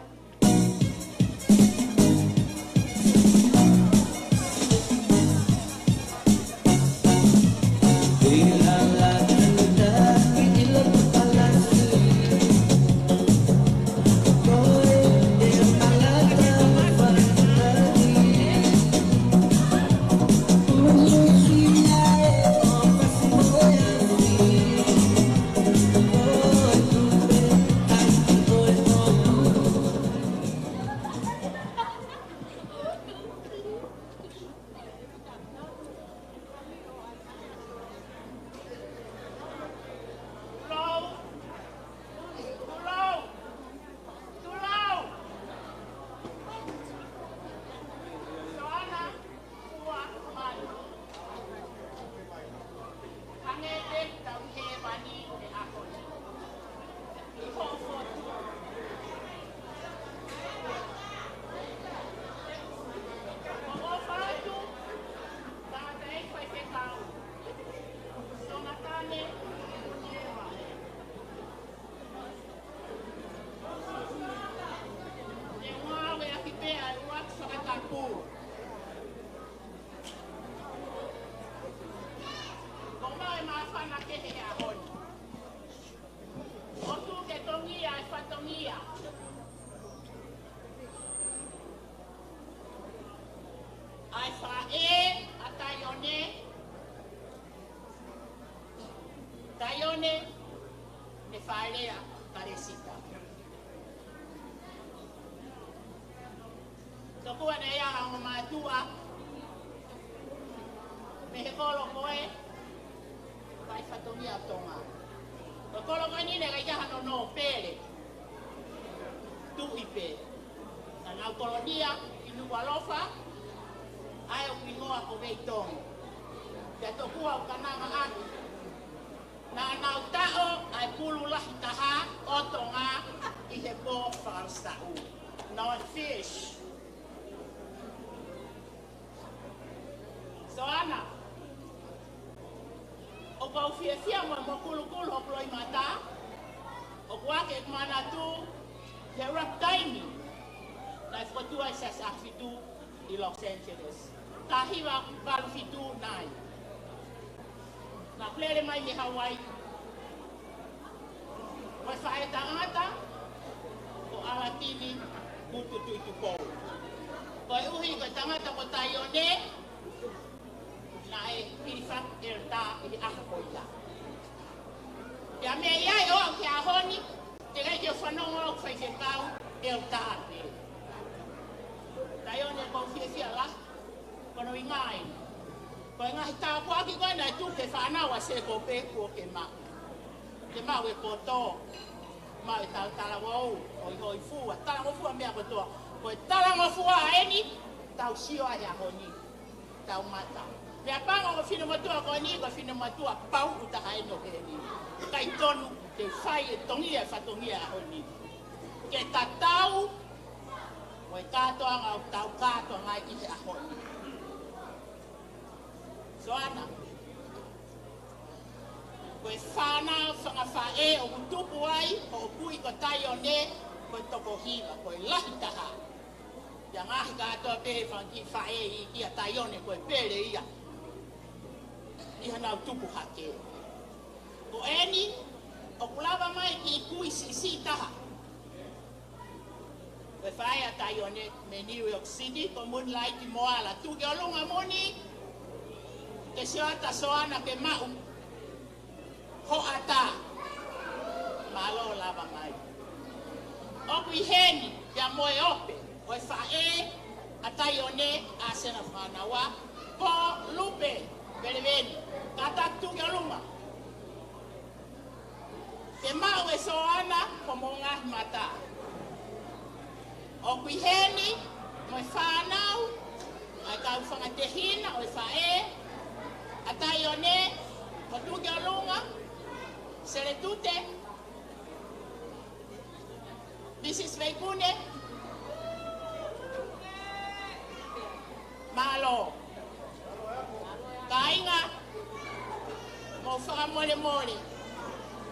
Failea Kalesita. Tokua naʻe ʻi ai ha ongo mātuʻa mei he kolo ko ē, fai fatongia ʻa Tonga. Ko e kolo ko eni naʻe ʻikai ke ʻi ai hano nōpele. Tuʻi pē. Naʻa nau kolonia ʻi Nukuʻalofa, ʻa ē ʻoku hingoa ko Veitongo. Pea tokua ʻoku kananga ʻaki, naʻa nau taʻo ʻa e pulu lahi taha ʻo Tonga ʻi he pō Falstau. Nō fish. Soana, ʻoku ou fiefia mo, mo kulukulu hoku loʻimata, ʻoku ʻi ai ʻeku manatu he rough taimi naʻe fokotuʻu ai e Siasi ʻAhofitu ʻi Los Angeles. Taha hiva valu fitu nai. Naʻa ku lele mai mei Hawaii. Ko e faʻētangata ko ʻAlatini Mutu Tuʻitupou. Koeʻuhi ko e tangata ko Taione, naʻe pili fak ʻeleta ʻi he ʻaho ko ia. Pea mei ai ʻo aʻu ki he ʻaho ni, teʻeki ke u fanongo au ʻoku faifekau ʻeleta pē. Taione, ʻoku ou fiefia lahi. Ko hono ʻuhinga ia, ko e ngaahi tāpuaki ko ē naʻe tuku ki he fānau ʻa Sēkope kuo ke maʻu. Ke maʻu e poto, maʻu e tau talavou, hoihoifua, talangofua meʻa kotoa. Ko e talangofua eni, tau sio ai he ʻaho ni, tau mata. Meʻapango ko e finemotuʻa ko eni, ko e finemotuʻa pauʻu taha eni ʻo heni. ʻIkai tonu ke fai e tongia, e fatongia ʻo e ʻaho ni. Ke tatau mo e kātoanga ʻoku tau kātoanga ai ʻi he ʻaho ni. Soana, ko e fānau fanga faʻē ʻoku tupu ai hoʻo kui ko Taione, ko e toko hiva, ko e lahi taha. Pea ngaahi kātoa pē fanga kiʻi faʻē ʻi, ʻia Taione, ko e pele ia ʻi haʻanau tupu hake. Ko eni, ʻoku lava mai kiʻi kui siʻisiʻi taha. Ko e faʻē ʻa Taione mei New York City, ko Moonlight Moala. Tuku ki ʻolunga Muni, ke sio atu Soana ke maʻu hoʻatā. Mālō lava mai. ʻOku ʻi heni, ia mo e ope ʻo e faʻē ʻa Taione, ʻa Sena Fanaua, ko Lupe Veleveni. Kātaki tuku ki ʻolunga ke maʻu ʻe Soana homou ngaahi mata. ʻOku ʻi heni mo e fānau, ʻa e kau fanga tehina ʻo e faʻē ʻa Taione, ko e tuku ki ʻolunga, Seletute, Mrs Veikune, mālō. Kāinga, mou fakamolemole.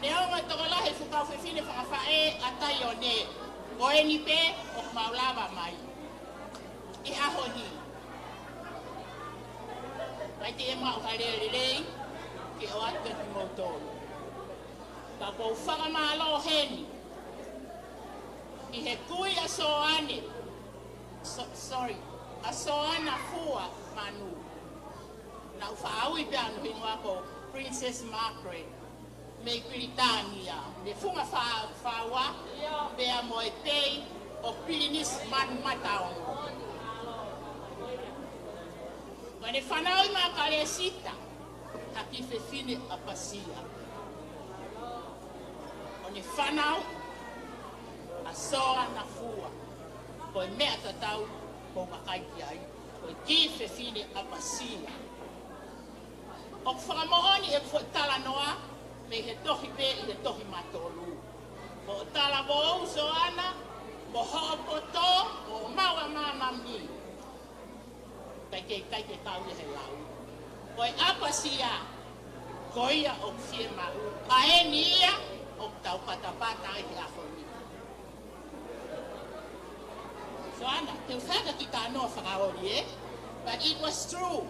Neongo e tokolahi e fuʻu kau fefine fakafaʻē ʻa Taione, ko eni pē ʻoku mau lava mai ʻi he ʻaho ni. Kae ʻikai te u maʻu ha lea lelei ke ʻoatu kiate kimoutolu. Ka ʻoku ou fakamālō heni ʻi he kui ʻa Soane, so-, sorry, ʻa Soana Fua Manu. Naʻa ku faʻa ui pē hono hingoa ko Princess Margaret mei Pilitānia, mei he funga fā-, fāua, pea mo e pei ʻo Pilinisi Manumataongo. Ko ʻene fanauʻi mai ʻa Kalesita, ha kiʻi fefine ʻapasia. Ko ʻene fanauʻi ʻa Soana Fua, ko e meʻa tatau ʻoku ou vakai ki ai, ko e kiʻi fefine ʻapasia. ʻOku fakamoʻoni ʻeku foʻi talanoa mei he tohi pē ʻi he tohi matolu. Ko hoʻo talavou Soana, mo hoʻo poto, mo hoʻo maʻu ʻa māmani. Kae ʻikai ke, ʻikai ke kau ia he lau. Ko e ʻapasia, ko ia ʻoku fiemaʻu, ʻa eni ia ʻoku tau patapata ai he ʻaho ni. Soana, te u fai ha kiʻi talanoa fakaoli, ē? But it was true.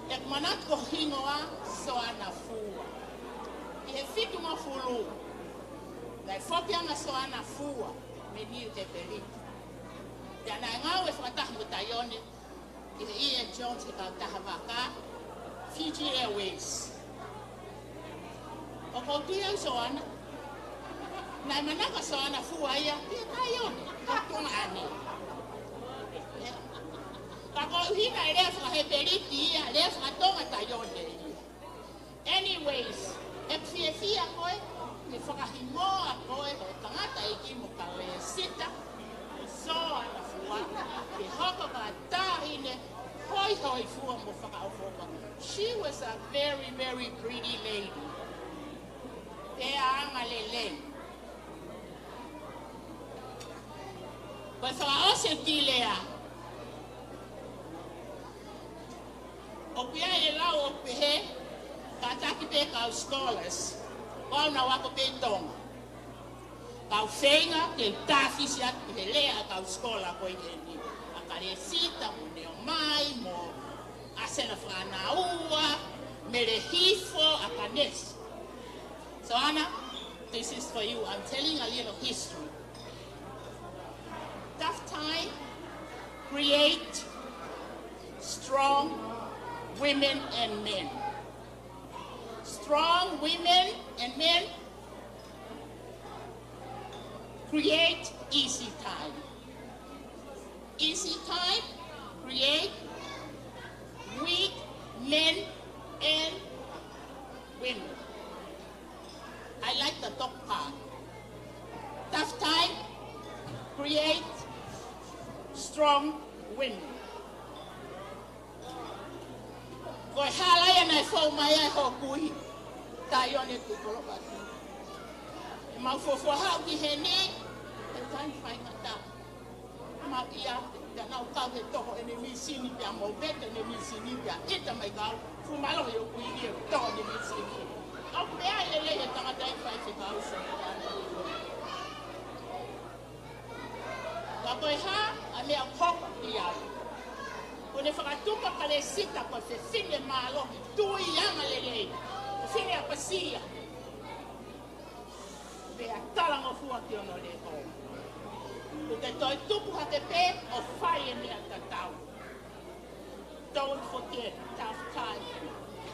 ʻEku manatu ko e hingoa Soana Fua. ʻI he fitungofulu, naʻe foki ange ʻa Soana Fua mei Niu Hepelika. Pea naʻe ngāue fakataha mo Taione ʻi he E M Jones, he kautaha vaka, Fiji Airways. ʻOku ou tui au Soana, Naʻe manako Soana Fua ia, ia Taione, ka ko ʻene. Ka ko e ʻuhinga e lea fakahepeliki ia, lea fakatonga Taione ia. Anyways, ʻoku ou fiefia ko e, ke fakahinoa ko e, ʻo e tangataʻeiki mo Kalesita, Soana Fua, ke hoko ko ha taʻahine, hoihoifua mo fakaʻofoʻofa. She was a very, very pretty lady. Pea angalelei. Ko e fakaʻosi e kiʻi lea. ʻOku ʻi ai e lau ʻoku pehē, kātaki pē kau scholars, ʻoku nau ako pē Tonga. Kau feinga ke tafisi atu he lea ʻa e kau scholar ko eni. ʻA Kalesita mo Neomai mo ʻAsena Fanaua, Mele Hifo, ʻa Kanesi. Soana, this is for you. I'm telling a little history. Tough time create strong women and men. Strong women and men create easy time. Easy time create weak men and women. I like the top part. Tough time create strong women. Ko e hala ia naʻe fou mai ai hoku ʻi Taione Tuʻikolopaki. ʻE mau fuofua haʻu ki heni, ʻe taimi faingataʻa. Mau ia, ia nau kau he toho ʻene mīsini pea mau vete ʻene mīsini pea ʻita mai kau, fuʻu mālohi ʻoku ʻi he toho ʻene mīsini. ʻOku meʻa lelei e tangataʻeiki faifekau Soana. Ka ko e hā ʻa e meʻa ʻoku hoko kiate au? Kuo ne fakatupu ʻa Kalesita ko e fefine mālohi, tui angalelei, fefine ʻapasia. Pea talangofua ki hono leʻo. Kuo ke toe tupu hake pē ʻo fai e meʻa tatau. Don't forget, tough time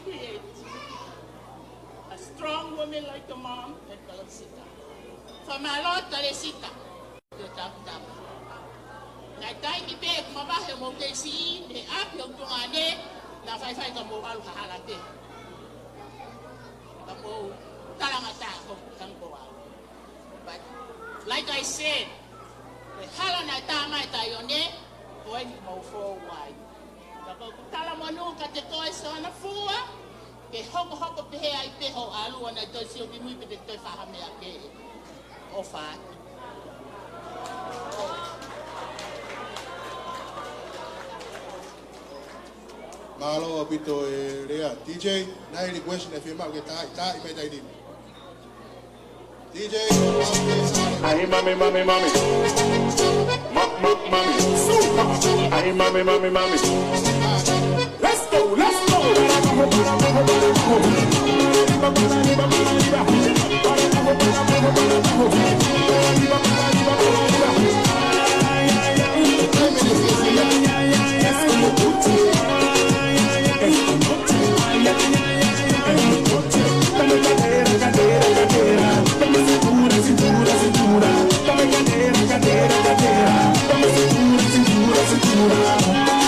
creates a strong woman like your mom and Kalesita. Fakamālō Kalesita. Ko e tough time. Naʻe taimi pē ʻoku mavahe mo ke si ne api o tuʻa ne, naʻa faifai ka mou ʻalu ha hala te. Ka mou talangataʻa ko tango au. But like I said, ko e hala naʻe tā mai Taione, ko eni mau fou ai. Ka ko ʻeku talamonū kiate koe Soana Fua, ke hokohoko pehē ai pē hoʻo ʻalu ʻo nau toe sio ki mui pē te toe fai ha meʻa kehe. ʻOfa atu. Mālō ʻaupito e lea. D J, naʻe request naʻe fiemaʻu ke taaʻi, taaʻi mai taimi ni. D J. Ai, mami, mami, mami. Ma, ma, mami. Ai, mami, mami, mami. Let's go, let's go. Para abajo, para abajo, para abajo. Arriba, para arriba, para arriba. Para abajo, para abajo, para abajo. Para arriba, para arriba, para arriba. Ay, ay, ay. Ay, ay, ay, ay, ay. Esto no te. Esto no te. Ay, ay, ay, ay, ay, ay. Dame cadera, cadera, cadera. Dame cintura, cintura, cintura. Dame cadera, cadera, cadera. Dame cintura, cintura, cintura.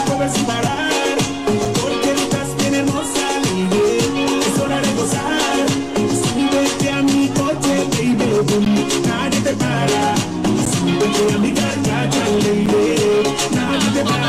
No puedes parar, porque estás bien hermosa, lady. Es hora de gozar. Súbete a mi coche, baby, boom. Nadie te para. Súbete a mi carcacha, lady. Nadie te para.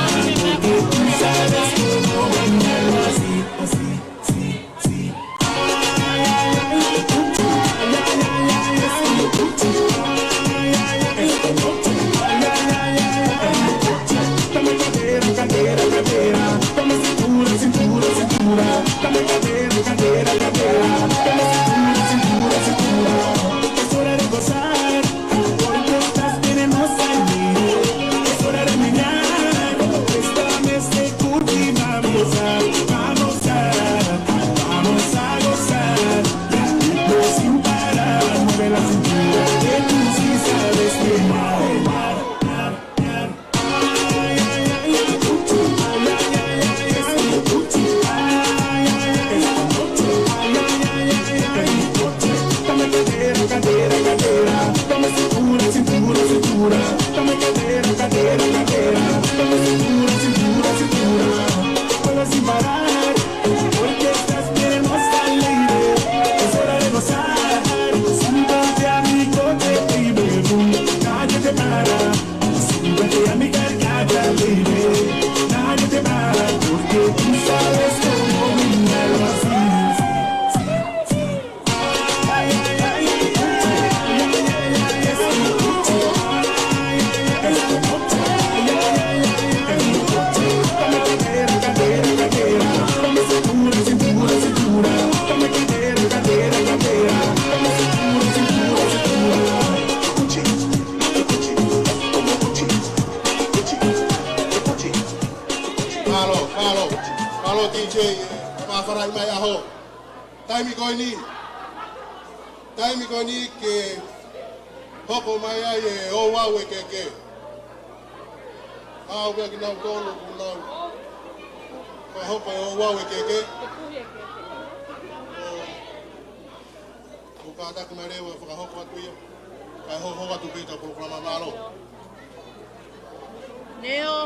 Mālō, mālō, mālō D J, ē, māfana mai ʻaho. Taimi ko eni, taimi ko eni ke hoko mai ai e ouau ʻekeʻeke. Au pea kinautolu kuo nau fakahoko e ouau ʻekeʻeke. Ko kātaki mai leva fakahoko atu ia. Kae hoko atu pē ʻetau polokalama, mālō. Neo.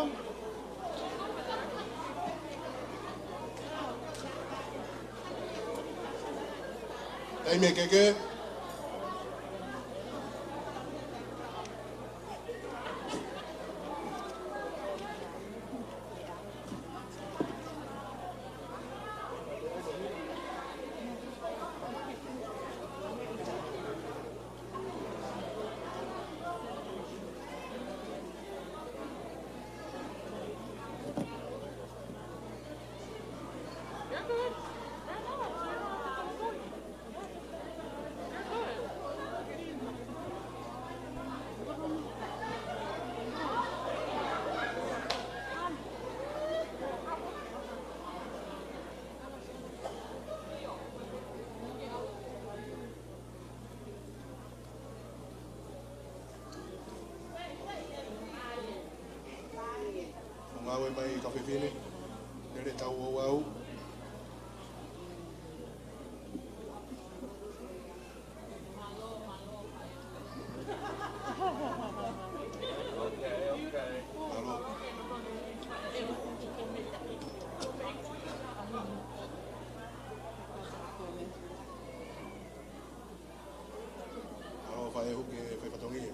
Taimi ʻekeʻeke. Ngāue mai ka fefine, lele tau ouau. Alo, fai huke, fai fatongia.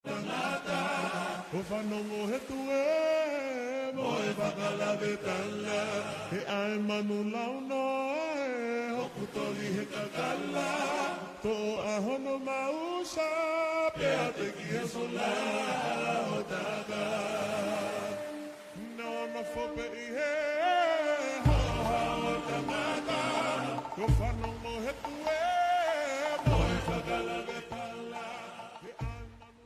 Tangata, ʻo fanongo he tuē mo e fakalavetala, he ʻa e manu launoa ē, hoku toli he kakala, toʻo ʻa hono mausa, pea teki he sola ʻo taka. Nonofo pē ʻi he hohaʻa ʻo tangata, ʻo fanongo he tuē mo e fakalavetala, he ʻa e manu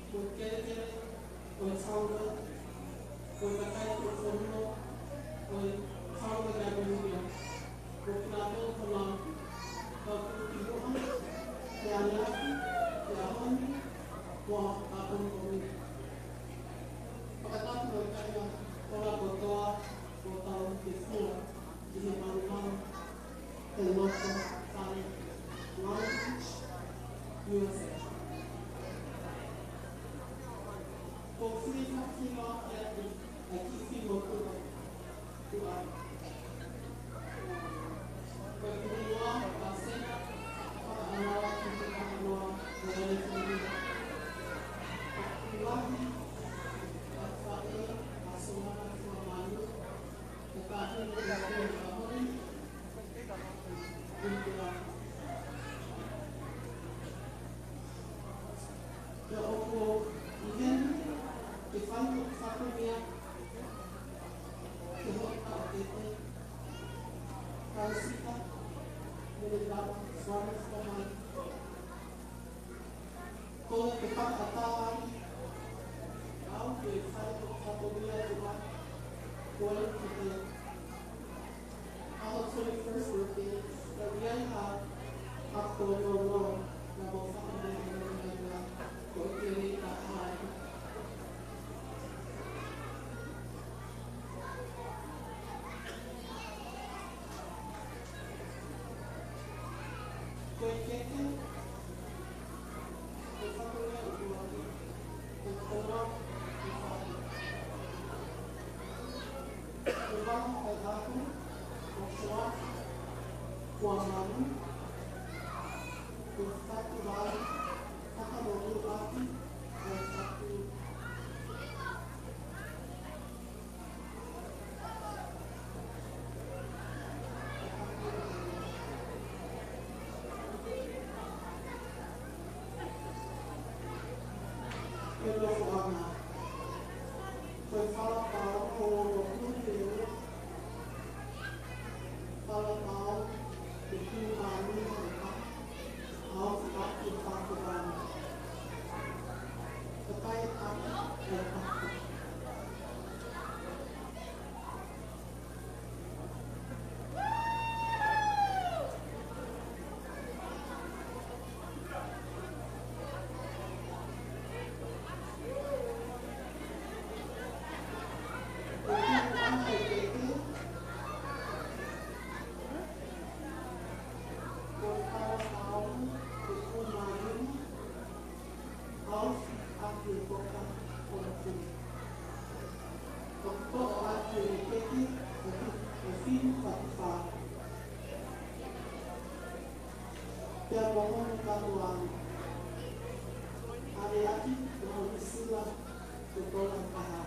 Ko e kelekele ʻo e taula, ko e kakai tuʻufonua ʻo e taula ʻa Namibia, ko kinautolu ko Ngāue Fakamāʻopoʻopo, Fealeafi, Feahohi, mo Aponikomi. Fakatapu mo e kāinga kotoa, ko tau ke fua ʻi he malumalu. Te loto fale Long Beach, U S A. Ko fili fakino atu ʻa e kiʻi fili motuʻa tuʻa. Ko e fili noa ʻa Sena, fakaʻanaua ki he fakaʻanaua ʻo e fili. Ko e fili ʻa Faʻē, ʻa Solana Fuamanu, Ko e ke fakaʻatā ai, ʻau ke fai ko fatongia atu ʻa, ko e ke te ʻaho twenty-first birthday, ka ʻi ai ha ako no no, na mo fakamolemole mai na, ko e ke lei ka ai. Ko e keke, ko e fatongia ʻoku ʻi ai, Kuo manu, ko e fatu vale, fakamoʻui ʻaki ʻa e fatu. Ke nofoʻanga. Ko e fala pao ʻo Loloku Lele. Fala pao ke tū mālie ʻa e pā. ʻAofi ʻaki e fatu vale. Kakai ʻaki e pā. ʻAofi ʻaki e poka ʻo e fili. ʻO toʻo ʻaki e keke ʻo e fili fakafā. Pea mo hono kātoanga. ʻAve ʻaki mo hono sila ko e tola taha.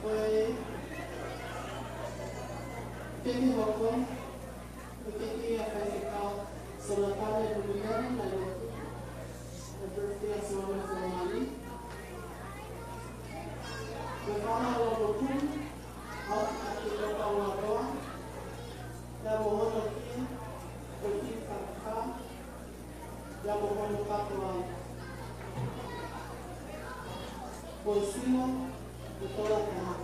Ko e keke hoko, ko e keke ʻa e faifekau Sonatane Lumiani, naʻe lotu, ʻa e birthday ʻa Sonatane Lumiani. Ko e fala ʻo Loloku, ʻAofi ʻaki e poka ʻo e tola taha, pea mo hono sila ko e fili fakafā, pea mo hono kātoanga. Ko e sila ko e tola taha.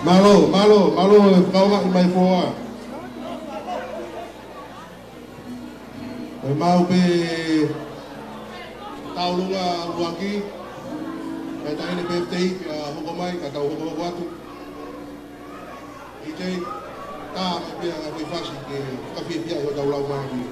Mālō, mālō, mālō e kau ngaahi mai foa. Ko e mau pē taulunga ʻuluaki, kae taʻahine pē tei, ʻa, hoko mai, ka tau hoko hoko atu. ʻIkai, tā mai pē ʻa e fasi ke fakafiefia ʻi hotau laumālie.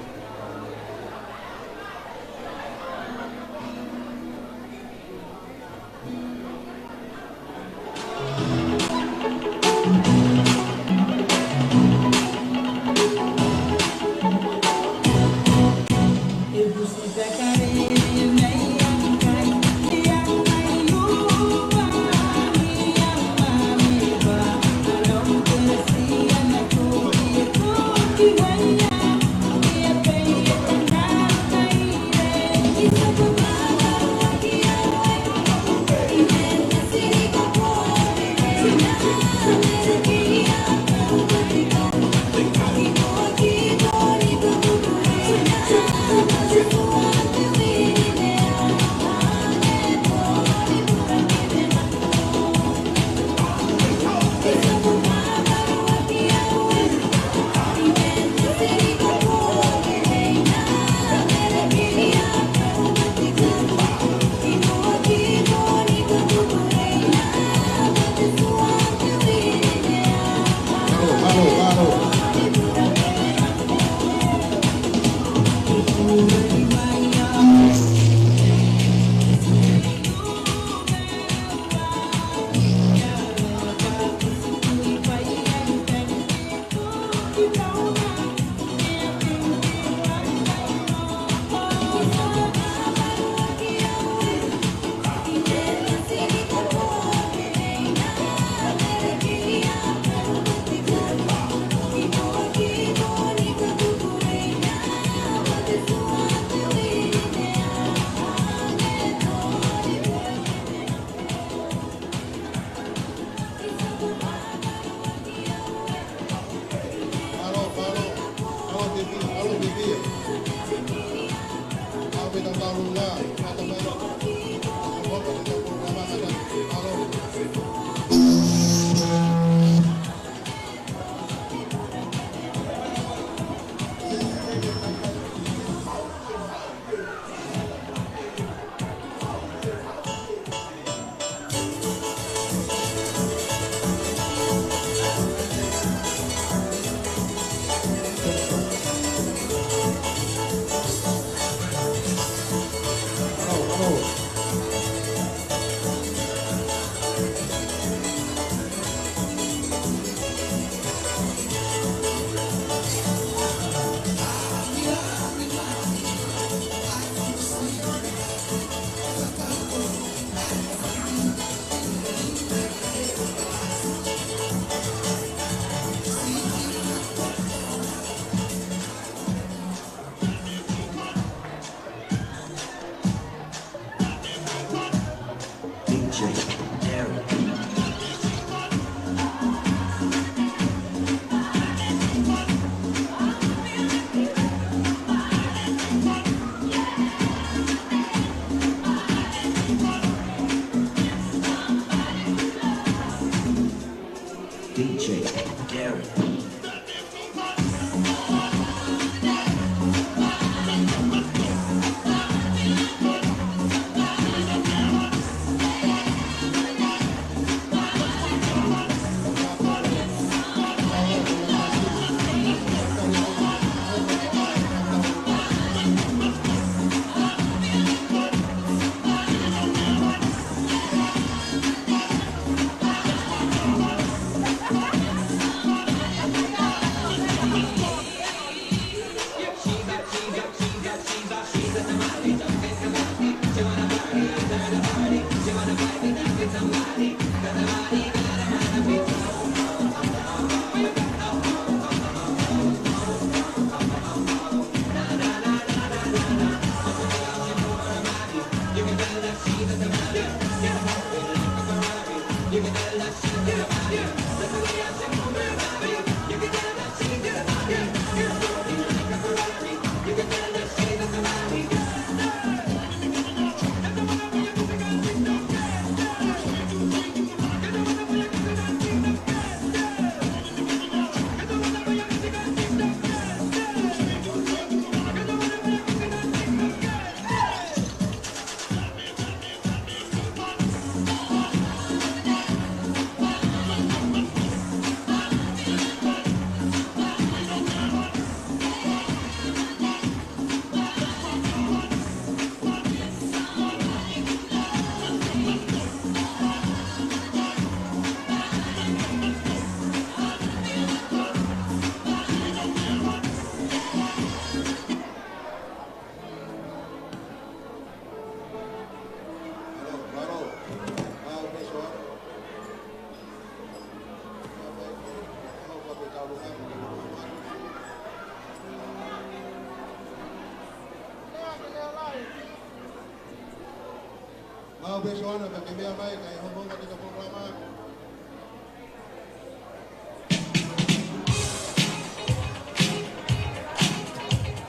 Au pē Soana, pea ke meʻa mai, kae hohonga ki he polokalama.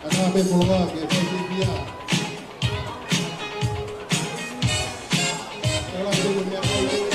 Ka tā pē polokalama, ke fai pē pia. Ela te mo meʻa mai.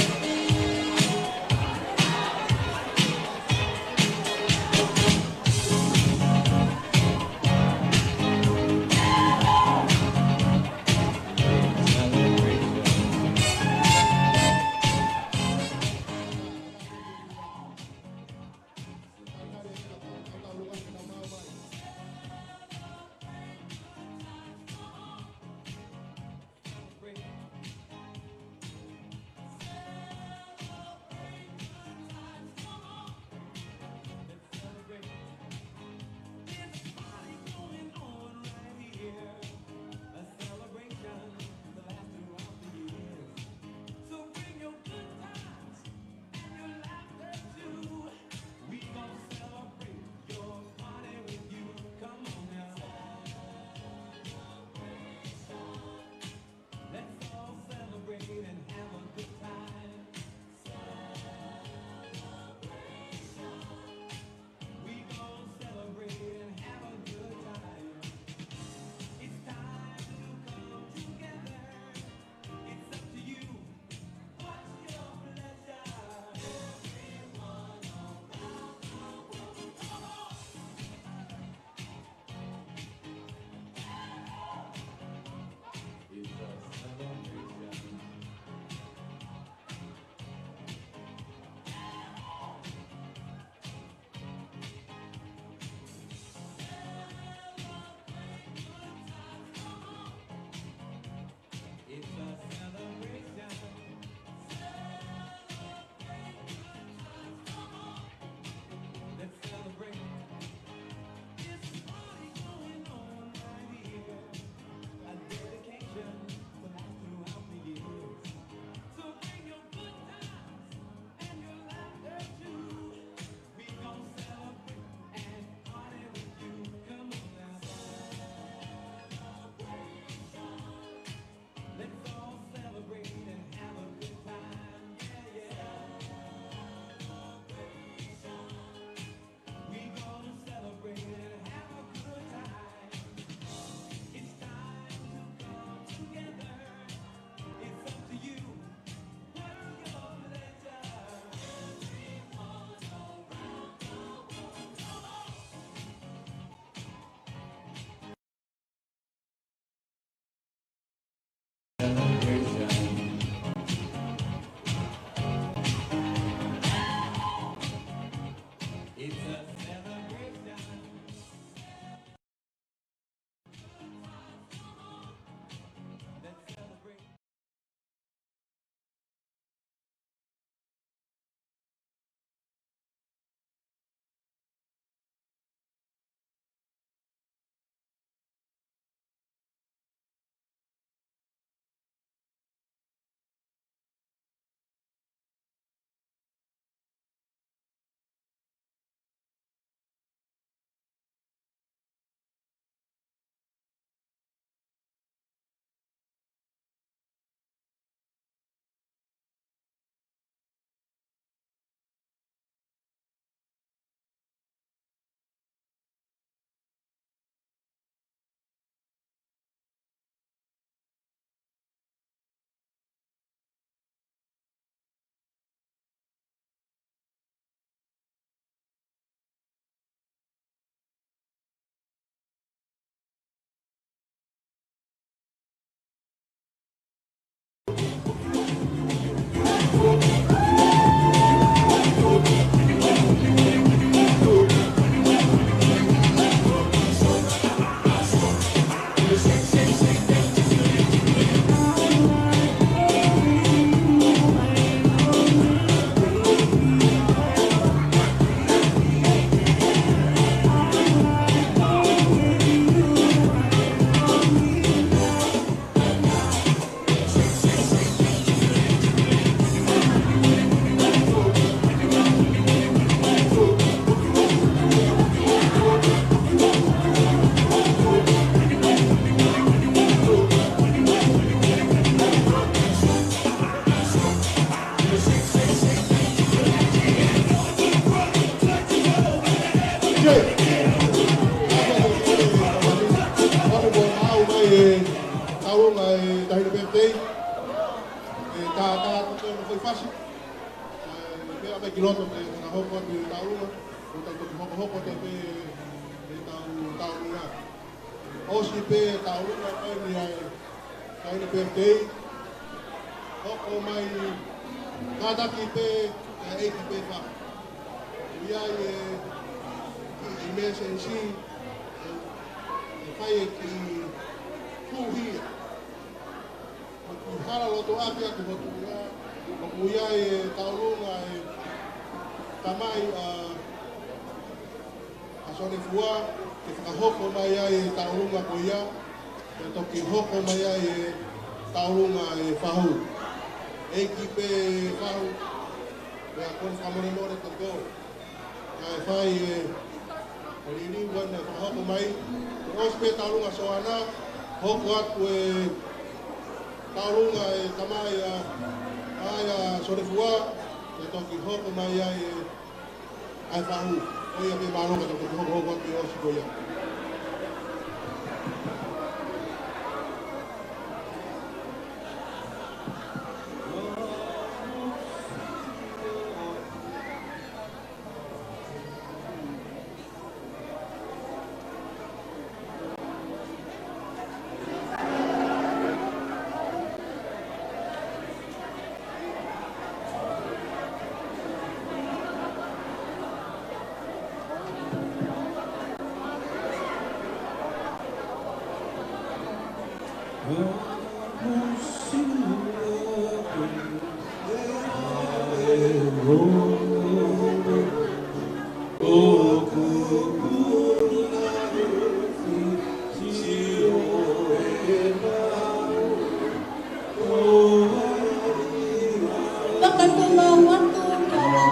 ʻE Taʻahine Pepetei, ʻe tā, tā, tā, tā, foʻi fasi. ʻE, pea mai ki loto pē, fakahoko atu e tauʻolunga, ʻo tau toki hokohoko atu pē ʻetau tauʻolunga. ʻOsi pē tauʻolunga ko eni ʻa e Taʻahine Pepetei, hoko mai kātaki pē, ʻa e ʻEiki pē fa. ʻI ai e, e emergency, ʻe, ʻe fai e kiʻi kuhia. Mo e kiʻi hala loto ʻapi atu hotu ia, ʻoku ʻi ai e tauʻolunga e tamai ʻa, ʻa Sonefua, ke fakahoko mai ai e tauʻolunga ko ia, ke toki hoko mai ai e tauʻolunga e fahu. ʻEiki pē fahu, pea ko e fakamolemole ko ē. Kae fai e, e liliu ʻa ena fakahoko mai. Kuo ʻosi pē tauʻolunga Soana, hoko atu e tauʻolunga e tamai ʻa, ʻa, ʻa Sonefua, ke toki hoko mai ai e, ʻa e fahu. Ko ia pē mālō ka toki hokohoko atu e ʻosi ko ia. Fakatulou atu ki he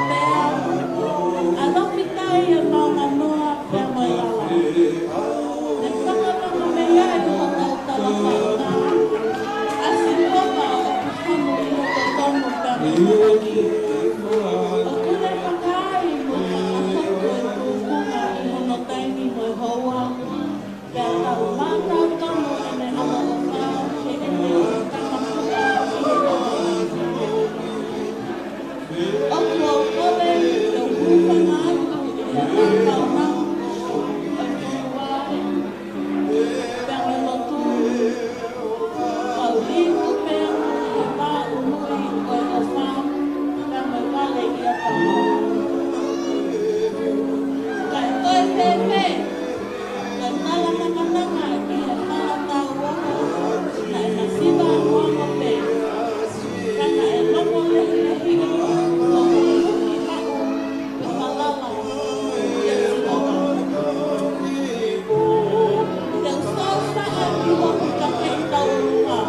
ʻOtua, ʻalofitai e maonoa pea mo e lala. Ne fakatanga mei ai hotau talakaʻanga, ʻa Sihova ʻoku hamu ʻi he totonu pea mo e moʻoni. ʻOku ne fakaai mo fakahoku e tūkunga ʻi hono taimi mo e houa. Pea tau mātautonu ʻene ʻaloʻofa, heʻene tamakuta ʻi he ʻaho. ʻOku ou kole ke u hūfanga atu ʻi he ʻakau namu, ʻa e Tuʻi, pea mo e lotu, kau liku pē he vā ului ʻo e ʻofa, pea mo e vale ʻi ʻapi. Kae toe fēfē, ko e tala makamaka ʻi he hala tau ako, naʻe masiva ange pē, ka naʻe loko lehilehiʻi hoku ʻunuhi maʻu, ʻo falala kia Sihova. Te u sāusau ki hoku takeʻi tauʻolunga,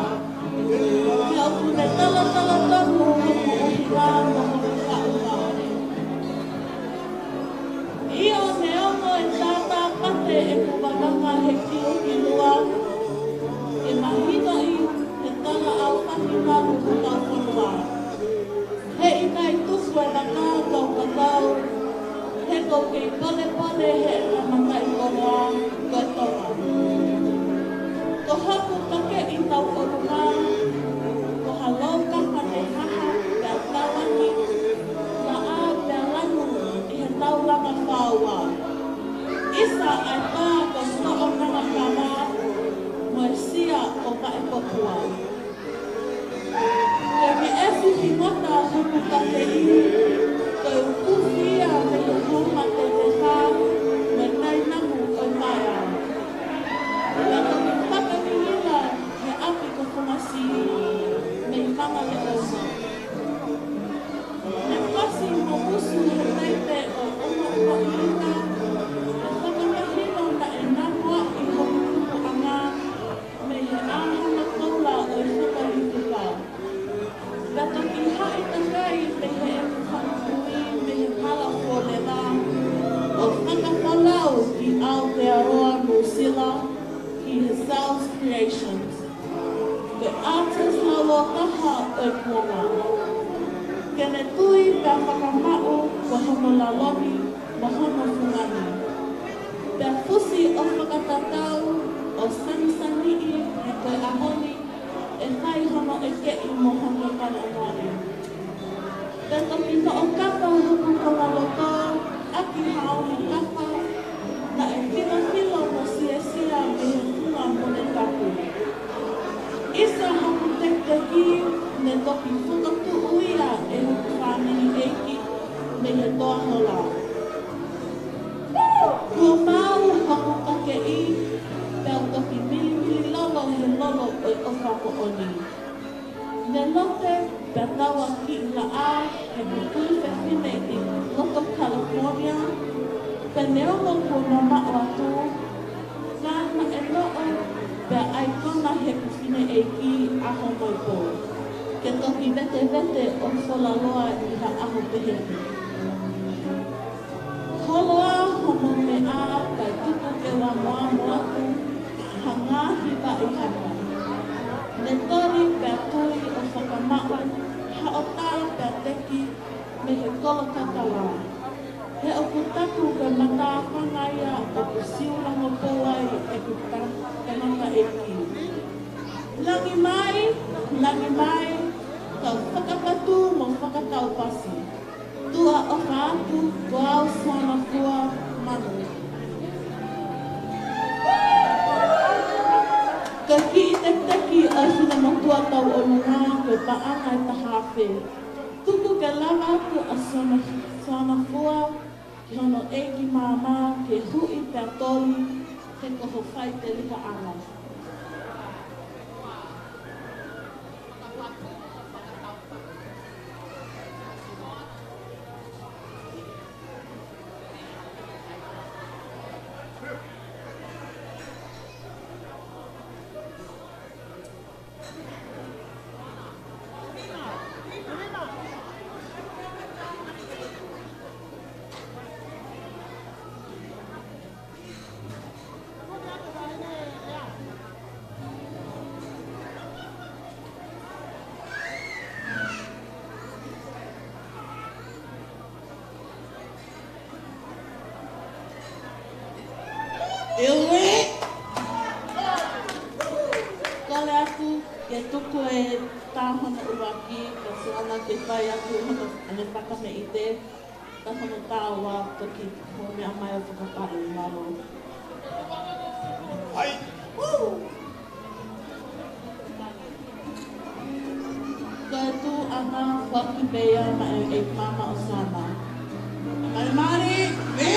he ʻoku ne talatala tonu hoku ʻuhinga mo hoku faʻunga. ʻIo, neongo e tātāpate ʻeku vavanga he kiu ki lua, ke mahinoʻi he tala ʻaufaki malu hotau fonua. Heʻikai tuku e vaka kau kakau, he ʻoku ou kei polepole heʻema mataʻikoloa ko e Tonga. Ko hoku takeʻi tauʻolunga, ko ha lou kapa ne haha pea tauange, laʻā pea lanu ʻi he taulanga fāua. ʻIsa ʻa e pā ko Soʻonangapana, mo e sia ko Vaʻepopua. Ko e meʻesi fingota hoku takeʻi, ko e uku fia mei he hū matetetā, mo e tainamu ʻo e paea. Pea ko e fakaminila he ʻapi ko Fongasī, mei Mangaleʻoma. Ne fasi mo musu he taipe ʻo ʻUmaʻumaʻi ʻIna, ʻo fakamahino naʻe namu ʻi hoku tupuʻanga, mei he ʻāhana koula ʻo e Fakalifuka. Pea toki haʻi takai mei heʻeku fanga kui mei he hala fuolela, ʻo fakafolau ʻi Aotearoa, Nuʻusila, ki he Zell's Creations. Ko e artist lōloa taha ʻo e kuonga. Ke ne tui pea fakamaʻu ko hono lalo ni mo hono fungani. Pea fusi ʻo fakatatau ʻo sanisaniʻi he ko e ʻaho ni hono ʻekeʻi mo hono talanoaʻi. Pea toki noʻo kapa hoku konga loto ʻaki ha ongo kapa naʻe filafila mo siasia mei he funga mole tapu. ʻIsa hoku tekiteki, ne toki fokotuʻu ia ʻe hoku fāmili ʻeiki mei he toa hola. Kuo maau hoku kakeʻi, pea u toki milimili lolo he lolo ʻo e ʻofa moʻoni. Ne lote pea taua kiʻi laʻā heʻeku kui fefine ʻi loto California, pea neongo kuo mamaʻo atu, ka naʻe noʻo pea ʻaikona heʻeku fineʻeiki ʻaho mo e pō, ke toki vetevete ʻo fola loa ʻi ha ʻaho pehē. Holoa hono meʻa kae tuku ke u amoamo atu ha ngaahi vaʻi hapa. Ne toli pea tui ʻo fakamaʻu ha ʻota pea teki mei he kolo kakala. He ʻoku taku ko e matāfanga ia ʻoku siulangopou ai ʻeku ta-, tangataʻeiki. Langi mai, langi mai, kau fakapatū mo fakakaupasi. Tuʻa ʻofa atu, ko au Soana Fua Manu. Ko e kiʻi tekiteki ʻo e finemotuʻa tauʻolunga, ko e paʻanga ʻe taha afe. Tuku ke lava atu ʻa Soana, Soana Fua ki hono ʻeiki māmā ke huʻi pea toli he ko ho faitelihaʻanga. Kole atu ke tuku e tā hono ʻuluaki, ka Soana ke fai atu hono, ʻene fakameʻite. Ka hono tā ua toki hōmea mai ʻo fakapaʻu ʻi lalo. Ko e tuʻunga foki pē ia maʻa e māmā ʻo Soana. Mali, mali, mē!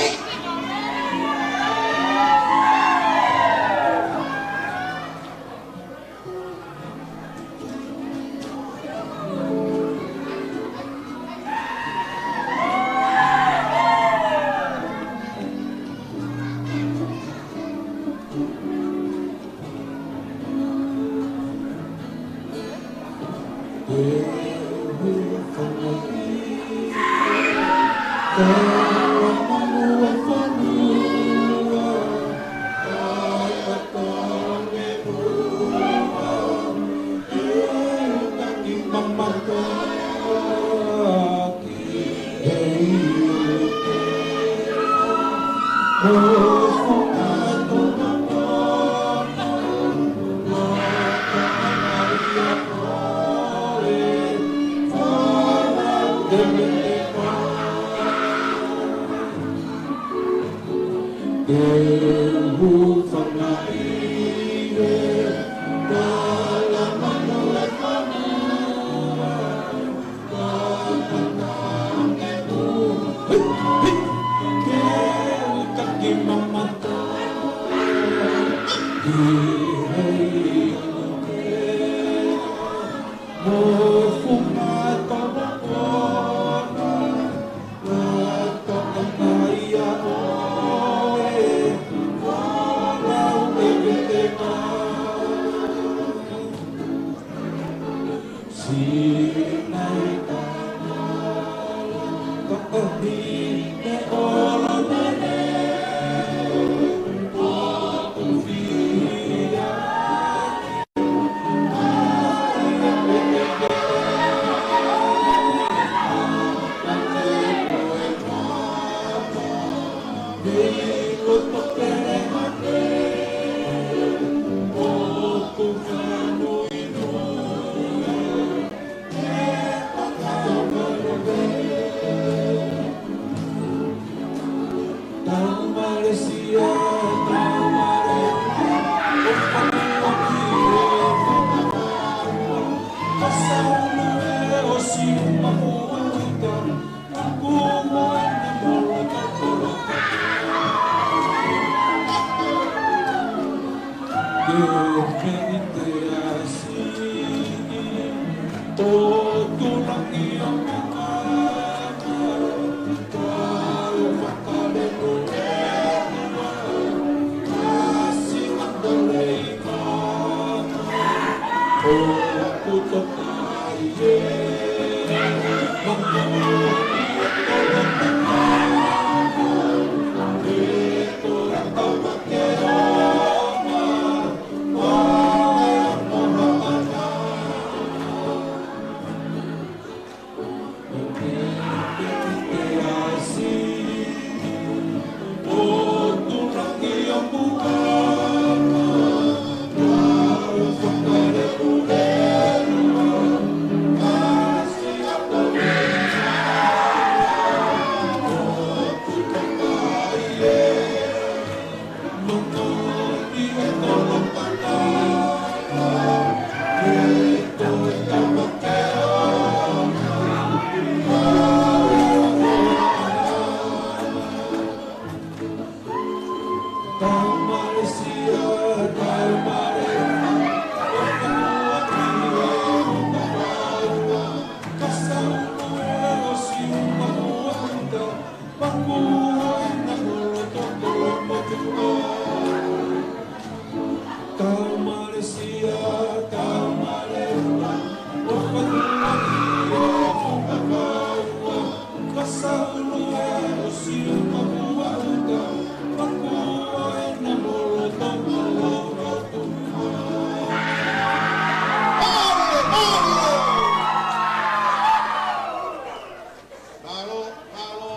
Mālō, mālō,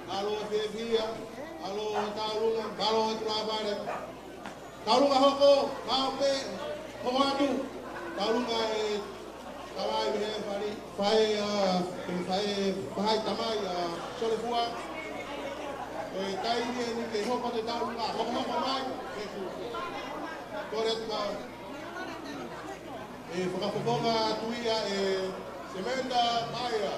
mālō e fiefia, mālō e tauʻolunga, mālō e tulāvale. Tauʻolunga hoko, maʻu pē, hoko atu. Tauʻolunga e kavai mei he fale, fai, ʻa, e fai, fai tamai, ʻa, Solefua. Ko e taimi eni ke hoko atu e tauʻolunga, hokohoko mai, ke ku. Kole atu ka. ʻE fakafofonga atu ia ʻe Semenda Maia.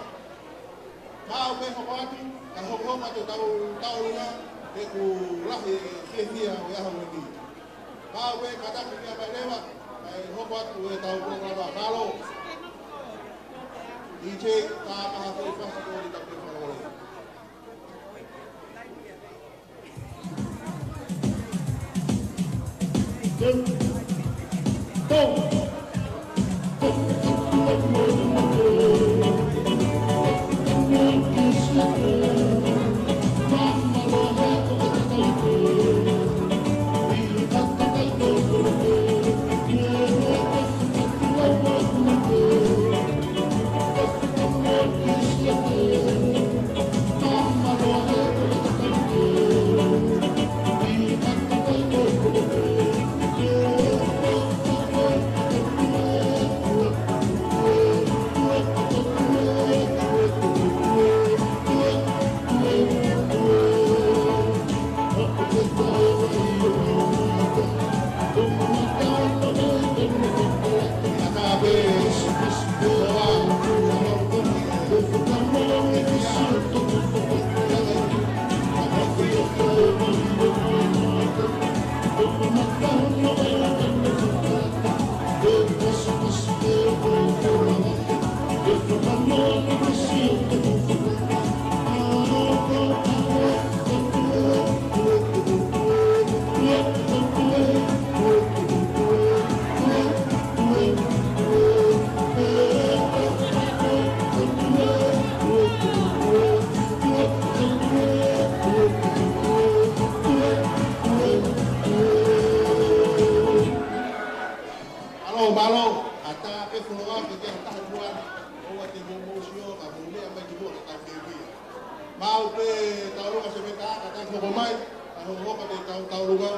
Maʻu pē hoko atu, kae hokohoko atu ʻetau tauʻolunga, he ʻoku lahi e fiefia ʻo e ʻaho ni. Maʻu pē kātaki meʻa mai leva, kae hoko atu ʻetau polokalama. Mālō. DJ, tā maha foʻi fasi ko eni ta pe fakalolo. Mālō, mālō, ʻatā pē foloa ke ke taha mua, ʻoua te mou mou sio, ka mou meʻa mai ki muʻa ke tau fiefia. Maʻu pē tauʻolunga Semenda, kātaki hoko mai, kae hokohoko atu ʻetau tauʻolunga,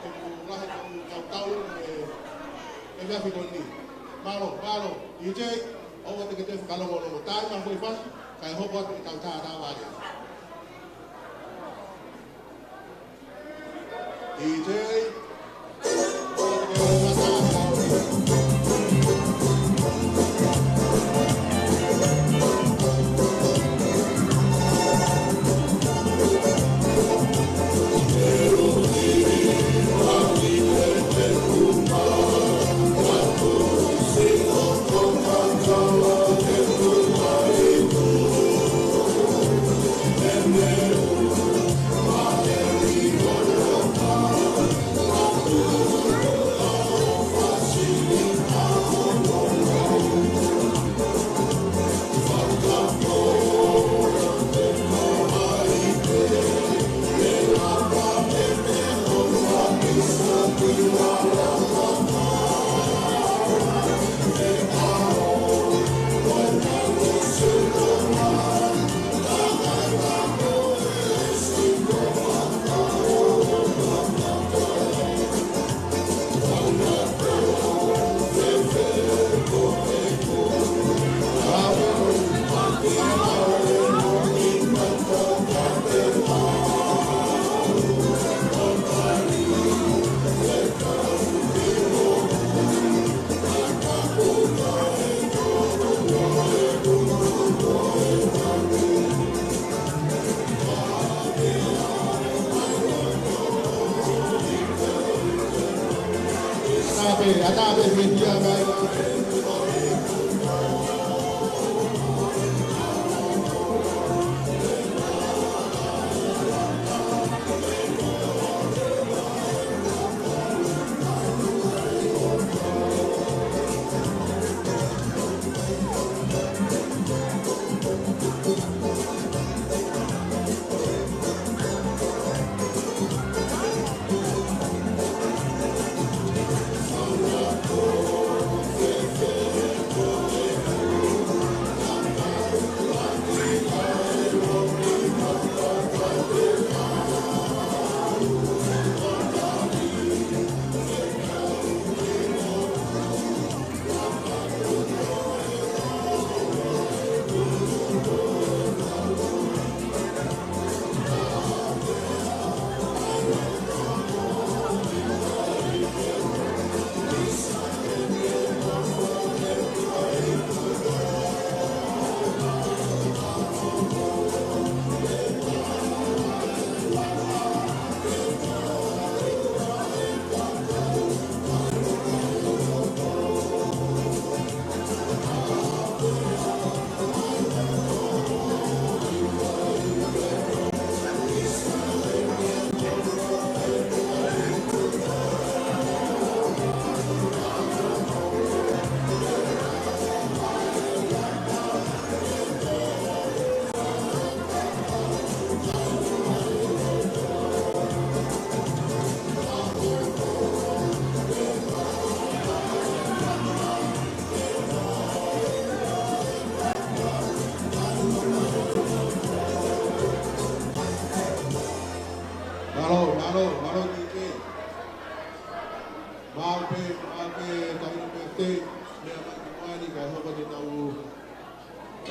he ʻoku lahi ʻetau tauʻolunga he, he efiafi ko eni. Mālō, mālō, DJ, ʻoua te ke toe fakalongolongo, tā maha foʻi fasi, kae hoko atu ʻetau tātāvale. DJ.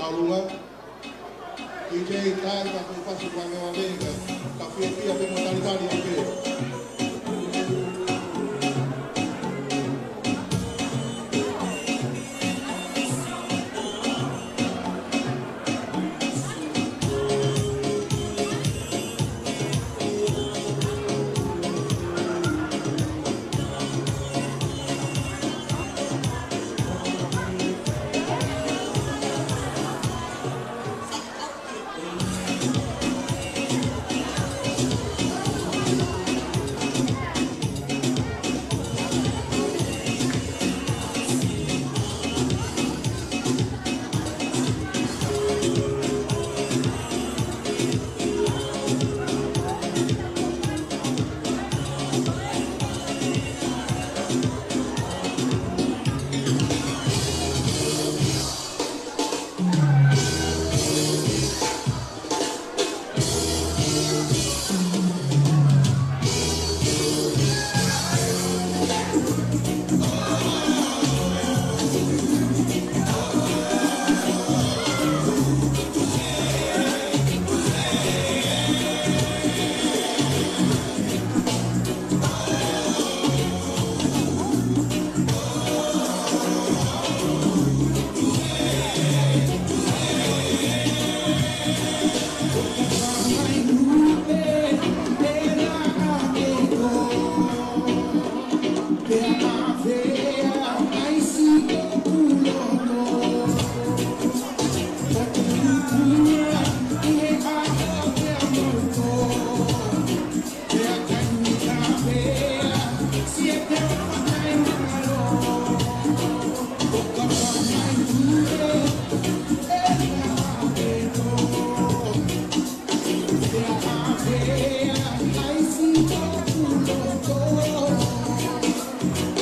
ʻAlunga, D J Kai, ka ko e pasi kuange wa venga, ka fiefia pē mo talitali ʻa pē.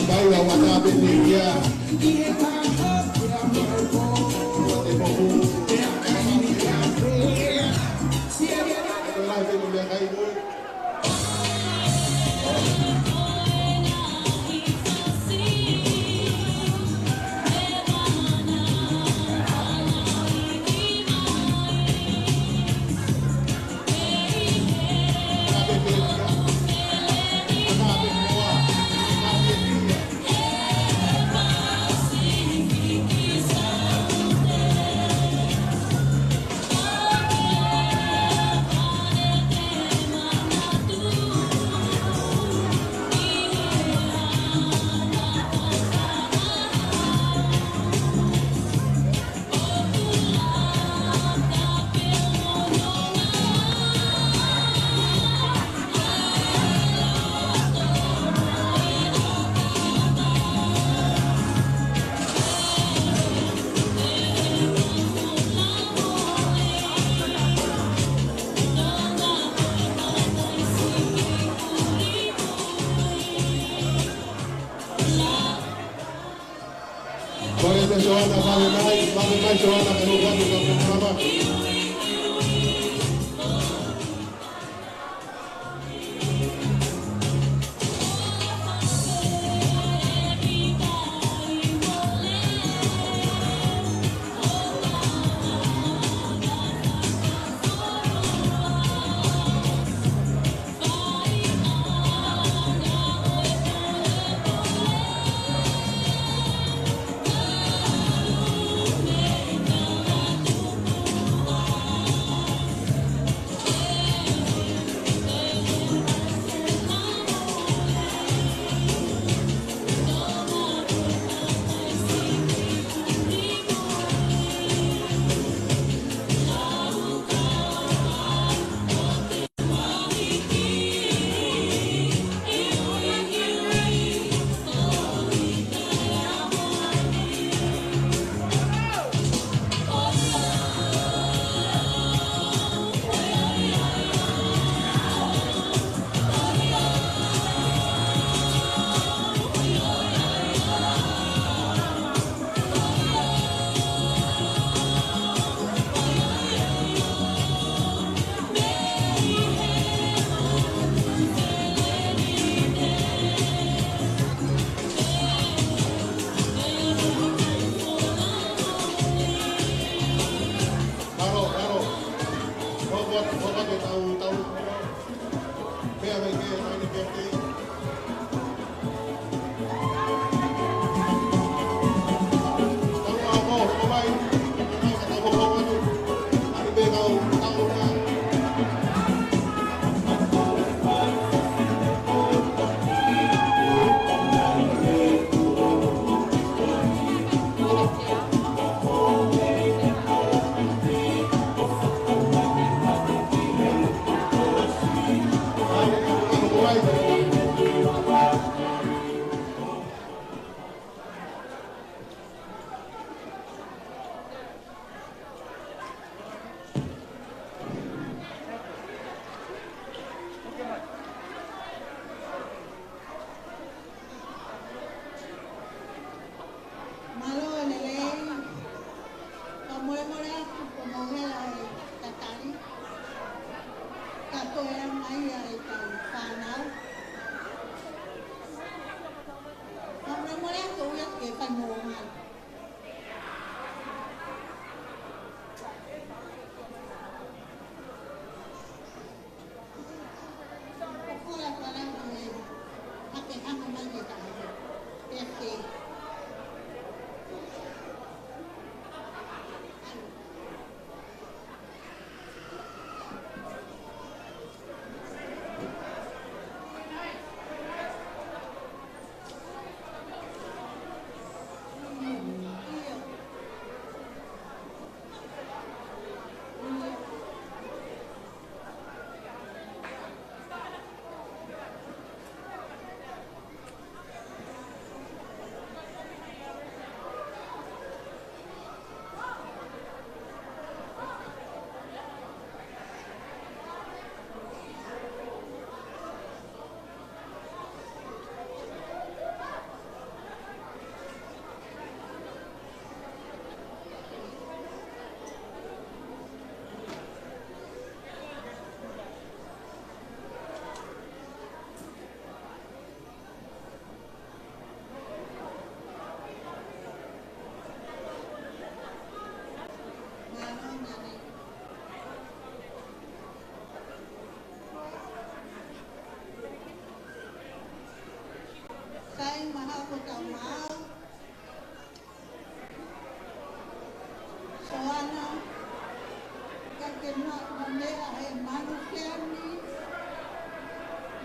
Kai la wata pē ni ia. Te mohu. Ko e lahi pē mo meʻakai mo e. Vale mai Soana, vale mai, vale mai Soana, ka no vale ka no vale. ia e kau fānau. Ka mole mole atu ia ke fai mo mai. Ko kola kola ko e hake hanga mai ke taha. Peke. Sai maha ko tau mau. Soana, ka ke ma, ma meʻa he manu keami,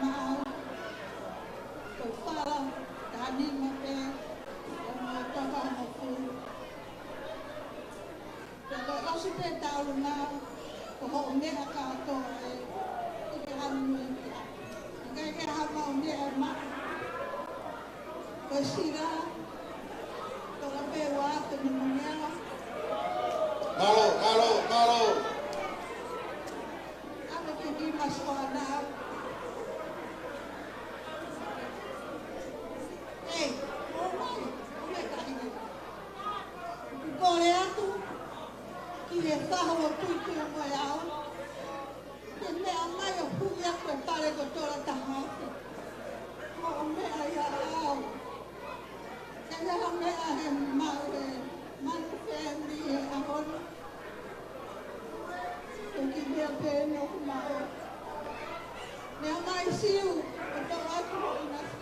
ma au, ko fala, tani ma pē, o ma toka mo fu. Ka ko ʻosi pē taulunga, ko hoʻo meʻa kātoa ē, ʻi ke hanu mai ki a. ʻIkai ke ha mau meʻa ma. Ko e sila, ko la pē ua te mo mo meʻa. Mālō, mālō, mālō. Ame ke ki masu ana. Ei, o mai, o mai ka hine. Ku kole atu, ki he faho o tuitui mo e ao. Ke meʻa mai ʻo huʻi aku e pale ko tola taha afe. Ko e meʻa ia au. Ke meʻa meʻa he mau he manu fendi he ʻaho ni. Ko e kiʻi meʻa pē ʻoku mau. Meʻa mai Siu, ʻo tola atu hoʻo ʻinasi.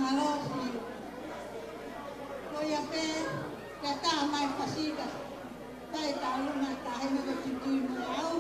Mālō Siu. Ko ia pē, ke tā mai Pasika. Kai taulunga tahi na ko tuitui mo au.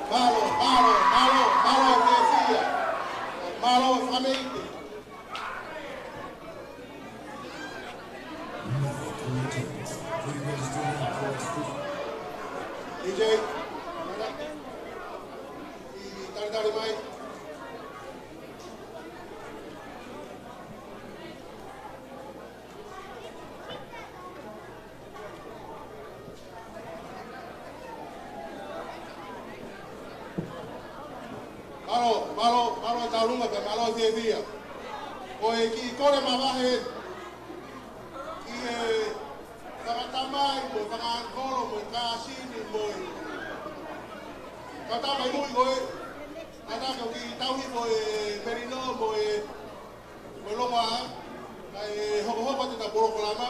Mālō, mālō, mālō, mālō, fiefia. Mālō, fakameʻite. D J, talitali mai. Mālō, mālō, mālō e taulunga pea mālō e fiefia. Ko e kiʻi kole mavahe ki he fakatamai mo e fakaʻangikolo mo e kāsini mo e kakai mui ko ē. Ana ko e kiʻi tauhi ko e melino mo e Mo e longoaʻa, kae hokohoko atu ʻetau polokalama,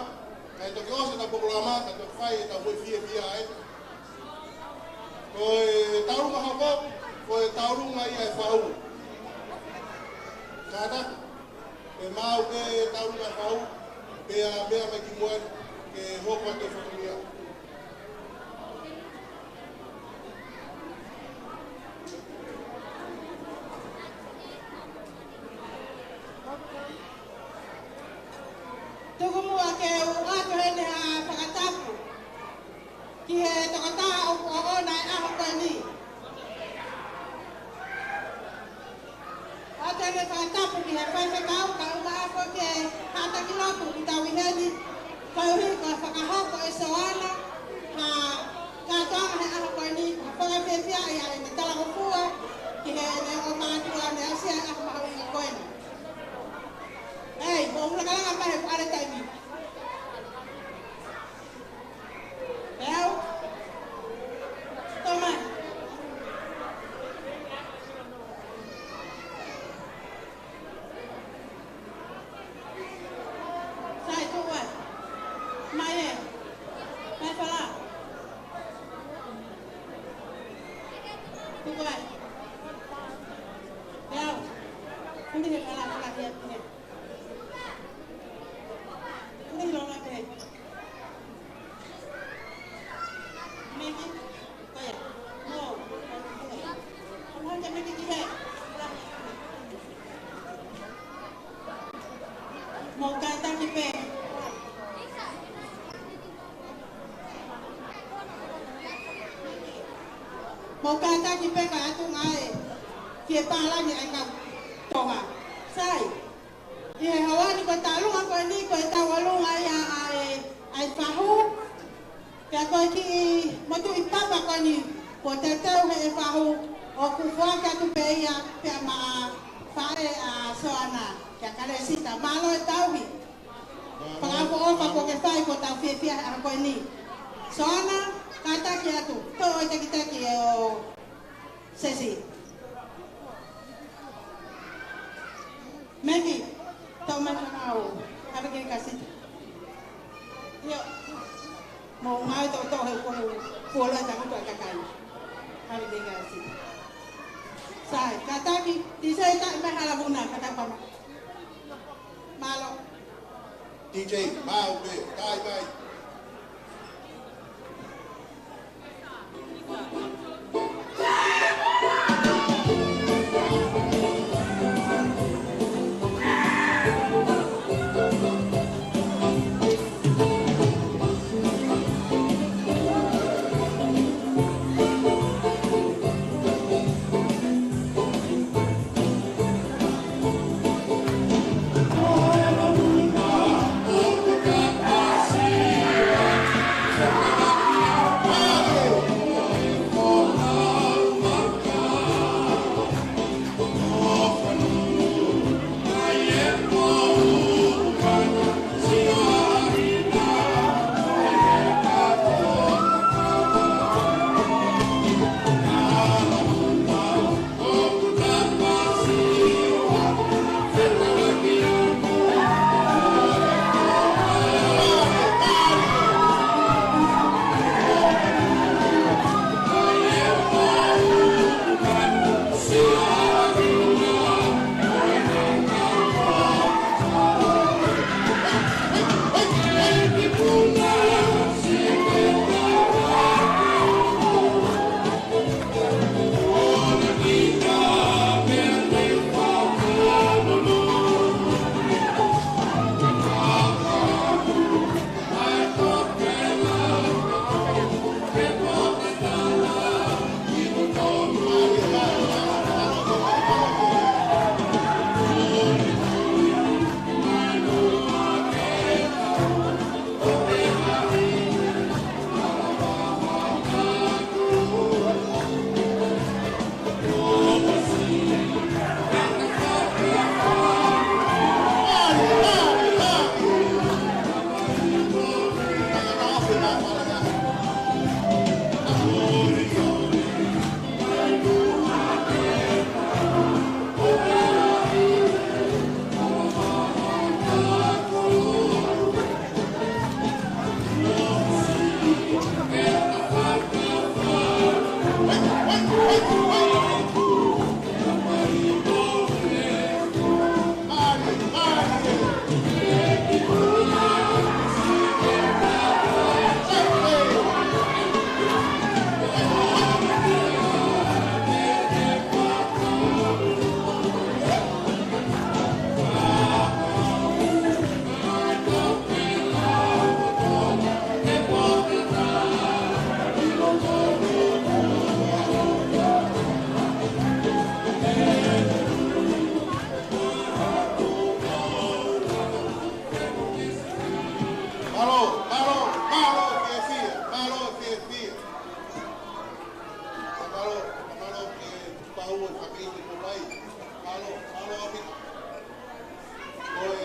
kae toki ʻosi ʻetau polokalama, kae toki fai ʻetau foʻi fiefia ai. Ko e taulunga hoko, ko e taulunga ia e faʻu. Kātaki, ʻe maʻu pē taulunga faʻu, pea meʻa mai ki muʻa ke hoko atu e fatongia. Tuku muʻa ke u ʻoatu heni ha fakatapu ki he tokotaha ʻoku ʻoʻona e ʻaho ko eni. ʻOatu heni e fakatapu ki he faifekau, kae ʻumaʻā foki e haʻa taki lotu ʻoku tau ʻi heni, koeʻuhi ko e fakahoko ʻe Soana ha kātoanga he ʻaho ko eni, ha fakafiefiaʻi ʻa ʻene talangofua ki heʻene ō mātuʻa ne aʻusia e ʻaho mahuʻinga ko eni. Ei, mou lakalaka mai he ʻoku ʻalu e taimi. Peau. Tō mai. Sai, tuʻu ai. Mai ē. Mai fala. Tuʻu ai. Peau. Kumi he fala, fala, hia, hia. Kumi he lona pē. Meki, ko ia. Mou. Mou hake meki ki he. Mou kātaki pē. Mou kātaki pē kae ʻatu mai ki he pālangi ʻa e kau Tonga. Sai. ʻI he houa ni ko e taulunga ko eni ko e taulunga ia ʻa e, ʻa e fahu. Pea ko e kiʻi motuʻi papa ko eni kuo teuteu he ʻe fahu ʻoku foaki atu pē ia pea maʻa faʻē ʻa Soana kia Kalesita. Mālō e tauhi. Fakaʻofoʻofa kuo ke fai kuo tau fiefia he ʻaho ko eni. Soana, kātaki atu. Toʻo e tekiteki ʻo Sesi. Meki, tau mai fānau, ʻave ki he kasita. ʻIo, mou ngāue toʻotoʻo he kuohili, kuo loi tangutu ʻa e kakai. ʻAve ki he kasita. Sai, kātaki, tisei taʻi mai hala muna, kātaki pama. Mālō. D J, mau pē, tai mai.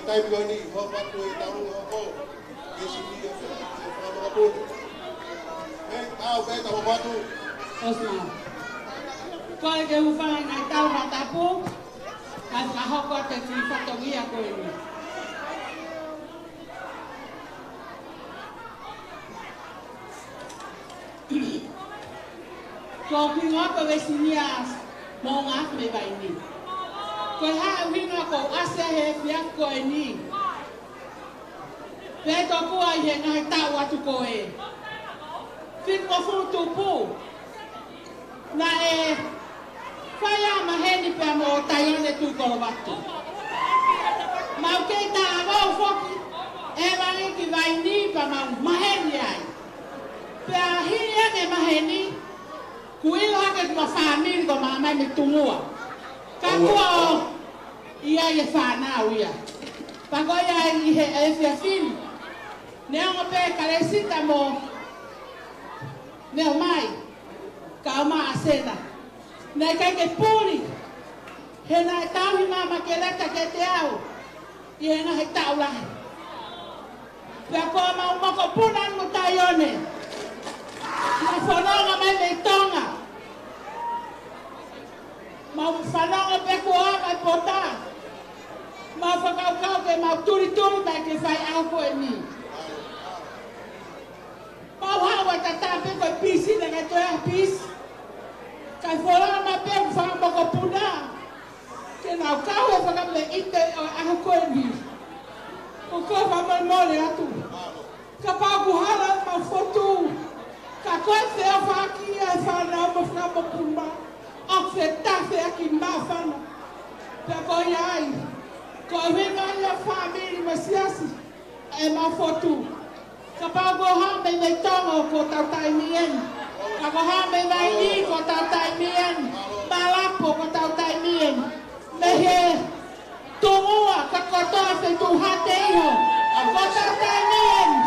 Taimi ko eni, hoko atu e tau hoko. Ke sini e, e, e, fakamakapuna. Hei, tau pē, tau hoko atu. Osma. Ko e ke hūfanga ʻi he ngaahi tau fakatapu, kae fakahoko atu e kiʻi fatongia ko eni. Ko e ʻuhinga ko e Uēsiliana Moʻunga Afi mei Vainī. Ko e hā e ʻuhinga ʻoku ou ʻasi ai he efiafi ko eni? Pea tokua ʻi he ngaahi taʻu atu ko ē. Fitungofulu tupu. Naʻe fai ʻa e maheni pea mo Taione Tuʻikolovatu. Mau kei talavou foki, ʻe langa ki Vainī pea mau maheni ai. Pea hili ange maheni, kuo ʻilo hake ki he fāmili ko e mama mei Tungua. Ka kuo ʻi ai e fānau ia. Pea ko ia ʻi he efiafi ni. Neongo pē Kalesita mo Neomai, kau mai ʻa Sena. Naʻe ʻikai ke puli, he naʻe tauhi mai ʻa Makeleta kiate au ʻi he ngaahi taʻu lahi. Pea ko ʻemau mokopuna mo Taione, naʻe fononga mai mei Tonga. Mau fanongo pē kuo ʻalu mai Pota. Mau fakakaukau ke mau tulituli mai ki he faiʻaho ko eni. Mau haʻu ʻo tatā pē ko e pisi naʻe ʻikai toe ʻi ai pisi. Kae folama pē ʻeku fanga mokopuna ke nau kau he fakameʻite ʻo e ʻaho ko eni. Ko e fakamolemole atu. Kapau ʻoku hala ʻemau fotu, ka ko e feʻofaʻaki ʻa e fānau mo e fanga mokopuna, ʻoku fetafeʻaki māfana. Pea ko ia ai, ko e ʻuhinga ia ʻa e fāmili mo e siasi, ʻemau fotu. Kapau ʻoku haʻu mei, mei Tonga, ko hotau taimi eni. Ka ʻoku haʻu mei Vainī, ko hotau taimi eni. Malapo, ko hotau taimi eni. Mei he Tungua, ka kotoa feituʻu hake iho, ko hotau taimi eni.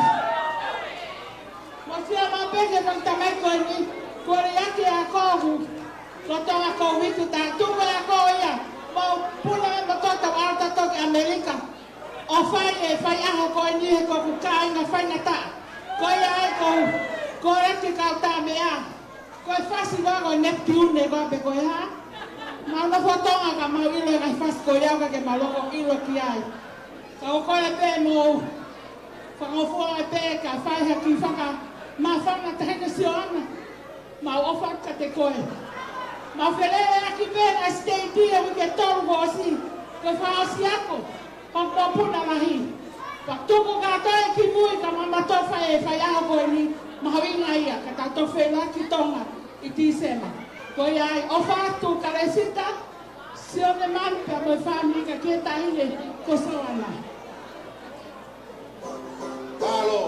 Mo sia ma peke fakatamai ko eni, ko e liʻaki ʻa e ako ʻoku, ko Tonga ko wiki ta tuku e ako ia, mau puna e moto tau ʻalu tautolu ki ʻAmelika. ʻO fai e faiʻaho ko eni he ko ʻeku kāinga faingataʻa. Ko ia ai ko, ko e ki kau tā meʻa. Ko e fasi ua ko e Neptune ko ē pe ko e hā. Mau nofo Tonga ka mau ʻilo e ngaahi fasi ko ia ka ke mau loko ʻilo ki ai. Ka ʻoku ou kole pē mo fakangofua ai pē ka fai ha kiʻi fakamāfana Taʻahine Siona. Mau ʻofa atu kiate koe. Mau feleleʻaki pē ngaahi siteiti he uike tolu kuo ʻosi. Ko e fakaʻosi ako. Ko e mokopuna lahi. Pea tuku kātoa ki mui ka mau mātuʻaki fai e faiʻaho ko eni, mahuʻinga ia, ka tau toki feʻiloaki Tonga ʻi Tīsema. Ko ia ai, ʻofa atu Kalesita, Sione Manu pea mo e fāmili kae ʻikai ke taʻahine ko Soana. Mālō.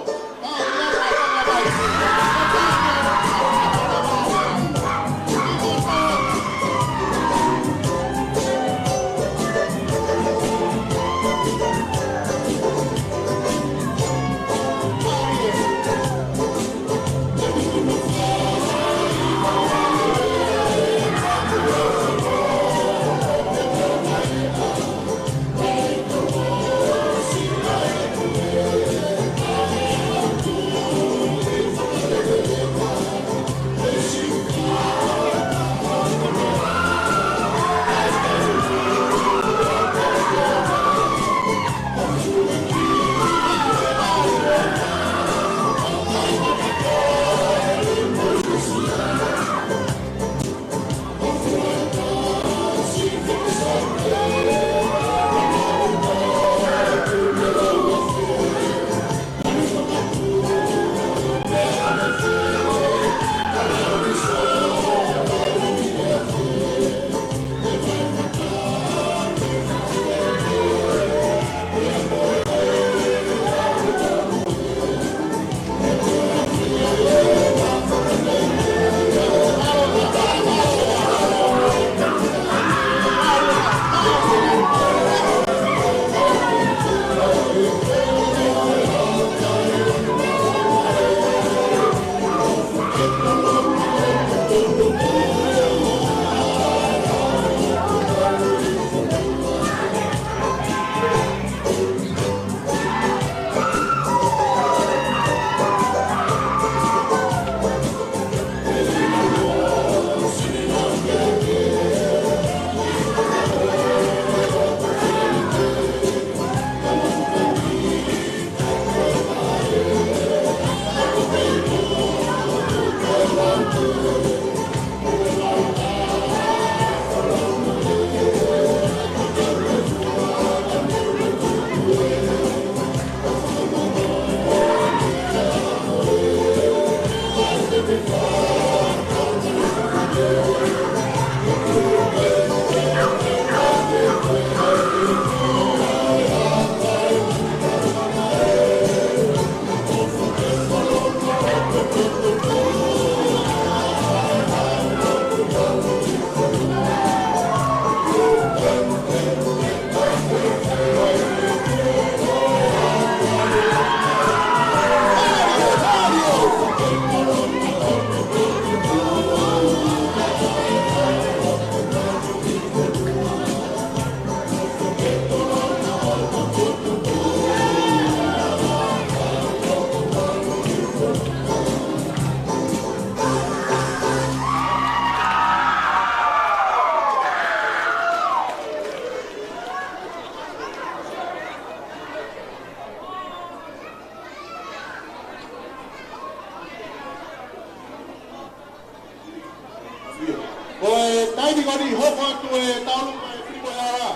Ko eni hoko atu e taulunga e Pilimuehala.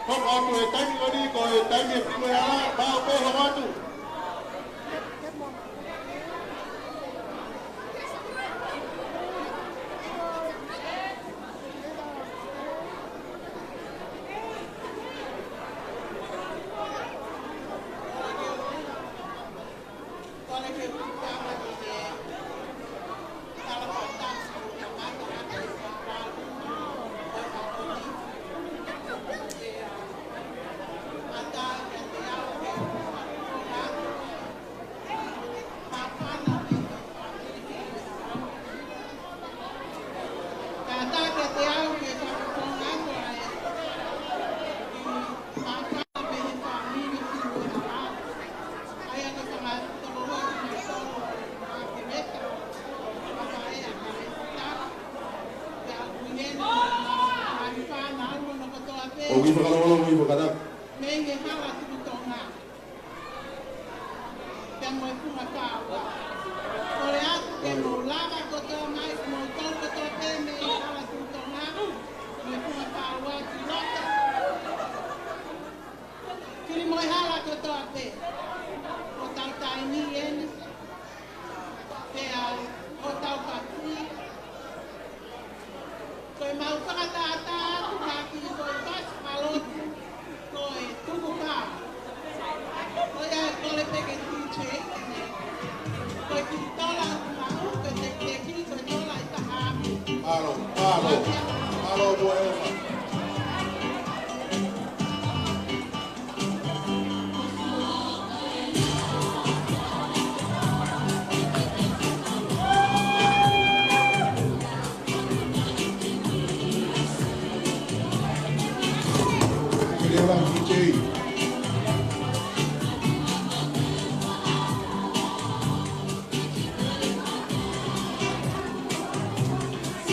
Hoko atu e taimi ko eni ko e taimi e Pilimuehala, maʻu pē hoko atu. ʻOku ʻi fakalongolongo ʻi fakataka. Mei he hala Tuʻi Tonga. Pea mo e Funga Pāua. Kole atu ke mou lava kotoa mai, mou tau kotoa pē mei he hala Tuʻi Tonga. Mo e Funga Pāua ki loto. Pilimuehala kotoa pē. Ko hotau taimi eni. Pea ko hotau pasi. Ko e mau fakatātā atu ka ki ko e pasi paloti. Ko e tukupā. Ko ia e kole pē ke D J. Ko e kiʻi tola ʻoku maʻu, ko e tekiteki, ko e tola ʻe taha. Mālō, mālō. Mālō, Moʻeova.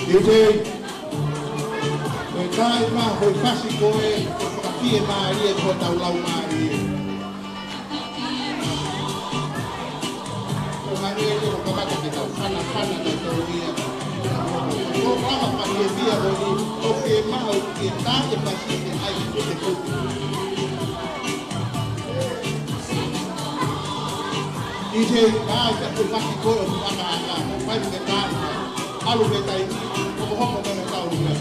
D J, ko e taimi ko e pasi ko e fakafiemālie ko hotau laumālie. Ko e ngaahi ʻeku kamata ke tau fanafana na tau ia. Ko e lava pasi e fia ko eni, ʻoku ke maʻu ke tā e pasi ke ʻai ke te kuku. D J, ʻai ke u pasi ko e ʻoku aka aka, mai ke tā, ʻalu ke tai, hokohoko ke tau ia.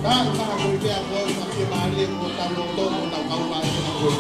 Ka ʻi ka ko i pea ko e fakafiemālie ko hotau loto, ko hotau kaumālie ko e.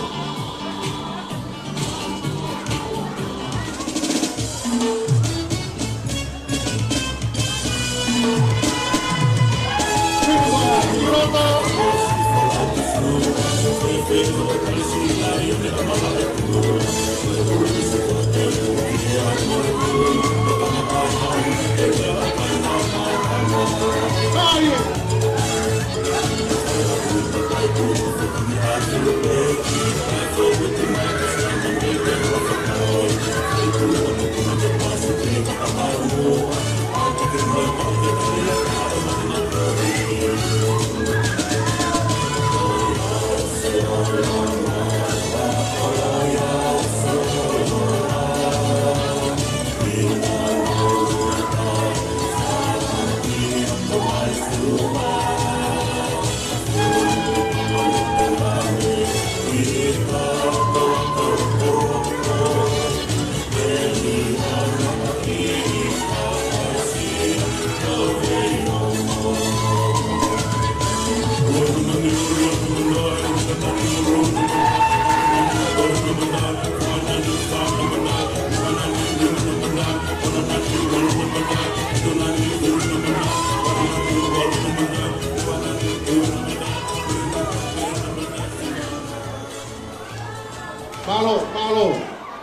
Mālō, mālō.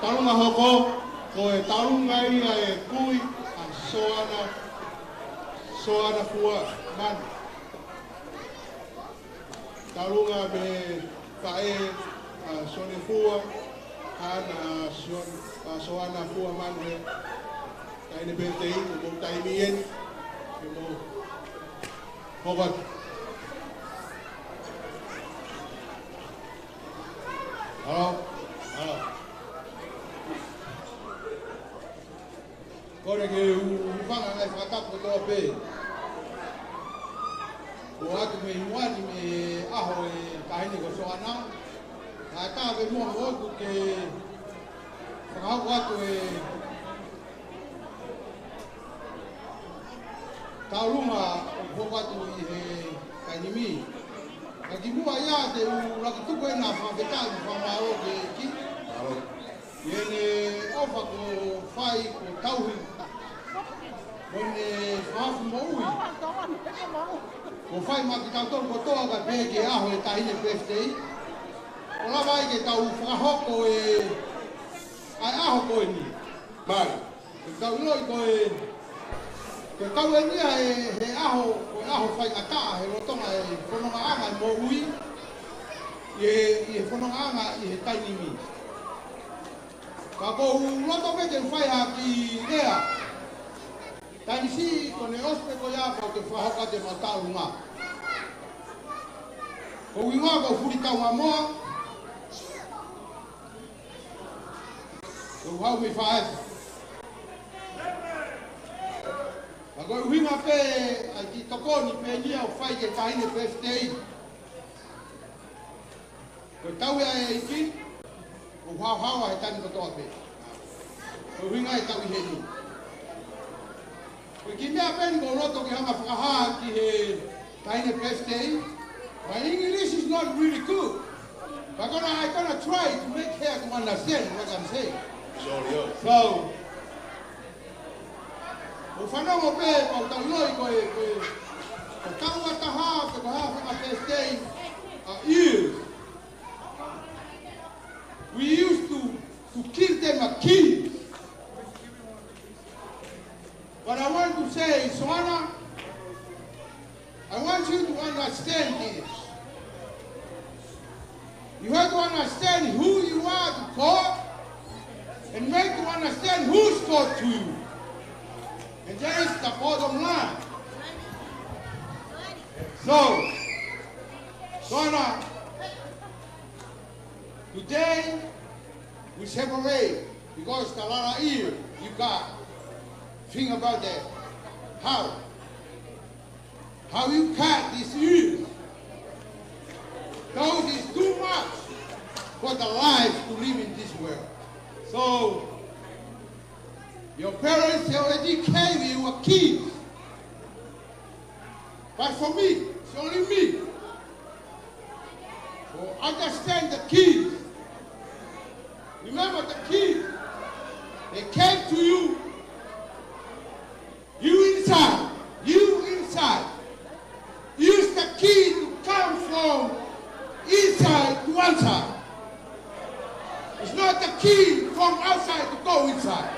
Taulunga hoko, ko e taulunga ia e kui ʻa Soana, Soana Fua Manu. Taulunga mei he faʻē ʻa Soana Fua, ʻa Soana, ʻa Soana Fua Manu he. Taimi pē te u mo taimi eni, ke mo hoko atu. Halo, halo. Kole ke u Fanga ngaahi fakatapu kotoa pē. Ko atu mei muʻa ni mei he ʻaho ʻo e taʻahine ko Soana. Naʻe taha pē muʻa ʻoku ke fakahoko atu e tauʻolunga ʻoku hoko atu ʻi he taimi ni. Ka kimuʻa ia te u laka tuku ʻena fakafetaʻi mo fakamālō ki he ʻEiki. ʻI heʻene ʻofa kuo fai kuo tauhi mo ʻene fakahaofi moʻui kuo fai maʻa kitautolu kotoa kae pehē ki he ʻaho ʻo e taʻahine birthday. ʻO lava ai ke tau fakahoko e, ʻa e ʻaho ko eni. Mai. Ke tau ʻiloʻi ko e, ke tau ʻi ai he, he ʻaho, ko e ʻaho faingataʻa he lolotonga e fonongaʻanga e moʻui, ʻi he, ʻi he fonongaʻanga ʻi he taimi ni. Ka ʻoku ou loto pē ke fai ha kiʻi lea. Taimi siʻi ko ʻene ʻosi pē ko ia ka u ke fakahoko atu ʻema tauʻolunga. Ko e ʻuhinga ko e fuli taungamoa. Ko e hau mei faefa. Ka ko e ʻuhinga pē ʻa e kiʻi tokoni pē eni ia ʻoku fai ki he taʻahine birthday. Ko e tauhi ʻa e ʻEiki, ʻoku haohaoa he taimi kotoa pē. Ko e ʻuhinga e tauhi heni. Ko e kiʻi meʻa pē eni ʻoku ou loto ke hanga fakahā ki he taʻahine birthday. My English is not really good. But gonna, I gonna try to make her to understand what I'm saying. Sorry, oh. So, ʻoku ou fanongo pē, ʻoku tau ʻiloʻi ko e, ko e, ko e taʻu ʻe taha, ko e taʻu ʻe taha faka-birthday, uh, years. We used to, to give them a kiss. But I want to say, Soana, I want you to understand this. You have to understand who you are to God and make to understand who's God to you. And that is the bottom line. So, Soana, today we celebrate because the Lord here, you got, think about that. How? How you cut this year? Those is too much for the life to live in this world. So, your parents, they already gave you a key. But for me, it's only me. So understand the key. Remember the key. They came to you. You inside, you inside. Use the key to come from inside to outside. It's not the key from outside to go inside.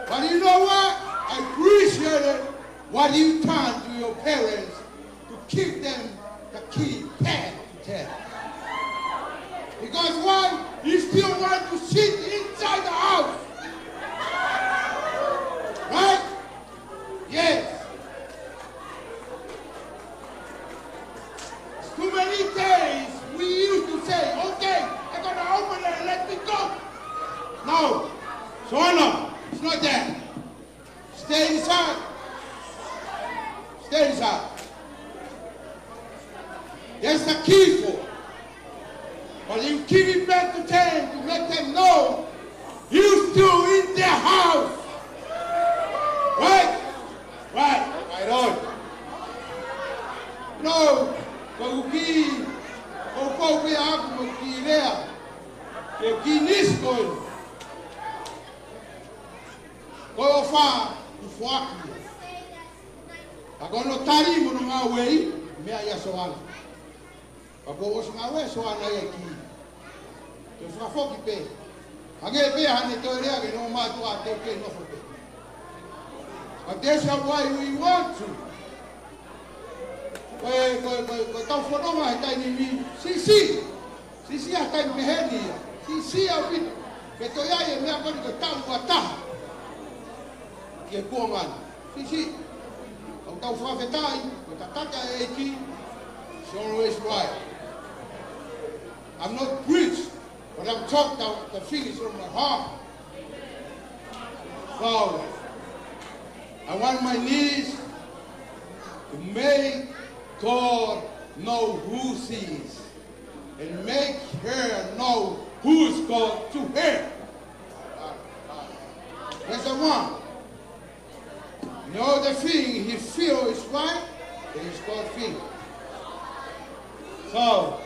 But you know what? I appreciate it, what you done to your parents to keep them the key back to them. Because why? You still want to sit inside the house. Right? Yes. Too many days we used to say, "Okay, I'm gonna open it and let me go." No. Soana, it's not that. Stay inside. Stay inside. There's the key for it. But you give it back to them to let them know you still in their house. Right? Right. Right on. No, ko e kiʻi, ko e kiʻi lea, ko e kiʻi nisi ko ē. Ko e ʻofa ʻoku foaki. Ka ko hono tali mo hono ngāueʻi, meʻa ia ʻa Soana. Ka ko e ʻosi ngāue ʻa Soana ia ki he fakafoki pē. Hangē pē haʻane toe lea ke nofo mātuʻa te u kei nofo pē. But that's why we want to. Ko e, ko e, ko e, ko e tau fononga he taimi ni. Siʻisiʻi. Siʻisiʻi ʻa e taimi pehē ni ia. Siʻisiʻi ʻaupito. Ke toe ʻi ai e meʻa ko eni ko e taʻu ʻe taha. Ki he kuonga ni. Siʻisiʻi. ʻOku tau fakafetaʻi, ko e tataki ʻa e ʻEiki, it's always right. I'm not preach. But I'm talking about the things from my heart. So, I want my niece to make God know who she is and make her know who's God to her. That's the one. You know the thing he feel is right, it is God thing. So,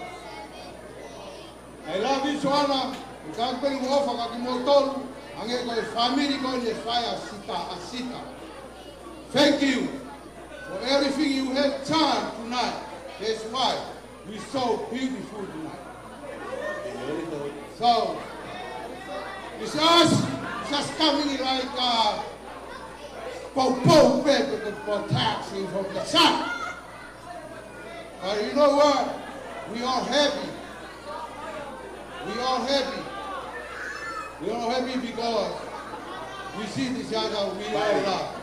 I love you, Joanna. Mo e kau peni mo ofa ka ki mo tolu. Ange ko e family ko ne fai a sita, a sita. Thank you for everything you have done tonight. That's why we so beautiful tonight. So, it's us just coming like a popo pepper for taxi from the sun. But you know what? We are happy. We are happy. We are happy because we see each other, we are love.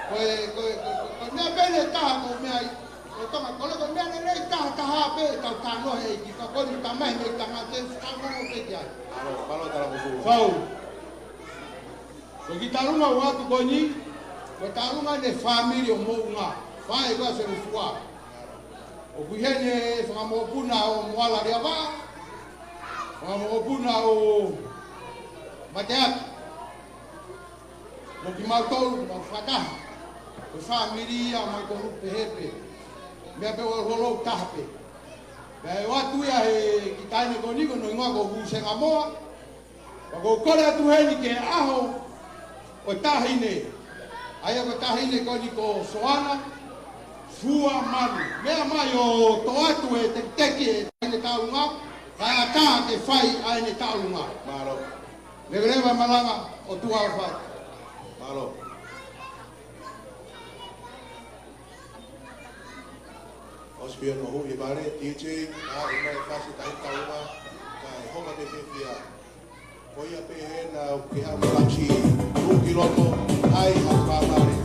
Ko e, ko e, ko e, ko e meʻa pē ʻe taha ko e meʻa ʻi, ko e Tonga, ko e, ko e meʻa lelei taha taha pē ʻetau talanoa he ʻEiki, ka ko e tamai mei tangata te tau talanoa pē ki ai. Mālō, mālō tala ko fu. So, ko e kiʻi talunga ʻoku ʻoatu ko eni, ko e talunga ʻene family ʻo Moʻunga, fai ko e selefua. ʻOku ʻi heni e fanga mokopuna ʻo Moala Leava, fanga mokopuna ʻo Mateaki. Mo kimautolu, mau fakataha. Ko e family ia, mau tolu pehē pē. Meʻa pē ʻoku lolo taha pē. Pea ʻoatu ia he kiʻi taʻahine ko eni ko hono hingoa ko Vusengamoa. Pea ʻoku ou kole atu heni ki he ʻaho ʻo e taʻahine. ʻA ia ko e taʻahine ko eni ko Soana Fuamanu. Meʻa mai ʻo toʻo atu e tekiteki e taʻahine taʻulunga, kae ʻatā ke fai ʻa ʻene taʻulunga. Mālō. Leveleva e malanga, ʻOtua ʻofa atu. Mālō. ʻOsi pē hono huʻi e vale, D J, ʻa e mai fasi taʻahine taʻulunga, kae homa te fefia. Ko ia pē ena ʻoku ke haʻu mo laki, tuʻu ki loto, ʻai ha pāmale.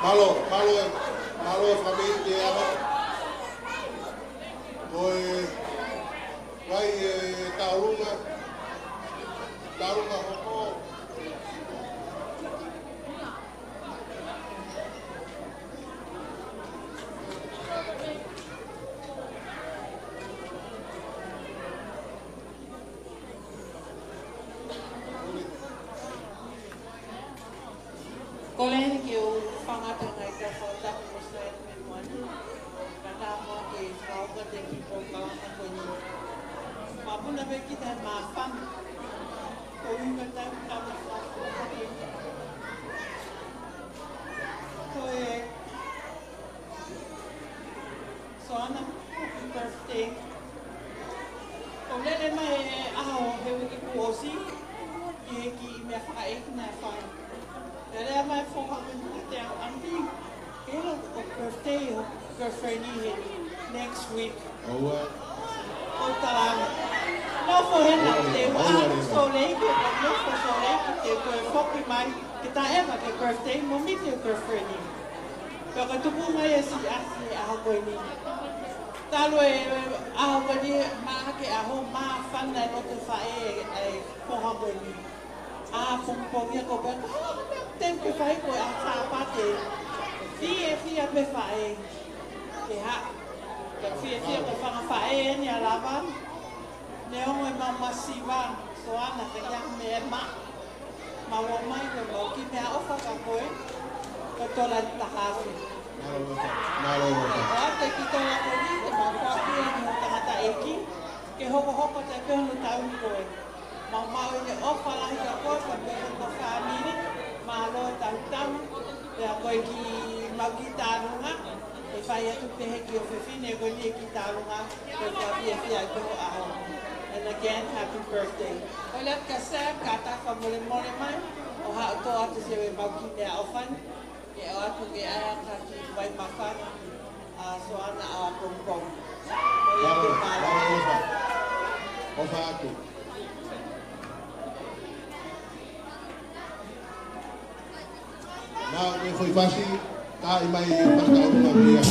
Mālō, mālō e, mālō e fāmili ke ava. Ko e vai e taulunga, taulunga hoko. Kole ke u fakatangaʻi ʻa e fakatapu mo Stan me moani. Ka tā mo ke fakaʻoka te ki polokalama ko eni. Mapuna pē kita he māfana. Ko ui ka tau ka ma fakaʻoka ko eni. Ko e Soana, happy birthday. ʻOku lele mai e ʻaho he uike kuo ʻosi, ʻi he kiʻi meʻa fakaʻeiki naʻe fai. Lele mai foha ko eni te au anti. Ke lo ko birthday ho girlfriend ʻi he next week. ʻOua. ʻO tala. Nofo hena ʻOua, te ʻoua, ua ʻoua. Salt Lake, ko nofo Salt Lake, te ko e foki mai, ke taʻema ke birthday, mo miti e girlfriend. Pea ko e tuku mai e siasi he ʻaho ko eni. Talu e ʻaho ko eni, maʻa ke ʻaho māfana e loto faʻē e foha ko eni. ʻA pongipongi ko pē, ko e hā e meʻa te ke fai ko e ʻaho Sāpate. Fiefia pē faʻē. Ke hā. Ke fiefia ko e fanga faʻē eni ʻa lava. Neongo e mau masiva, Soana, ka ia me e ma. Mau ō mai ko e mau kiʻi meʻaʻofa kia koe, ko e tola ʻe taha afe. Mālō ʻOfa, mālō ʻOfa. ʻOatu e kiʻi tola ko eni, te mau fakaʻosi ʻe he tangataʻeiki, ke hokohoko atu pē hono tauhi koe. Mau maʻu e ʻofa lahi kia koe, ka pehē ki ho fāmili, mālō e tautama, pea ko e kiʻi mau kiʻi tālunga, ʻe fai atu pē he kiʻi ʻofefine ko eni e kiʻi tālunga, ko e fakafiefia ʻi ho ʻaho. And again, happy birthday. ʻOua ʻe lea kia Sam, ka ta fakamolemole mai, ʻo haʻu ʻo toʻo atu siʻi mau kiʻi meʻaʻofa ni, ke ʻoatu ke ʻai ʻa e kiʻi vai māfana, ʻa Soana ʻa pongipongi. Mālō, mālō ʻOfa. ʻOfa atu. Nau ke fai fasi, tā mai e fakataulunga kia.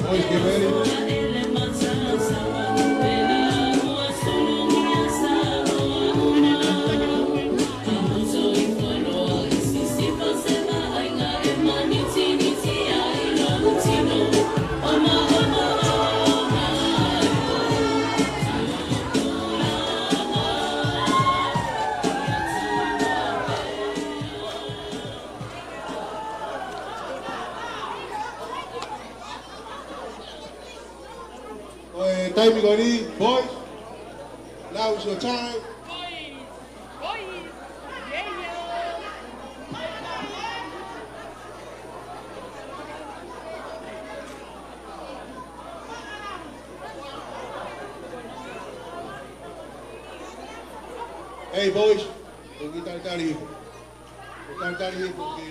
Boys, get ready. Ko e taimi ko eni, boys. Now is your time. Boys, boys, yeah, yeah. Hey boys, ʻoku talitali hifo. ʻOku talitali hifo ke,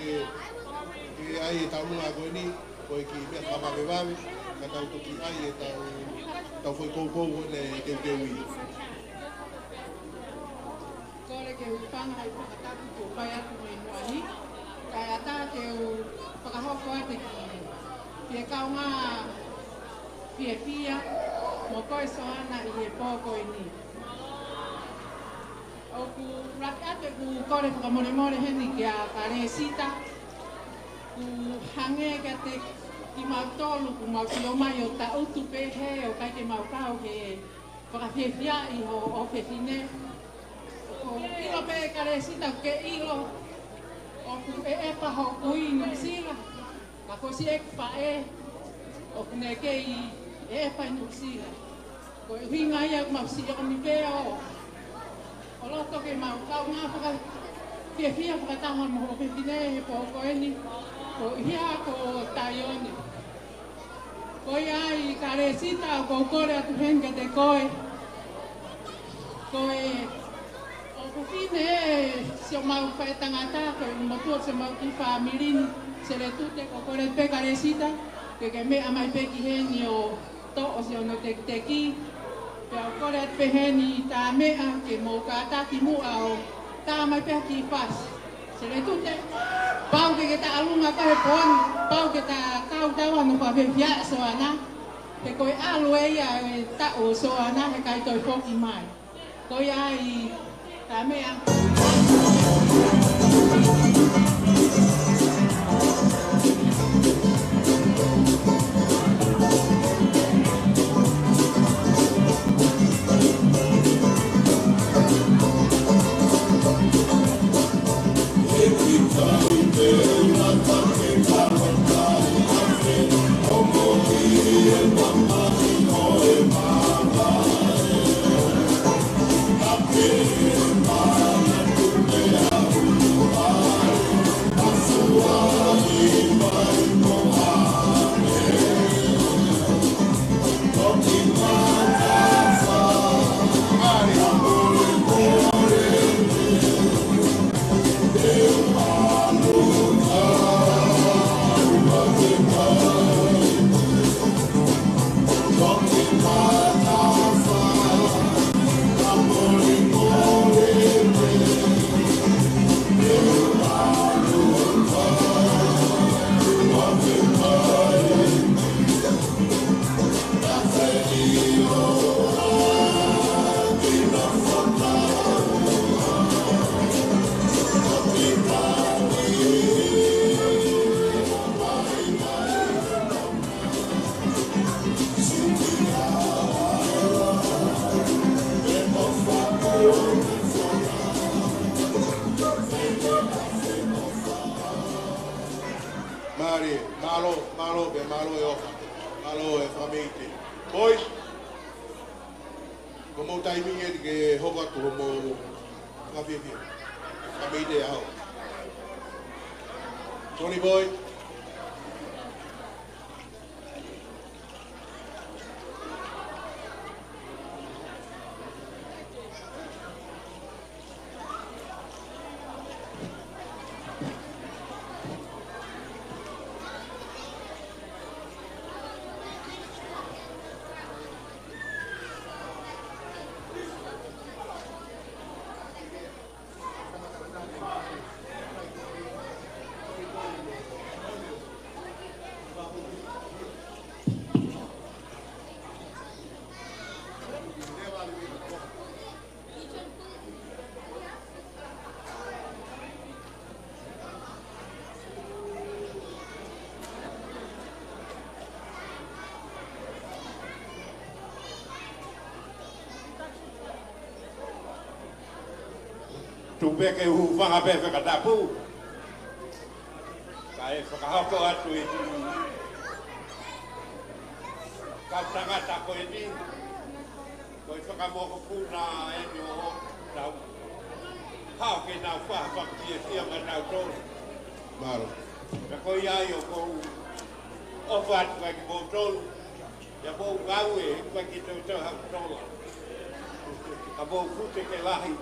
ke ʻai e taumuʻa ko eni, ko e kiʻi meʻa fakavavevave, ka tau toki ʻai e tau, tau foʻi koukou ko eni ke, ke ui. Kole ke u hūfanga he fakatapu kuo fai atu mei muʻa ni. Kae ʻatā ke u fakahoko atu e kiʻi, kiʻi kaungā fiefia mo koe Soana ʻi he pō ko eni. ʻOku lahi atu ʻeku kole fakamolemole heni kia Kalesita. ʻOku hangē kiate kimautolu, ʻoku mau sio mai ʻo taʻutu pē he ʻoku ʻikai ke mau kau he fakafiefiaʻi hoʻo ʻofefine. ʻOku ʻilo pē Kalesita ke ʻilo ʻoku ʻeʻepa hoʻo kui ʻi Nuʻusila. Ka ko siʻeku faʻē ʻoku ne kei ʻeʻepa ʻi Nuʻusila. Ko e ʻuhinga ia ʻoku mau sio mai pē ʻo, ʻo loto ke mau kaungā fakafiefia fakataha mo hoʻo ʻofefine he pō ko eni, ko ia ko Taione. Ko ia ai Kalesita, ʻoku ou kole atu heni kiate koe. Ko e ʻofefine ʻo siʻomau faʻētangata, ko e motuʻa ʻo siʻomau kiʻi fāmili ni, Seletute, ʻoku ou kole pē Kalesita ke ke meʻa mai pē ki heni ʻo toʻo siʻono tekiteki. Pea ʻoku ou kole atu pē heni Tāmeʻa ke mou kātaki muʻa ʻo tā mai pē ha kiʻi fasi. Seletute, pau ke ke taʻalunga ka he pō ni, pau ke ta kau tau ano fafefia Soana. He ko e ʻalu ē ia e taʻu ʻo Soana he ʻikai toe foki mai. Ko ia ai Tāmeʻa. Mālie, mālō, mālō pē, mālō e ʻofa, mālō e fakameʻite. Boys, ko hoʻomou taimi eni ke hoko atu hoʻomou fakafiefia. Fakameʻite ʻaho. Tony boy. Tuku pē ke u hūfanga pē he fakatapu. Kae fakahoko atu e kiʻi kau tangata ko eni. Ko e fakamokopuna eni ʻo tau. Haʻu ke nau fai ha fakafiefia maʻa kitautolu. Mālō. Pea ko ia ai ʻoku ou ʻofa atu kiate kimoutolu. ʻIa mou ngāue, ʻikai ke toe toe ha tola. Ka mou fute ke lahi.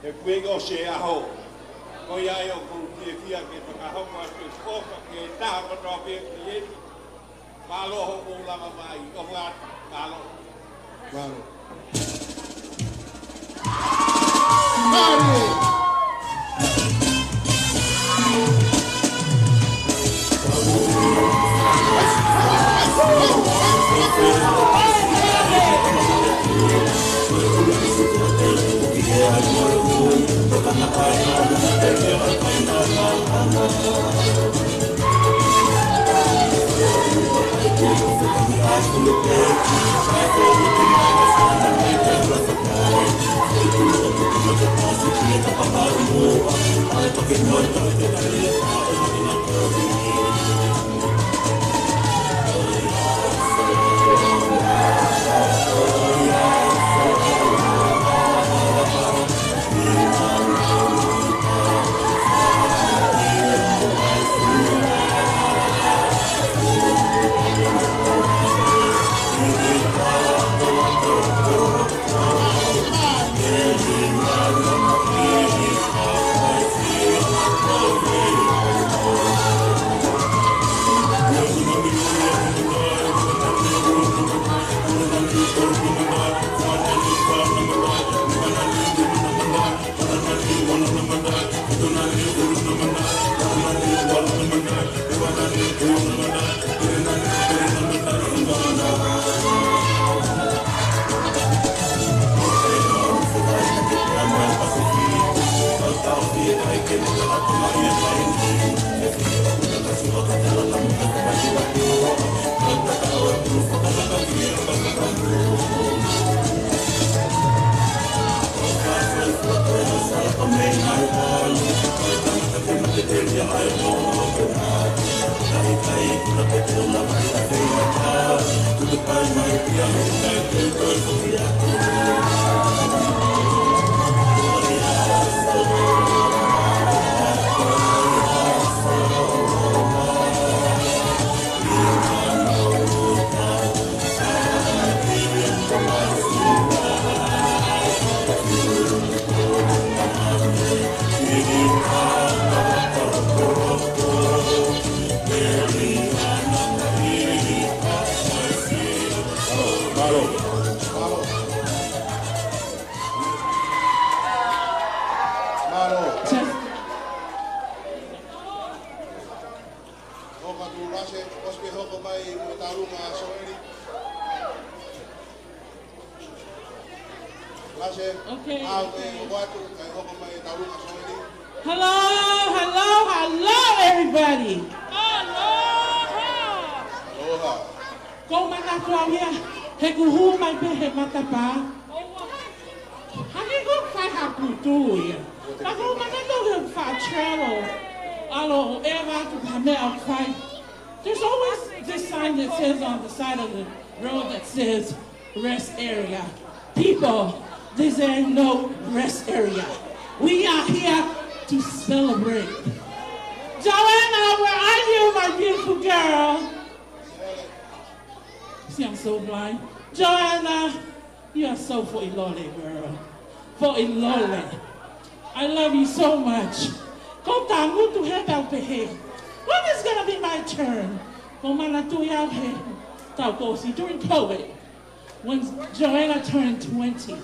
He kuo ʻosi e ʻaho. Ko ia ai ʻoku ou fiefia ke fakahoko atu e foha ke taha kotoa pē ki heni. Mālō hoʻomou lava mai, ʻofa atu, mālō. Mālō. Mālō. Mālō. Mālō. Hoko atu Lase, ʻosi pē hoko mai mo e tālunga Soeli. Lase, okay, ʻa ē, okay, hoko atu, kae hoko mai e tālunga Soeli. Hello, hello, hello, everybody. Aloha. Aloha. Ko u manatu au ia, he kuo hū mai pē he matapā. Hangē ko e fai ha kutu ia. Ka ko u manatu au he faʻa travel. ʻAlu ʻo ʻeva atu ki ha meʻa ʻoku fai. There's always this sign that says on the side of the road that says, "Rest area." People, this ain't no rest area. We are here to celebrate. Joanna, where are you, my beautiful girl? See, I'm so blind. Joanna, you are so foʻi lole, girl. Foʻi lole. I love you so much. Ko u tangutu he pau pehē, when is gonna be my turn? Ko u manatu ia he taʻu kuo ʻosi during COVID, when Joanna turned twenty,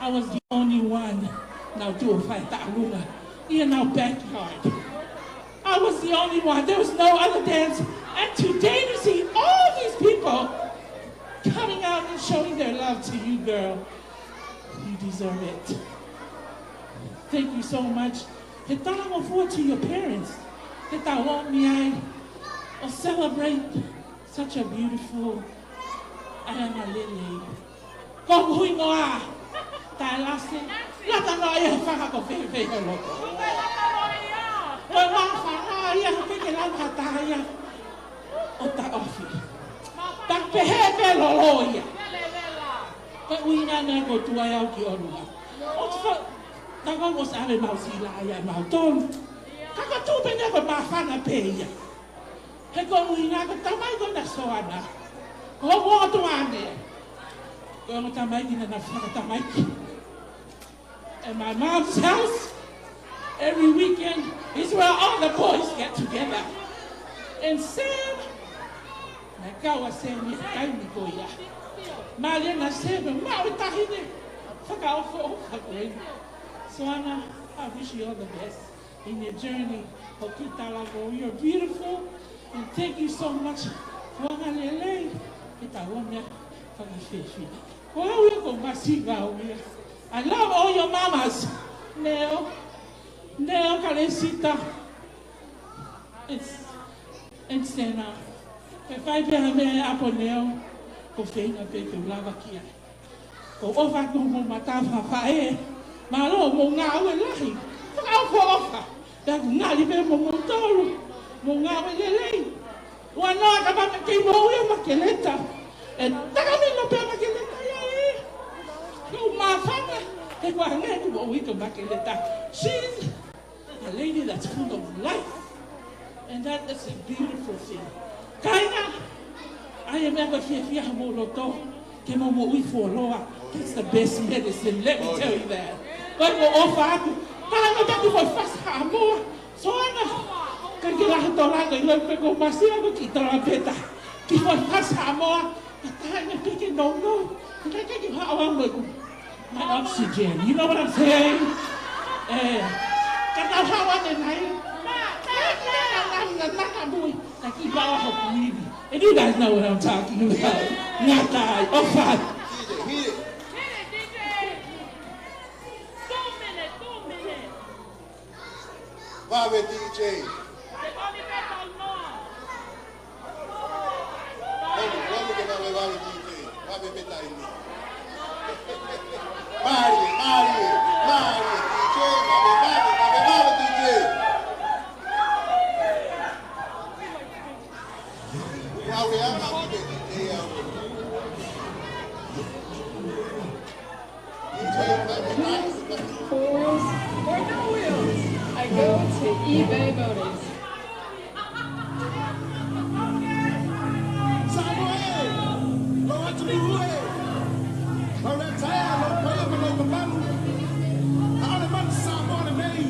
I was the only one naʻe tuʻu ʻo fai tālunga in our backyard. I was the only one. There was no other dance. And today to see all these people coming out and showing their love to you, girl, you deserve it. Thank you so much. He talangofua to your parents. He tau o mi ai ʻo celebrate such a beautiful ʻaeana lelei. Ko hoku hingoa, Taelasi, lata noa ia he fanga ko fēfē he loto. Ko e fanga ia he feke lava ha taha ia ʻo taʻofi. Ta pehē pē lolo ia. Ko e ʻuhinga naʻe ko tuai au ki ʻolunga. ʻOku fa-, ta ko ʻosi ʻave mau sila ia mau tolu. Ka ko tuʻu pē ʻene ko māfana pē ia. He ko e ʻuhinga ko e tamai ko ena Soana. Ko hoku ongo tuane. Ko e ongo tamaiki naʻa na fakatamaiki. At my mom's house, every weekend is where all the boys get together. And Sam, naʻe kau ʻa Sam ʻi he taimi ko ia. Mālie ʻa Sam, maʻu e taʻahine fakaʻofoʻofa ko eni. Soana, I wish you all the best in your journey. Hoki tala ko, you're beautiful, and thank you so much. Ko e anga lelei, ke tau ʻomai fakafiefia. Ko au ia ko Masi Vau ia. I love all your mamas. Neo, Neo Kalesita. It's, it's Sena. Ke fai pē ha meʻa ʻe ʻapo Neo, ko e feinga pē ke u lava ki ai. Ko e ʻofa atu mo mata fafae. Mālō mo e ngāue lahi. Fakaʻofoʻofa. Pea ʻoku ngali pē mo moutolu. Mo e ngāue lelei. Ua noa ka mame kei moʻui ʻa Makeleta. ʻE takamilo pē ʻa Makeleta ia ē. Ko e māfana. He ʻoku ʻange ʻoku moʻui ʻa Makeleta. She's a lady that's full of life. And that is a beautiful thing. Kāinga, ʻa e meʻa ko e fiefia homou loto, ke mou moʻui fuoloa. That's the best medicine, let me tell you that. Ko e ʻofa atu. Tāna taki ko e fasi Haʻamoa. Soana, ka ke laha tō langa i loi pe ko Masi ʻa ko ki tō la peta. Ki ko e fasi Haʻamoa. Ka taha ʻi he peke nounou. Ka ke ki haʻo amo ʻeku. My oxygen. You know what I'm saying? Eh, ka tau haʻu ʻanenai. Na, na, na, na, na, na, mui. Ka ki bawa hoku ivi. And you guys know what I'm talking about. Ngata ai, ʻofa. Hit it, hit it. Vave D J. Vave, vave ke vave, vave D J. Vave pē taimi. Mālie, mālie, mālie D J. Vave, vave, vave, vave D J. Vave anga ki he D J au. Wheels or no wheels, I go to eBay Motors. Samoa ē, lo atu muhu ē. Lo retire, lo paia ma lo mamalu. ʻAle man Samoa nei.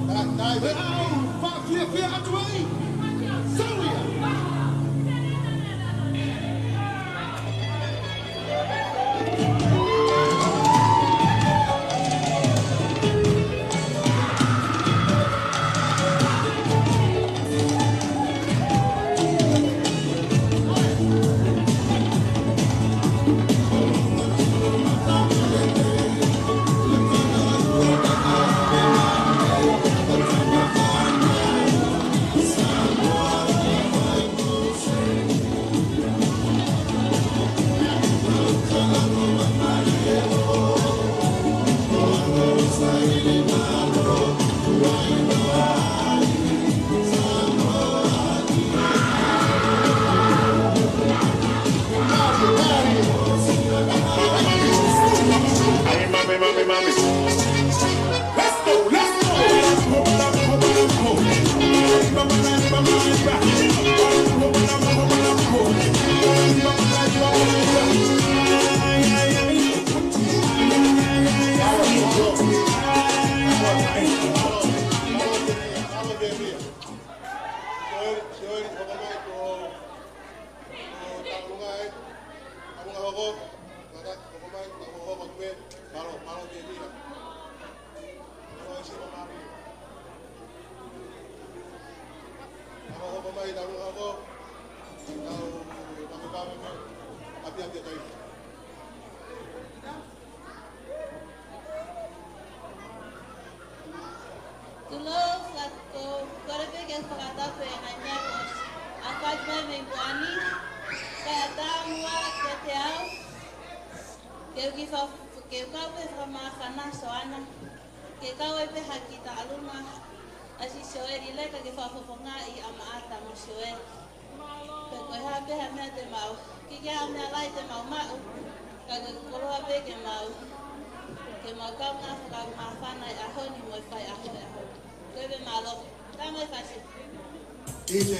Pea ʻoku ou fakafiefia atu ai. Samoa. Tulou, faka-, ko, kole pē ke fakatapu e ngaahi meʻa ko ē ʻa e fai mai mei Puani, kae ʻatā muʻa kiate au, ke u kiʻi fa-, ke u kau pē fakamāfana Soana, ke kau ai pē ha kiʻi taʻaluma, ʻa si Sioeli Leka ke fakafofongaʻi ʻa Maʻata mo Sioeli. Pe ko e hā pē ha meʻa te mau, ke ke ha meʻa lahi te mau maʻu, ka ke koloa pē ke mau, ke mau kaungā fakamāfana e ʻaho ni mo e fai ʻaho e ʻaho. Ko e pē mālō. Tama e fasi. D J.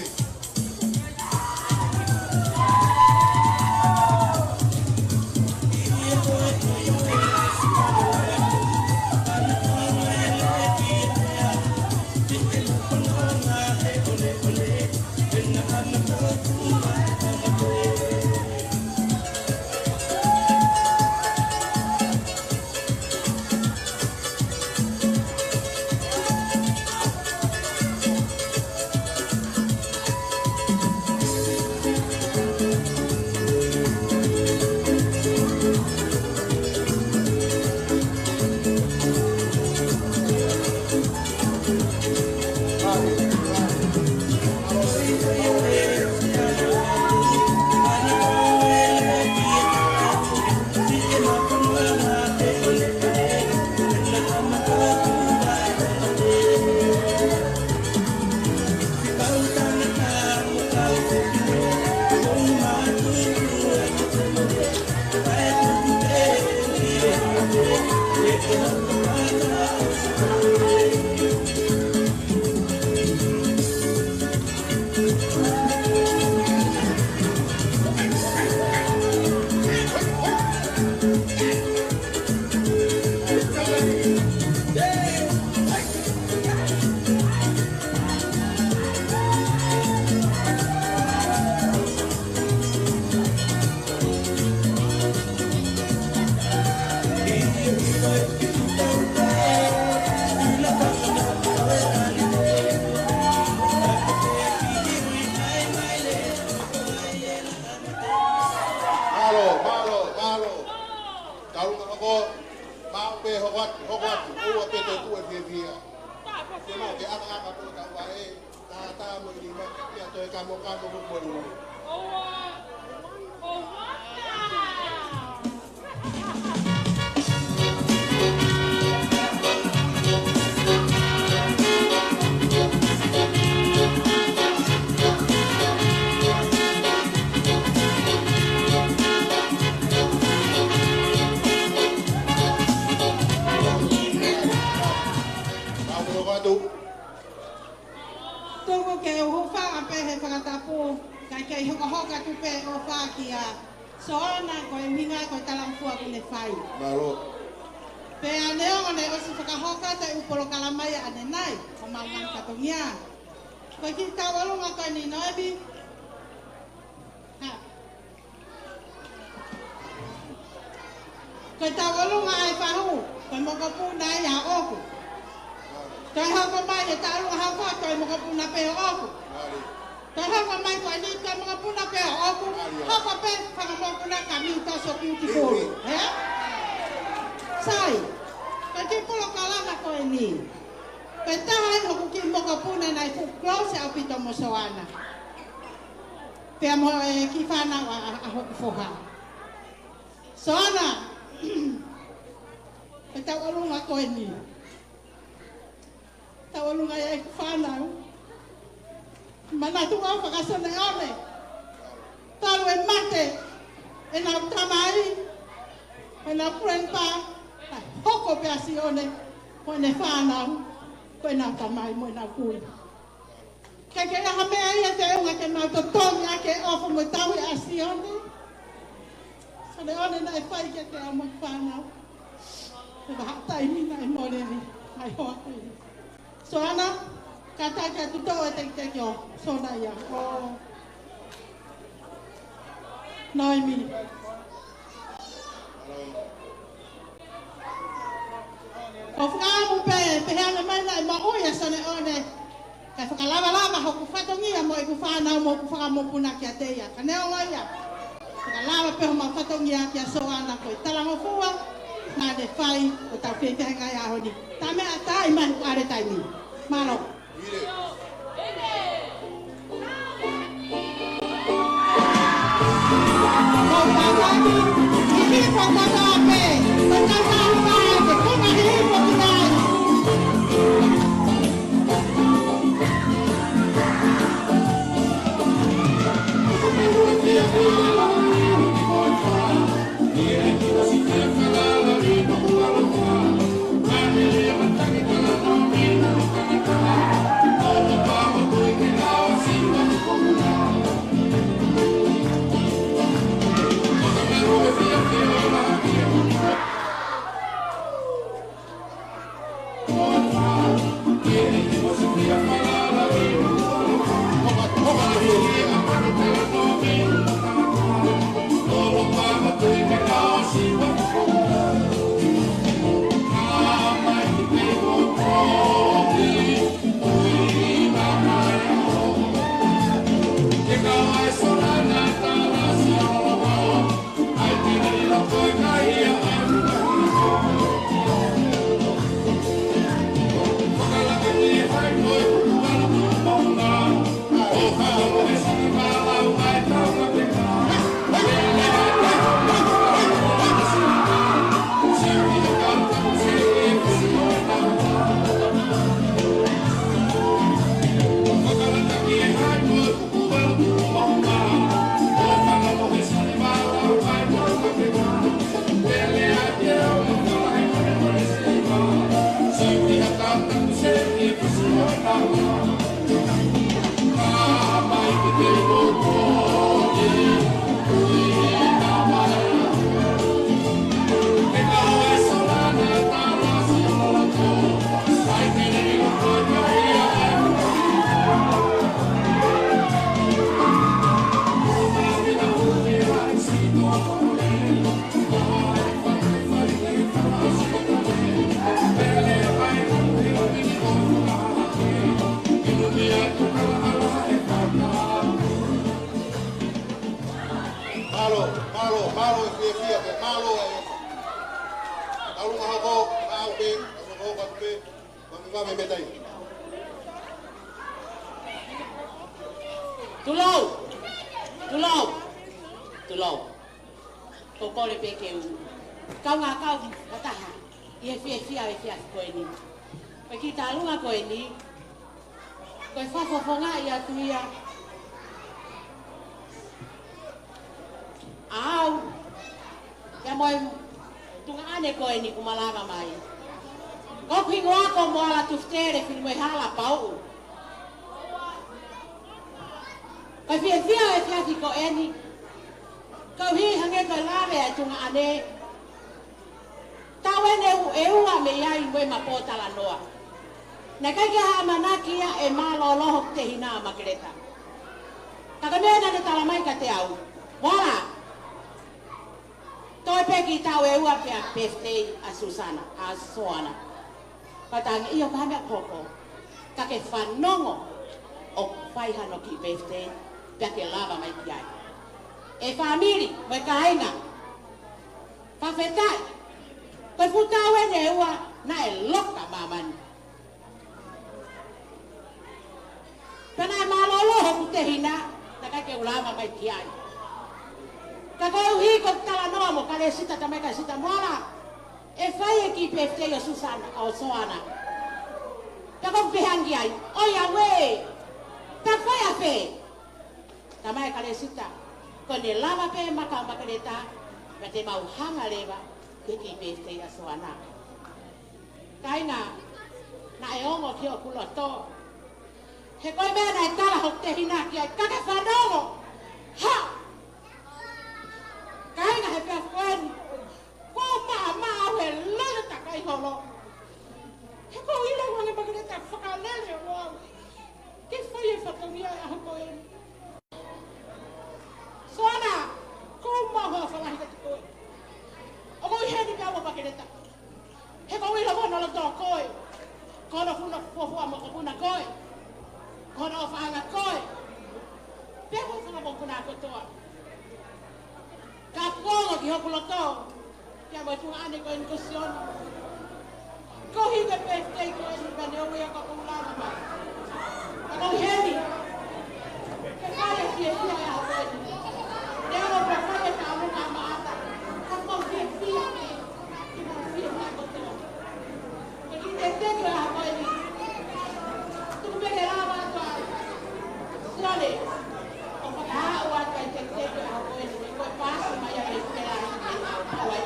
Mālō, mālō, mālō. Tau ka hoko, mau pē hoko atu, hoko atu, ʻoua pē te tuʻu e fiefia. Te mau ke ʻakaʻaka pē tau ʻae, tā tā mo e lima, pea toe kamokamo mo e lima. Mau pē hoko atu. Tuku ke u hūfanga pē he fakatapu, kae kei hokohoko atu pē ʻofa kia Soana, ko e ʻuhinga ko e talangofua kuo ne fai. Mālō. Pea neongo ne ʻosi fakahoko atu e ʻū polokalama ia ʻanenai, ko mau ngaahi fatongia. Ko e kiʻi tauʻolunga ko eni Noemi. Ha. Ko e tauʻolunga ʻa e fahu, ko e mokopuna ia ʻoʻoku. Toe hoko mai e tauʻolunga hoko, ko e mokopuna pē ʻoʻoku. Toe hoko mai ko eni, ko e mokopuna pē ʻoʻoku. Hoko pē fanga mokopuna ka mi toso piuti pulu. Ē? Sai, ko e kiʻi polokalama ko eni. Ko e taha ʻi hoku kiʻi mokopuna naʻe fuʻu close ʻaupito mo Soana. Pea mo e kiʻi fānau ʻa, ʻa, ʻa hoku foha. Soana, ko e tauʻolunga ko eni. Tauʻolunga ia ʻeku fānau. Manatu ʻofa kia Soana ʻo ne. Talu e mate ʻenau tamai, ʻenau grandpa, hoko pē ʻa Sione, ko ʻene fānau, ko ʻenau tamai, mo ʻenau kui. Ke ke ʻi ai ha meʻa ia te unga ke mau totongi ʻaki e ʻofa mo e tauhi ʻa Sione. Sione ʻo ne naʻe fai kiate au mo e fānau. He vahaʻa taimi naʻe mole ai, ai hoa ko ia. Soana, ka tai ka tuto e tekiteki ʻo Soana ia. ʻO Noemi. ʻOku ou fakaʻamu pē, pehē ange mai naʻe moʻui ʻa Sione ʻo ne. Kae fakalavalava hoku fatongia mo ʻeku fānau mo hoku fanga mokopuna kiate ia. Ka neongo ia, fakalava pē homau fatongia kia Soana ko e talangofua naʻa ne fai ʻo tau fefehangai ʻaho ni. Tā meʻa tā i manu are taimi. Mālō. Ia ke mālō e. Taulunga hoko, ʻau pē, taulunga hoko atu pē, mami mami metai. Tulou, tulou, tulou. Ko e kole pē ke u kaungā kau fakataha ʻi he fiefia ʻo e efiafi ko eni. Ko e kiʻi taulunga ko eni, ko e fakafofongaʻi atu ia ʻaʻau, pea mo e tuongaʻane ko eni kuo malava mai. Ko hoku hingoa ko Moala Tufitele Filimoehala Pauʻu. Ko e fiefia ʻo e efiafi ko eni, koeʻuhi hangē ko e lave ʻa e tuongaʻane, taʻu eni ʻe u-, ʻe ua mei ai mo ʻema pōtalanoa. Naʻe ʻikai ke ʻamanaki ia ʻe mālōlō hoku tehina ʻa Makeleta. Ka ko e meʻa naʻa ne tala mai kiate au: Moala, toe pē kiʻi taʻu ʻe ua pea birthday ʻa Susana, ʻa Soana. Ka tangi ʻio ka meʻa hoko, ka ke fanongo ʻoku fai hano kiʻi birthday, pea ke lava mai ki ai. ʻE fāmili mo e kāinga, fakafetaʻi. Ko e fuʻu taʻu eni ʻe ua naʻe loka māmani. Pea naʻe mālōlō hoku tehina, naʻe ʻikai ke u lava mai ki ai. Ka koeʻuhi ko e talanoa mo Kalesita, tamai Kalesita, Moala, ʻe fai e kiʻi birthday ʻo Susana, ʻo Soana. Pea ko u pehē ange ki ai, ʻoiauē, pea fai ʻafē? Tamai Kalesita, ko ʻene lava pē maka ʻo Makeleta, pea te mau hanga leva ki he kiʻi birthday ʻa Soana. Kāinga, naʻe ongo ki hoku loto. He ko e meʻa naʻe tala hoku tehina ki ai, ka ke fanongo. Ha! Kāinga, he efiafi ko eni, ko e maʻamaʻa au he lele takai holo. He ko u ʻilo ange Makeleta fakalele ʻo au ke fai e fatongia ʻo e ʻaho ko eni. Soana, ko u maʻu ha falahi kiate koe. ʻOku ou ʻi heni pea mo Makeleta. He ko u ʻilo ko hono loto koe, ko hono funa fuofua mokopuna koe, ko hono ʻofaʻanga koe, pea mo e fanga mokopuna kotoa. Ka kuo ongo ki hoku loto, pea mo e tuongaʻane ko eni ko Siona. Ko e kiʻi birthday ko eni ka ne ui au ka u lava mai. Ka ko u ʻi heni ke fai e fiefia ʻo e ʻaho ko eni. Ne ʻalu ʻo fai e taʻu ka maʻata. Ka ko u fiefia, ke mau fiefia kotoa. Ko e kiʻi birthday ko ē ʻo e ʻaho ko eni, tuku pē ke lava atu ai. Sione, ʻo fakahā atu ai e kiʻi birthday ko ē ʻo e ʻaho ko eni, ko e paasi mai ʻa e pela i te au pau ai.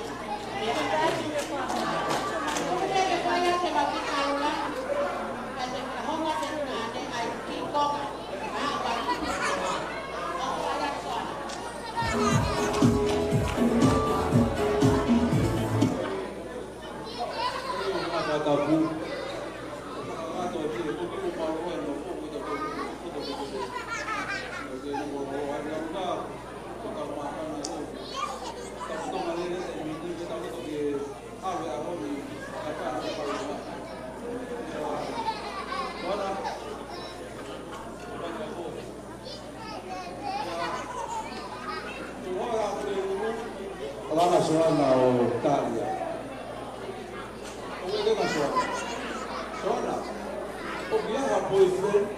Tuku pē ke fai atu e vaki kaula, ka te fakahonga te nane ai ki koka. Lana Soana ʻo Talia. ʻO e lena Soana. Soana, ʻoku ʻi ai ha boyfriend?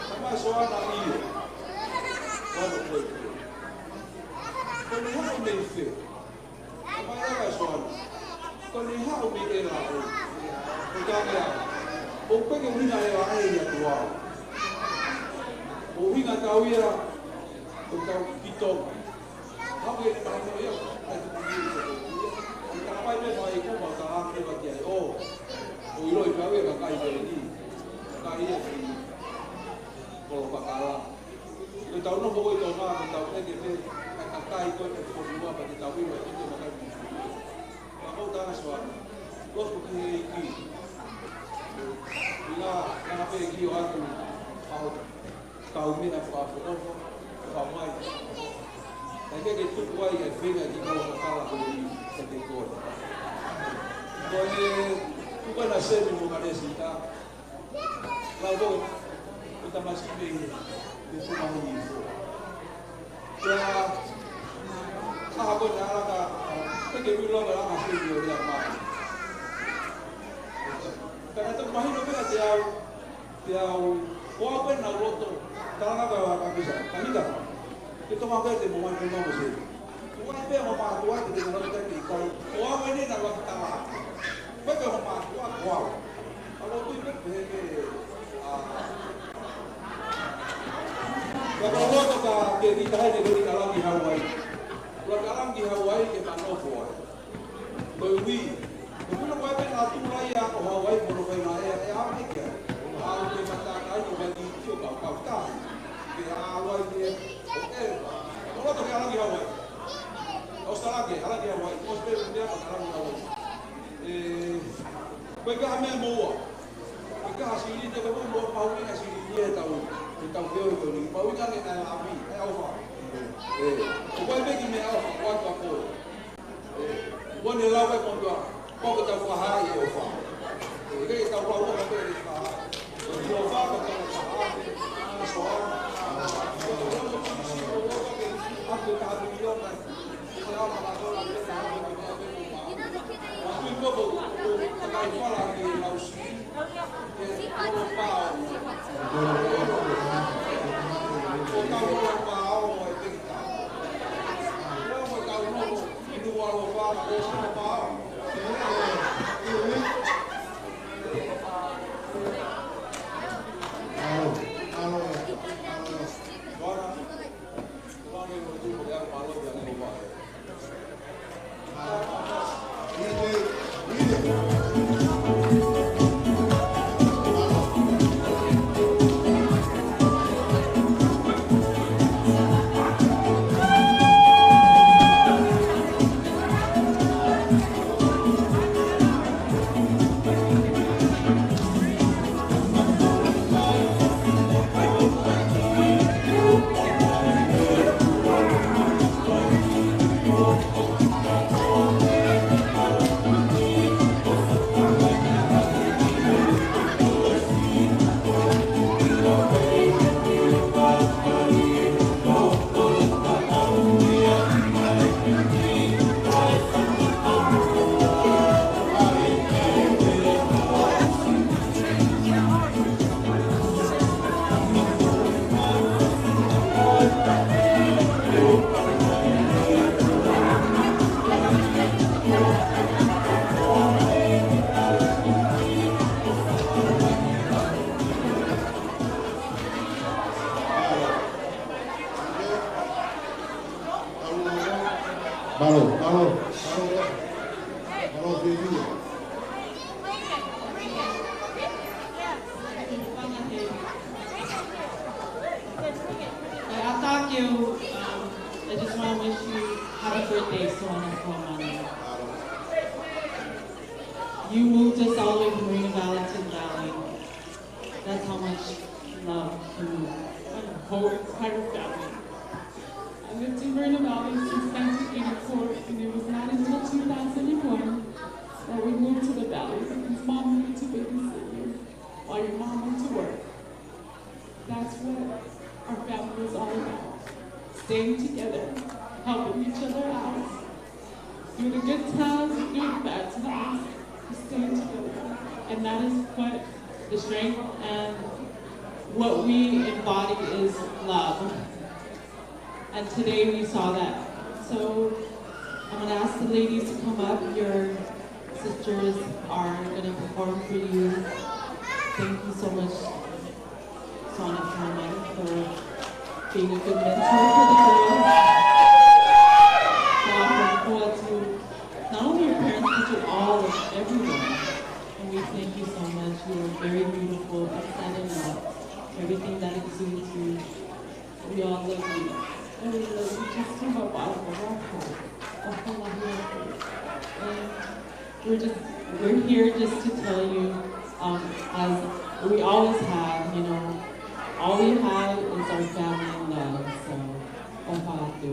Tama Soana ʻio. Soana boyfriend. Ko ʻene haʻu mei fē? Tama ʻEla Soana. Ko ʻene haʻu mei ʻEla ē. Ko tane a. ʻOku peke ʻuhinga ʻEla ē ia tuā. ʻUhinga tau ia, ʻo tau ki Tonga. Haʻu e taha ia, ka tuku ia, ka tuku ia. Ka mai me mai ko ma ka ake ma ki ai. ʻO, ʻo ʻilo ʻi kau ia ka kai ko eni. Ka kai ia ki Kolopakala. Ko tau nofo ko ē Tonga, ko tau eke pē, ka kai ko e fonua, ka te tau ʻilo e te makai. Ka ko tana Soana. Lotu ki he ʻEiki. ʻIna, ʻina pē ki o atu. Aho. Kau meʻa fakaʻofoʻofa, fakaʻomai. Naʻe ʻikai ke tuku ai e fenga ki Kolopakala ko eni, ka te koe. Ko e, tuku ʻena semi mo Kalesita. Lau ko, ko tamasiʻi mei, mei Fumahi ni fo. Ia, Ako te ala ka, te ke ui loa ka langa se i o ia mai. Ka na te mahino pē ka te au, te au, ko au pē na loto, talanga ka wa ka misa, ka mika. Ke toma pē te mo mai mo mo se. Ko ai pē mo ma ko ai te ke na loto te ke kai. Ko au ene na wa tala. Pea ko e homa ʻOtua ko au. ʻA lotu i pē pehē ke, ʻa, ka ko loto ka ke ki tahe ke ki Kalaki Hauai. Ko Kalaki Hauai ke ma nofo ai. Ko e ui. Ko e kuna ko e pē na tula ia ʻo Hauai ko lo kai na ea, ea mai kia. ʻA, ke mata kai ko mai ki tio ka kau tahi. Ke ʻa Hauai ke, ʻo e. Ko loto ke Kalaki Hauai. ʻO Kalaki, Kalaki Hauai. Ko e pē ui ia ko Kalaki Hauai. ʻE, ko e kaha meʻa moua. Ko e kaha sili te ko moua pau ʻi na sili ni e tau. E tau keo e tau ni. Pau ʻi na ne na lavi. E au fa. ʻE, ko e peki meʻa au fa. Ko atu a ko. ʻE, ko ne lau e kontua. Ko ko tau fa hai e au fa. ʻE, ke tau lau o ka peki fa. Ko tau fa, ko tau fa. Ko soa. Ko tau fa. Ko tau fa. Mālō, mālō, mālō, mālō, mālō. But I thought you, um, I just wanna wish you happy birthday, Soana Kuamanu. You moved us all the way from Marina Valley to the valley. That's how much love you move. And whole entire family. I lived in Marina Valley since nineteen eighty-four, and it was not until two thousand one that we moved to the valley because Mom needed to babysit you while your mom went to work. That's what our family was all about. Staying together, helping each other out. Through the good times, through the bad times, we stayed together. And that is what the strength and what we embody is love. And today we saw that. So I'm gonna ask the ladies to come up. Your sisters are gonna perform for you. Thank you so much, Soana Furman, for being a good mentor for the girls. Wow, from Koa to not only your parents, but to all of everyone. And we thank you so much. You are very beautiful, inside and out. Everything that exudes you. We all love you. And we love you just from the bottom of our heart. Of all of our heart. And we're just, we're here just to tell you, um, as we always have, you know, all we have is our family and love. So, ʻofa atu.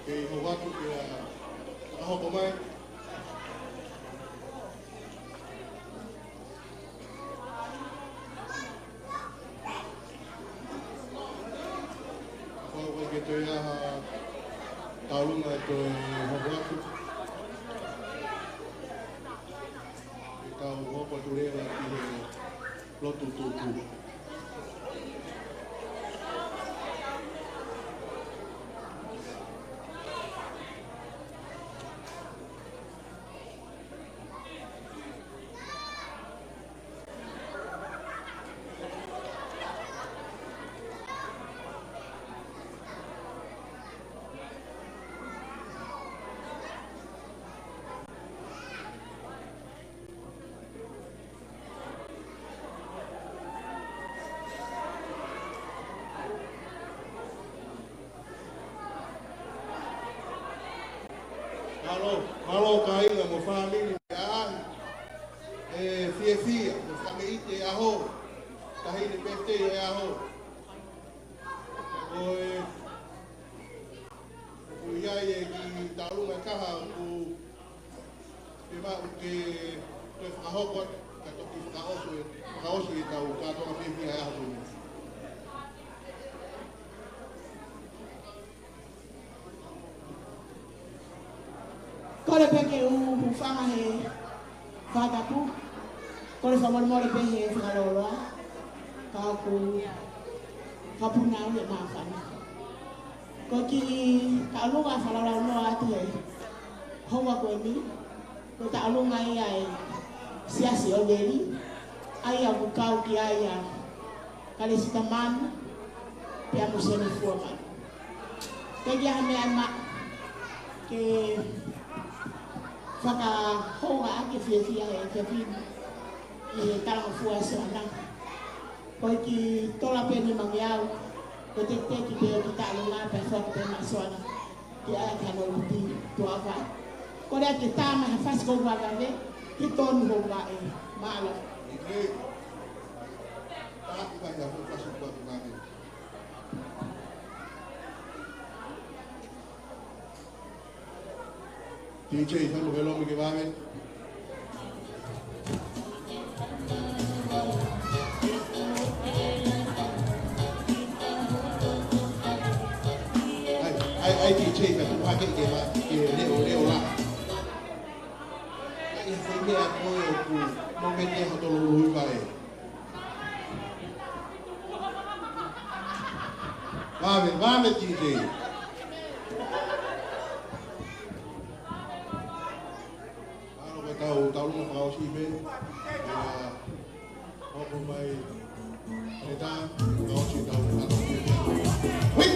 Kei hoko atu ke fakahoko mai. Kapau ʻoku ʻikai ke toe ʻi ai ha tauʻolunga ʻe toe hoko atu, ʻe tau hoko atu leva ki he lotu tutuku. Mālō, mālō kāinga mo fāmili ʻaʻahi. ʻE fiefia mo fakaʻite ʻa e ʻaho, taʻahine birthday ʻo e ʻaho. Ko e, ʻoku ʻi ai e kiʻi tauʻolunga ʻe taha ʻoku fiemaʻu ke toe fakahoko atu, ka toki fakaʻosi, fakaʻosi ʻetau kātoanga fiefia he ʻaho ni. Kole pē ke u hūfanga he fakatapu. Kole fakamolemole pē he fakalōloa. Ka ʻoku fakapuna au he māfana. Ko e kiʻi tauʻolunga fakalaulaunoa atu he houa ko eni, ko e tauʻolunga ia ʻa e Siasi ʻo Veli, ʻa ia ʻoku kau ki ai ʻa Kalesita Manu, pea mo Sione Fuamanu. Teʻeki ai ha meʻa ʻe maʻu ke fakahoungaʻaki e fiefia he efiafi ni ʻi he talangofua ʻa Soana. Ko e kiʻi tola pē ʻe nimangeau, ko e tekiteki pē ʻo e kiʻi tauʻolunga pea foaki pē maʻa Soana ke ʻai ki hano ʻuti tuʻa vai. Kole ke tā mai ha fasi kou vavave, ke tonu hoʻo vaʻe. Mālō. ʻIkai. Tā mai ha fasi kou vavave. D J, fai mo ke lomi ke vave. ʻAi, ʻai, ʻai, D J, ka tuku hake ke va, ke leʻo, leʻo la. ʻAi, fai meʻa ko ē ʻoku, mo me te ho tolo ului vai. Vave, vave, D J. Mālō ko e tau, tau luma fakaʻosi pē. ʻIa, hoko mai. ʻE tā, fakaʻosi tau, tau. Hei!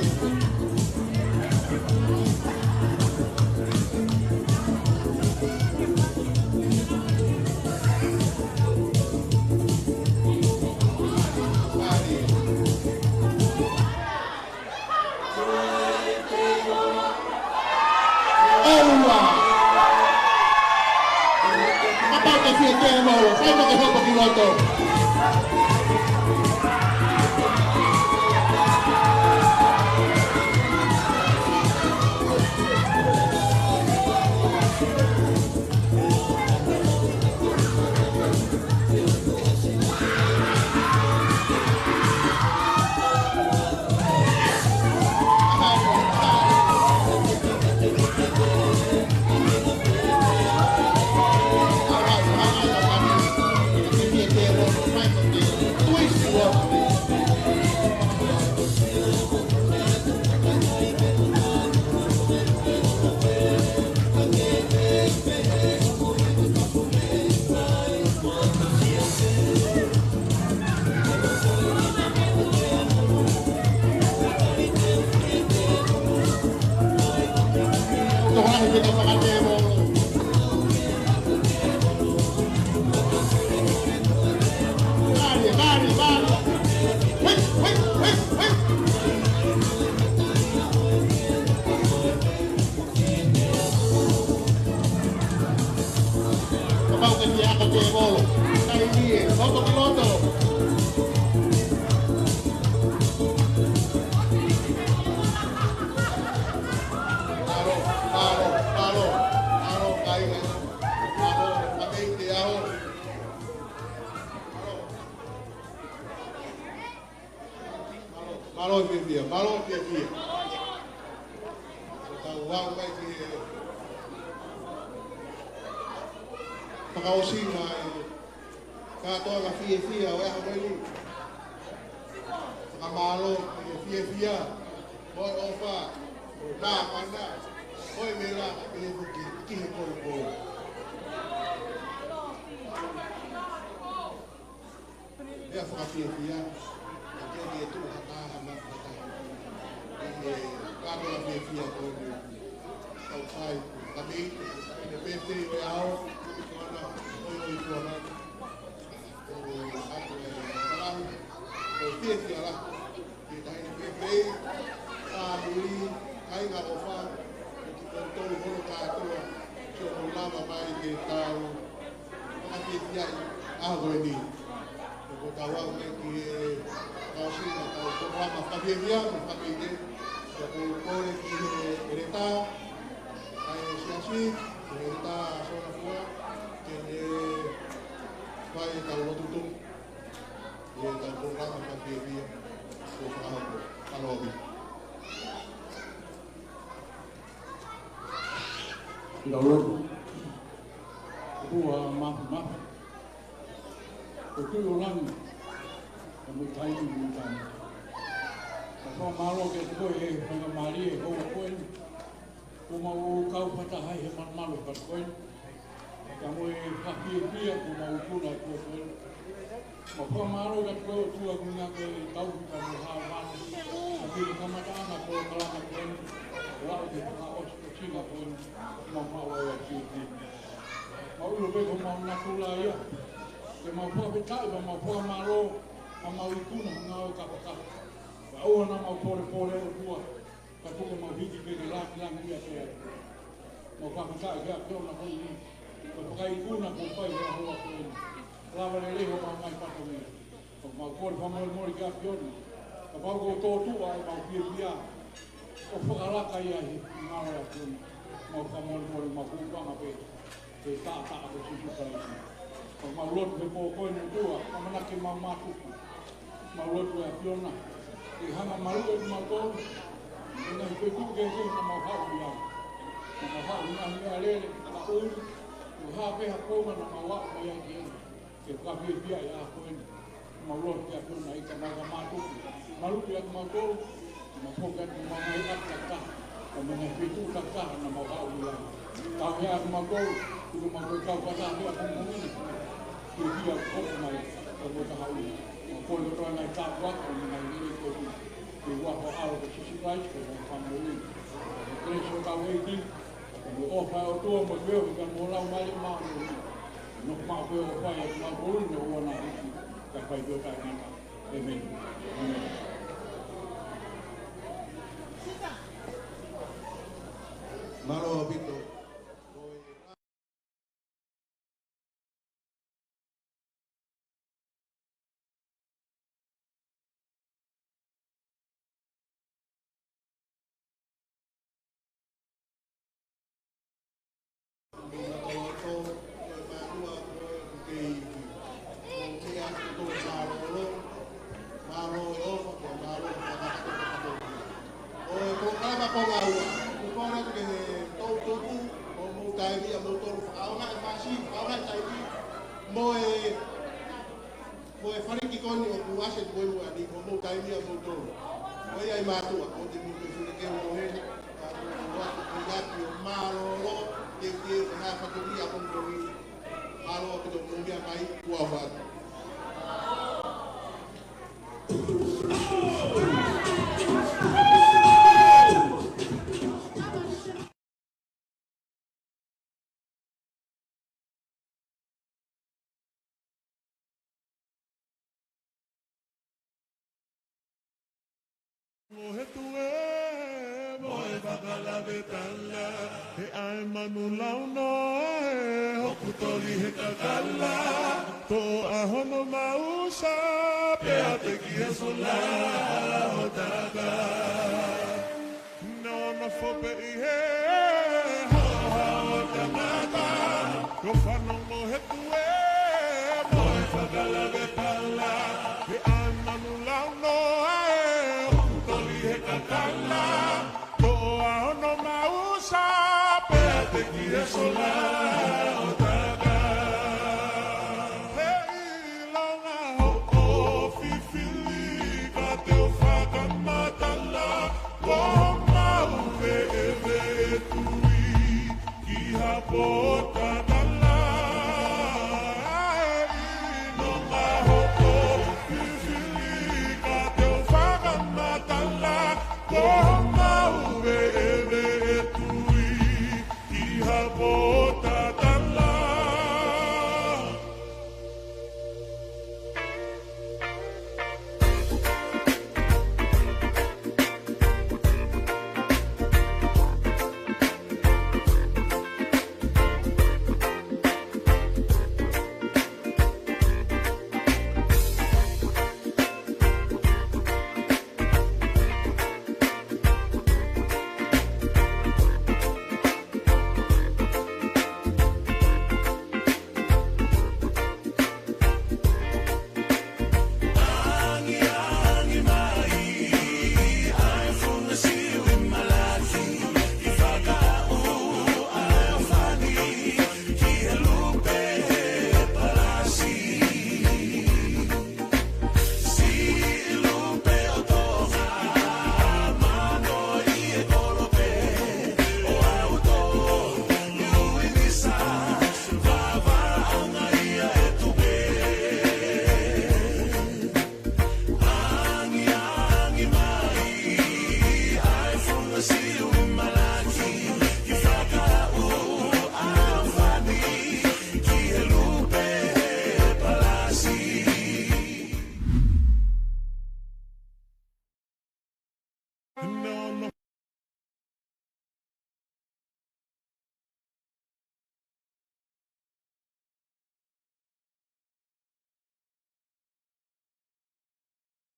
ʻOua! Kapau ʻoku ke fie tēvolo, fai mo ke hopo ki loto. Kapau ke fie ako tēvolo, kai mie, hopo ki loto. Mālō fiefia. Tau aʻu mai ki he fakaʻosinga ʻa e kātoanga fiefia ʻo e ʻaho ko eni. Fakamālō ki he fiefia, mo e ʻofa, mo e tāpana, mo e vela, pehē foki ki he koukou. Pea fakafiefia, ʻa ia ke tuʻu ha taha, ha mata ha taha. ʻI he kātoanga fiefia ko eni. Kau fai, ka mei, ʻi he pēpē ʻo e ʻaho, ʻi tuʻa na, ʻoi, ʻoi, tuʻa na. ʻO atu e fakaʻaho, ʻo fiefia lahi. Ke tahi ni pēpē, ʻa muli, kāinga ʻofa, ʻo kimoutolu hono kātoa, ke mou lava mai ke tau fakafiefia ʻi he ʻaho ko eni. Ko ʻetau aʻu mai ki he fakaʻosinga ʻetau polokalama fakafiefia mo fakafiefia. Ko ʻeku kole ki he ʻeletā ʻa e siasi, ko e ʻeletā Solafua, ke ne fai ʻetau lotu tuku ʻi heʻetau polokalama fakafiefia kuo fakahoko. Mālō ʻaupito. Tau lotu. ʻOtua Māfimafi, ko e Tuʻi ʻo langi, ʻa e Moʻui taimi mo e taimi. Mau fakamālō kiate koe he faingamālie ʻo e houa ko eni, kuo mau kau fakataha ai he malumalu ʻo e houa ko eni. Ka mo e fakafiefia kuo mau ikuna he houa ko eni. Mau fakamālō kiate koe ʻOtua koeʻuhi ko e tauhi pea mo e haʻavale. Ka ki he kamataʻanga ʻo e polokalama ko eni, ʻo aʻu ki he fakaʻosi ʻo e ʻaho ko eni, mau maʻu ai ʻa e fiefia. Mau ʻilo pē ko homau natula ia. Ke mau fakafetaʻi pea mau fakamālō, ka mau ikuna ho ngāue kapakapa. Pea ʻoua naʻa mau polepole ʻOtua, ka tuku ke mau hiki pē ke langilangiʻia pē. Mau fakafetaʻi ki he ʻAfiona koeʻuhi ko e fakaikuna kuo fai he houa ko eni. Lava lelei homau ngaahi fatongia. Mau kole fakamolemole ki he ʻAfiona. Kapau kuo tōtuʻa ʻemau fiefia, ʻo fakalaka ia he ngāue ʻa e ʻAfiona. Mau fakamolemole, mau hūfanga pē he taʻataʻa ko Sīsū Kalaisi. Pea mau lotu he pō ko eni ʻOtua, ʻamanaki ke mau mātuku. Mau lotu ʻe ʻAfiona, ke hanga ʻo maluʻi kimautolu mei he ngaahi feituʻu kehekehe naʻa mau haʻu mei ai. Naʻa mau haʻu mei he ngaahi meʻalele, ka ʻoku ʻi ai pē ha konga naʻa mau aʻu mai ai ki ai. Ke fakafiefia ʻi he ʻaho ko eni. Mau lotu ki he ʻAfiona ʻi he mau ka mātuku. Maluʻi ʻa kimautolu, mau foki atu mo e ngaahi ʻapi takitaha, pea mo e ngaahi feituʻu takitaha naʻa mau haʻu mei ai. Tauhi ʻa kimautolu, tuku mau ke kau fakataha pē ʻa kimautolu. Ke hia ko mai, ka mo ka haʻu. Mau kole kotoa e ngaahi tāpuaki, mo e ngaahi lelei ko eni. Ke ua ko ʻAlo ko Sīsū Kalaisi, ko e fāmili. Ko e kelesi ʻo hotau ʻEiki, ko e ʻofa ʻa e ʻOtua, mo e feohi pea mo e Laumālie Māʻoniʻoni. Nofoʻia pē ʻo fai ʻa kimautolu ʻo ʻoua naʻa hiki, kae fai pē ʻo taʻengata. ʻĒmeni. ʻĒmeni. Mālō ʻaupito. ʻO e polokalama ko e ngāue, ʻoku ou kole atu ke tau tuku, ʻo mou taimi ʻa moutolu fakaʻaongaʻi e māsini, fakaʻaongaʻi e taimi, mo e, mo e faliki ko eni ʻoku ʻasi atu ko ē muʻa ni, ʻo mou taimi ʻa moutolu. Ko ia ʻi mātuʻa, ʻoua te mou toe fili ke ʻoua heni, ka ʻoku ou ʻoatu ko ia ʻo mālōlō, ke ke ʻo ha fatongia ko eni. Mālō ʻaupito mou meʻa mai, kuo ʻofa atu. Mo he tuʻe, mo e fakalavetala, he ʻae manu launoa ē, hoku toli he kakala, toʻo ʻa hono mausa, pea teki he sola ho taka. Nonofo pē ʻi he haohaoa ʻo e tangata, ko e fanongo he tuʻe, mo e fakalavetala, he ʻae manu launoa ē, hoku toli he Toa ono mau sa pea te ki he sola ʻo taka. He ʻilonga hoʻo fifili ka te u fakamatala, ko mau veʻeveʻe tui ki ha pota